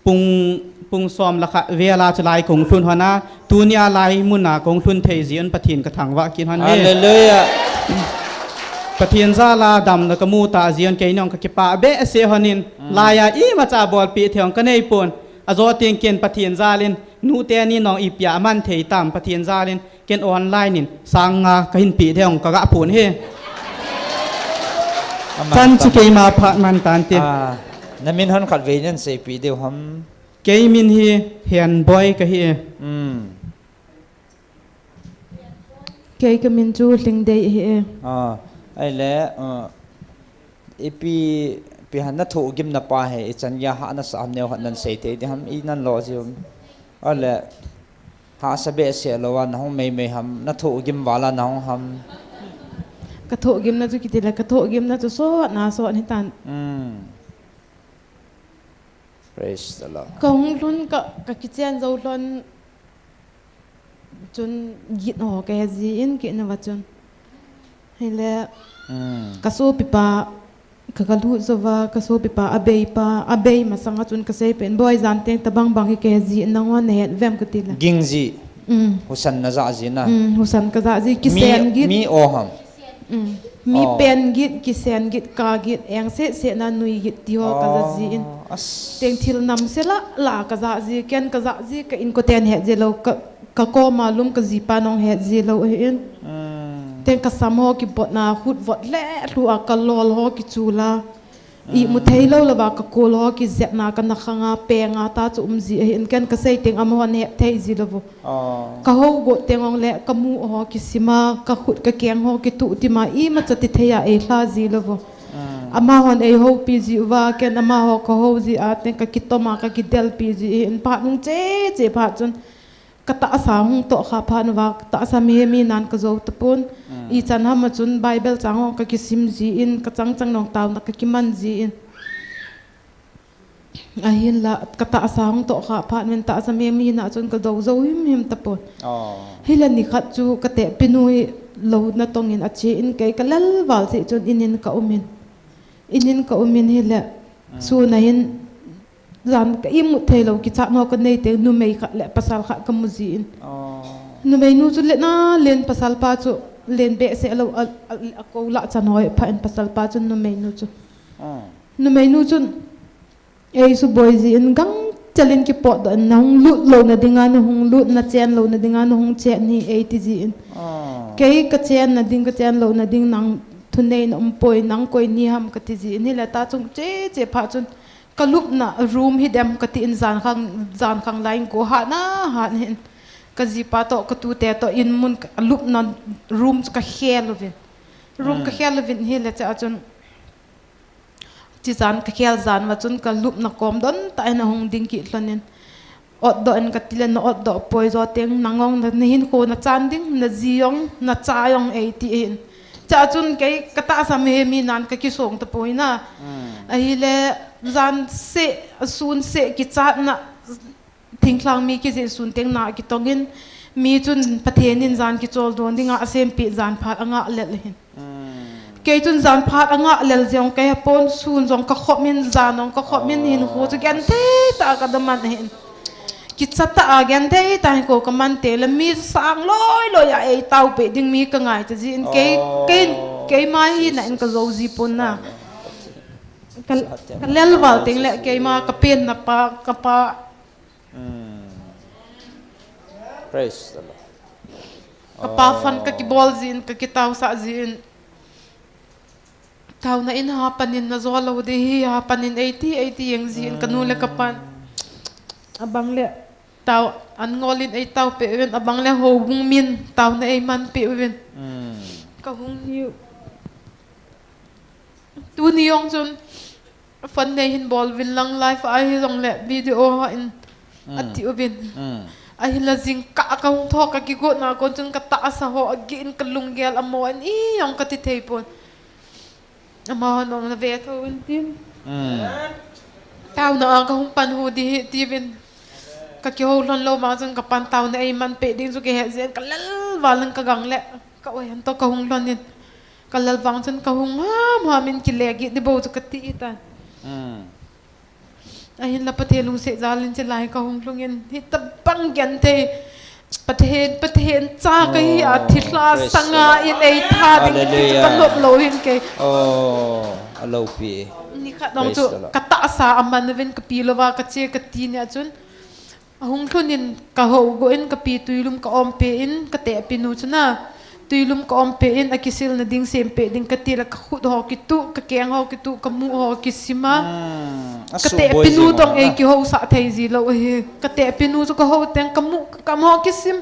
pung, pung som le khat vel a chu lai ka hung lhun hon a, tunia lai mun a ka hung lhun thei jeh un Pathen ka thangvah kit hon e. Hallelujah. Pathen jal a damna ka mu tah jeh un keini jong ka kipah behseh hon in, lai a imacha bolpeh thei jong ka nei pon. Ajo teng ken Pathen jal in, nu teni nung ipi a man thei tam, Pathen jal in, ken online in sang nga kahin pe ding ka ga phon e. Aman chan chu tam. Keima phat man tan te. Ah, na min hon khatvei nin seipeh diu ham? Kei min hi Henboi kahi e. Hmm. Kei ka min chu Lhingdei ahi e. Ah, ahile, ah, ipi, ipi ham na thohgimna pa hi, ichan geiya hahsa ham neo khat nan sei thei ding ham, i nan lo jiu ham. Ahile, hahsa behseh lou a, na hung meimei ham, na thohgim val a na hung ham. Ka thohgimna chu kiti le, ka thohgimna chu sot na sot ahi tan. Hmm. Praise the Lord. Ka hung lhun ka, ka kichen jou lhon chun git ho ka he jin, git na va chun. Hile, hmm, ka sopipa, ka, ka lut jou va, ka sopipa, abeipa, abei masang a chun ka seipeh in, Boi, jan teng tabang bang hi ka he jin, nangho na het vem ka ti le. Ging ji. Hmm. Husan na ja ji na. Hmm, husan ka ja ji, mi, kisen git. Mi o ham. Mm. Mi, oh, pen git, kisen git, ka git, eng seh seh na nui git ti ho ka ja jin. Oh, as. Teng thil nam se la la ka ja ji, ken ka ja ji, ka inkoten het ji lou, ka, ka koma lum ka jipa nung het ji lou ahin. Mm. Teng ka sam ho kibotna, hut vot le lhu a ka lol ho kichul a. Imu thei lou lou va ka kol ho kijepna ka nakhang a peng a ta chu um ji ahin, ken ka sei teng amahon het thei ji lou vo. Oh. Ka ho got teng ong le ka mu ho kisim a, ka khut ka keng ho kituh tim a, imacha ti thei a ei lha ji lou vo. Mm. Amahon ei houpi ji uva, ken amaho ka hou ji a, teng ka kitom a, ka kidelpi ji ahin, phat nung che che phat chun. Ka tahsa hung toh kha phat uva, ka tahsa mihem hinan ka jou tapon. Mm. Ichan ham a chun Bible chang ho ka kisim jin, ka chang chang nung taona ka kiman jin. Ahinla, ka tahsa hung toh kha phat uvin tahsa mihem hina chun ka jou jou him him tapon. Oh. Hile nikhat chu ka tehpinu hi lou natong in ache in kei ka lel val jeh chun in in ka um in. In in ka um in hile, mm, sun a hin Jan ka imut thei lou, kichat ho ka nei teng numei khat le pasal khat ka mu jin. Oh. Numei nu chu len a len, pasal pa chu len behseh lou, a, a, a ko lah chan ho pha in pasal pa chu numei nu chu. Oh. Numei nu chun ei suboi jin gangchel in kipotdoh in, na hung lut lou na ding a, na hung lut, na chen lou na ding a, na hung chen hi ei ti jin. Oh. Kei ka chen na ding, ka chen lou na ding, nang thunei na um poi, nang koi ni ham ka ti jin. Hile ta chung che che pha chun Ka lupna room hi dem ka ti in, jan khang, jan khang lai in ko hat na hat in, ka jipa toh, ka tute toh in mun ka lupna room chu ka khel uvin. Room ka khel uvin hile chea chun, chi jan ka khel jan uva chun ka lupna kom don tah in ahung ding kit lhon in, otdoh in ka ti le, na otdoh poi, jo teng nang jong na, na hinkho na chan ding, na ji jong, na cha jong ei ti in. Chea chun kei ka tahsa mihem hinan ka kisong tapoi na. Ahile, jan seh, sun seh kichatna, thinglhang mi kijih sun teng na kitong in, mi chun Pathen in jan kichol don dinga asempeh jan phat angah lel hin. Kei chun jan phat angah lel jeng kei hapon, sun jong ka khop in, jan jong ka khop in, hinkho chu genthei tah a ka daman ahin. Kicha tah a genthei tah in ko ka man teng le mi sang loi loi a ei tao peh ding mi ka ngai ta jin kei, kei, keima hi na in ka jou ji pon na. Ka, ka lel val teng le keima ka pen na pa, ka pa. Praise the Lord. Ka pa fan ka kibol jin, ka kitao sah jin. Taona in ha panin na zo lo di hi, ha panin eiti, eiti jeng jin, ka nu le ka pan. Abang le tao an ngol in ei tao peh uvin, abang le houbung min taona ei man peh uvin. Ka hung hiu. Tuni jong chun phone nei hin bol uvin lang live a hi jong le video ha in ati uvin. Ahin la jingkah ka hung tho ka kigot na kon chun ka tahsa ho agi in ka lunggel amo in i jong ka ti thei pon. Ama hon ong na ve tho in tin. Taona a ka hung pan hu di hi ti uvin. Ka kihou lhon lo ma chun ka pan taona ei man peh ding chu ka he jin ka lel val in ka gang le ka oi han to ka hung lhon in. Ka lal vang chun ka hung ham ham in kile gih di bou chu ka ti tan. Ahin la Pathen lungset jal in chilai ka hung lhung in hitabang genthei Pathen, Pathen cha ka hi a, thilha sanga in ei tha ding ti chu ka nop lo hin kei. Oh, a lopi. Ni khat dong chu ka tahsa a man uvin ka pi lova ka che ka ti nia chun. Ahung lhun in ka hou go in ka pi tuilum ka om pe in ka te pi nu chuna. Tuilum ka om pe in a kisil na ding sem pe ding ka ti la ka khut ho kitu, ka keng ho kitu, ka mu ho kisima. Ka te pi nu tong ei ki hou sa thei ji lo hi. Ka te pi nu chu ka hou teng ka mu ka kam ho kisim.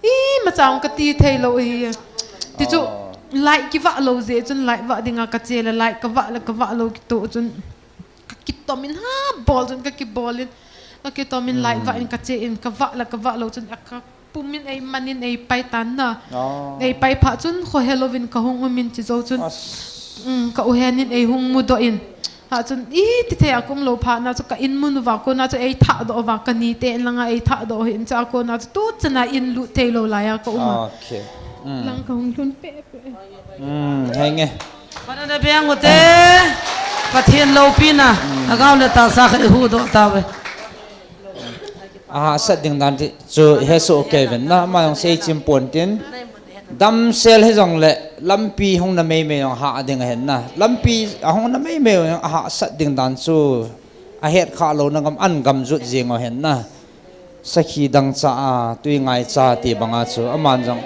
I ma chang ka ti thei lo hi. Ti chu light ki va lo je chun light va dinga ka che la light ka va la ka va lo kitu chun. Ka kitom in ha bol chun ka kibol in ka kitom in light va in ka che in ka va la ka va lo chun a ka pum in ei man in ei pai tan na. Ei pai pha chun kho he lo vin ka hung um in chi zo chun. Ka u hen in ei hung mu do in. Ha chun i ti thei a kum lo pha na chu ka in mun va ko na chu ei tha do va ka ni te in langa ei tha do hin cha ko na chu tu chana in lu thei lo la ya ka um. Lang ka hung lhun pe. Henge. Pana da beng ute. Pathen loupina. Agau le ta sa kha hu do ta ve. Aha sat ding dan ti chu he so ke ven na ma yong sei chim pon tin. Damsel he jong le lampi hung na mei mei yong ha ding hen na. Lampi ahung na mei mei yong aha sat ding dan chu. A het kha lo na gam an gam jut jing o hen na. Sakhi dang cha a tui ngai cha ti banga chu aman jong.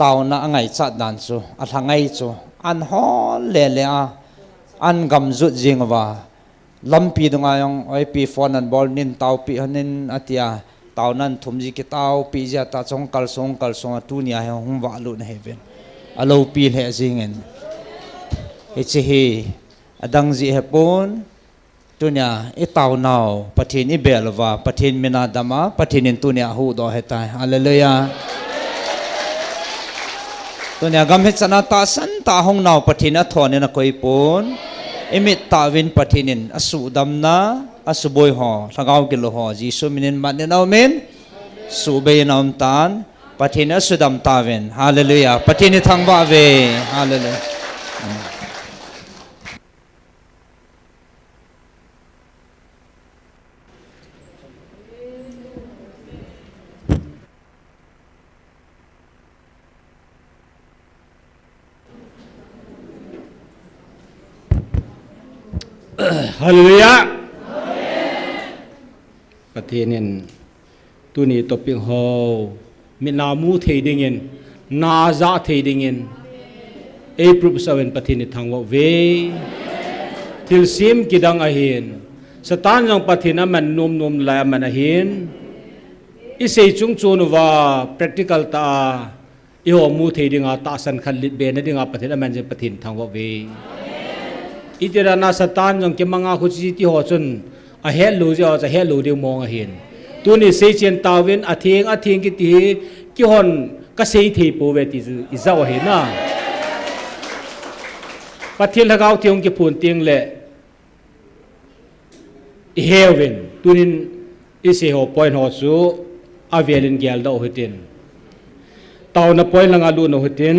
Tauna a ngaichat dan chu a lhangai chu an hol le le a an gamzut jing uva lampi dunga jong oipi phone an bol nin taupi honin atia tauna an thum ji kitaupi ji ata chong kalsong kalsong a tunia hi hung vahlut na hi ven a lopi lheh jingin hichi hi adang ji hepon. Tunia i taunau Pathen i bel uva Pathen mina dama Pathen in tunia huhdoh hetai. Hallelujah. Tunia gam hichan a tahsan tah a hung nau Pathen a thon in a koipon. I mit tah uvin Pathen in a suhdamna a suboi ho lhagao gilo ho Jesu minin mat in a um in. Subei in a um tan. Pathen in a sudam tauvin. Hallelujah. Pathen i thangvah uve. Hallelujah. Hallelujah. Pathen in tuni topic ho mitna mu thei dingin, na ja thei dingin, ei proof sa uvin Pathen i thangvah uve. Thilsem kidang ahin, Satan jong Pathen aman nom nom lai aman ahin, i sei chung chun uva practical tah a, i ho mu thei dinga tahsan khat lit be na dinga Pathen aman jin Pathen thangvah uve. I ti dan a Satan jong kimanga khuchi ti ho chun, a het lou jeh a, a het lou ding mong ahin. Tuni seichen tauvin, a theng, a theng kiti hi, kihon ka sei thei pouve ti chu i jao ahi na. Pathen lhagao theng kiphun teng le, i heuvin, tunin i sei ho point ho chu, a velin geldoh hitin. Tauna point langa lut u hitin.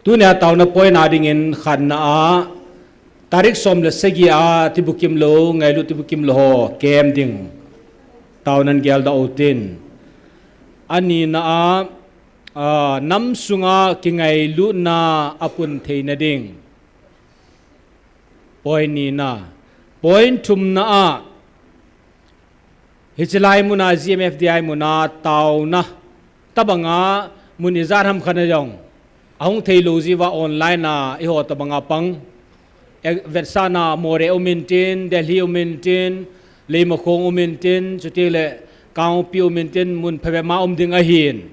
Tunia tauna point a dingin khatna a, Tarik som le sagi a tibukim lou, ngailut tibukim lou ho kem ding. Taonan geldoh utin. Anina a, a, nam sunga kingailutna apun theina ding. Point nina. Point thumna a, hiche lai muna G M F D I muna taona tabanga mun ijat ham khat na jong ahung thei lou jiuva online a eiho tabanga pang. E, vetsahna Moreh um intin, Delhi um intin, Leimakhong um intin, chuti le Kangpokpi um intin, mun phabep ma um ding ahin.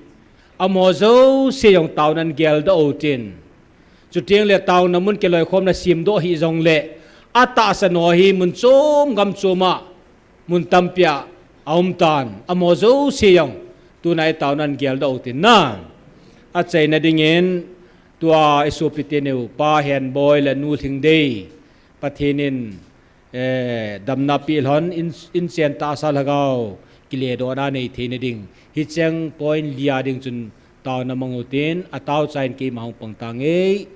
Amaho jouse jong taonan geldoh utin. Chuteng le taona mun kiloikhomna semdoh hih jongle, atahsan ho hi mun chom gam chom a, mun tampi a aum tan. Amaho jouse jong tuna i taonan geldoh utin na. Achaina dingin, tua i sopi teni u, Pa Henboi le Nu Lhingdei, Pathen in, eh, damna pe lhon in, inchen tahsa lhagao kiledohna nei theina ding. Hicheng point li a ding chun taona mang utin, atao chain keima hung pang tange.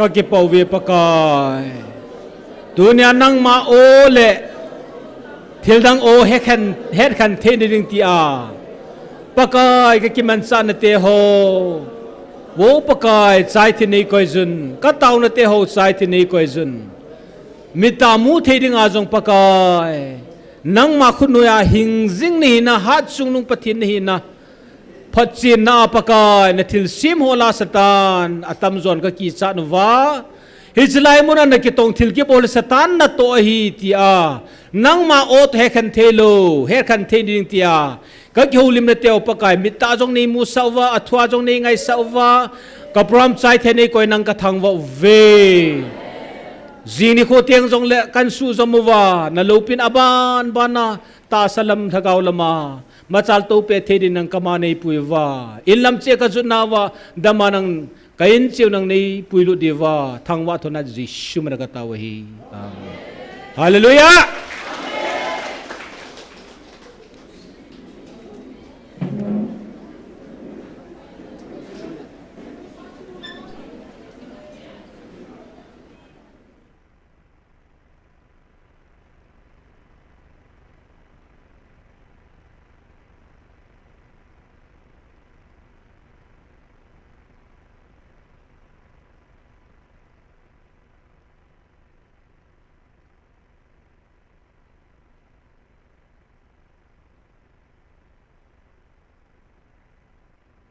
Kakipah uve Pakai. Tunia nangma o le thildang o hetkhen, hetkhen thei nading tia Pakai, kakimanchah nate ho, vo Pakai, chai thei neikoi jun. Kataona te ho chai thei neikoi jun. Mitta mu thei dinga jong Pakai, nangma khutnoiya hing jing nahina, hatchungnung Pathen nahina, phatchenna a Pakai, nathilsem ho lah a Satan atamjon kakichat uva, hiche lai muna nakitong thil kibol Satan natoh ahi tia, nangma o toh hetkhen theilou, hetkhen thei nading tia kakihoulim nate ho Pakai, mitta jong neimusah uva, athua jong neingaisah uva, ka program chai thei neikoi nang kathangvah uve. Jing nikho teng jongle kahin suhjom uva, naloupina aban bana tahsa lam lhagao lama machal toupeh thei din nang kama neipui uva, in lam cheh kajutna uva dama nang ka in cheh u nang neipuilut diuva, thangvah thona Jesu mina katao ahi. Amen. Hallelujah.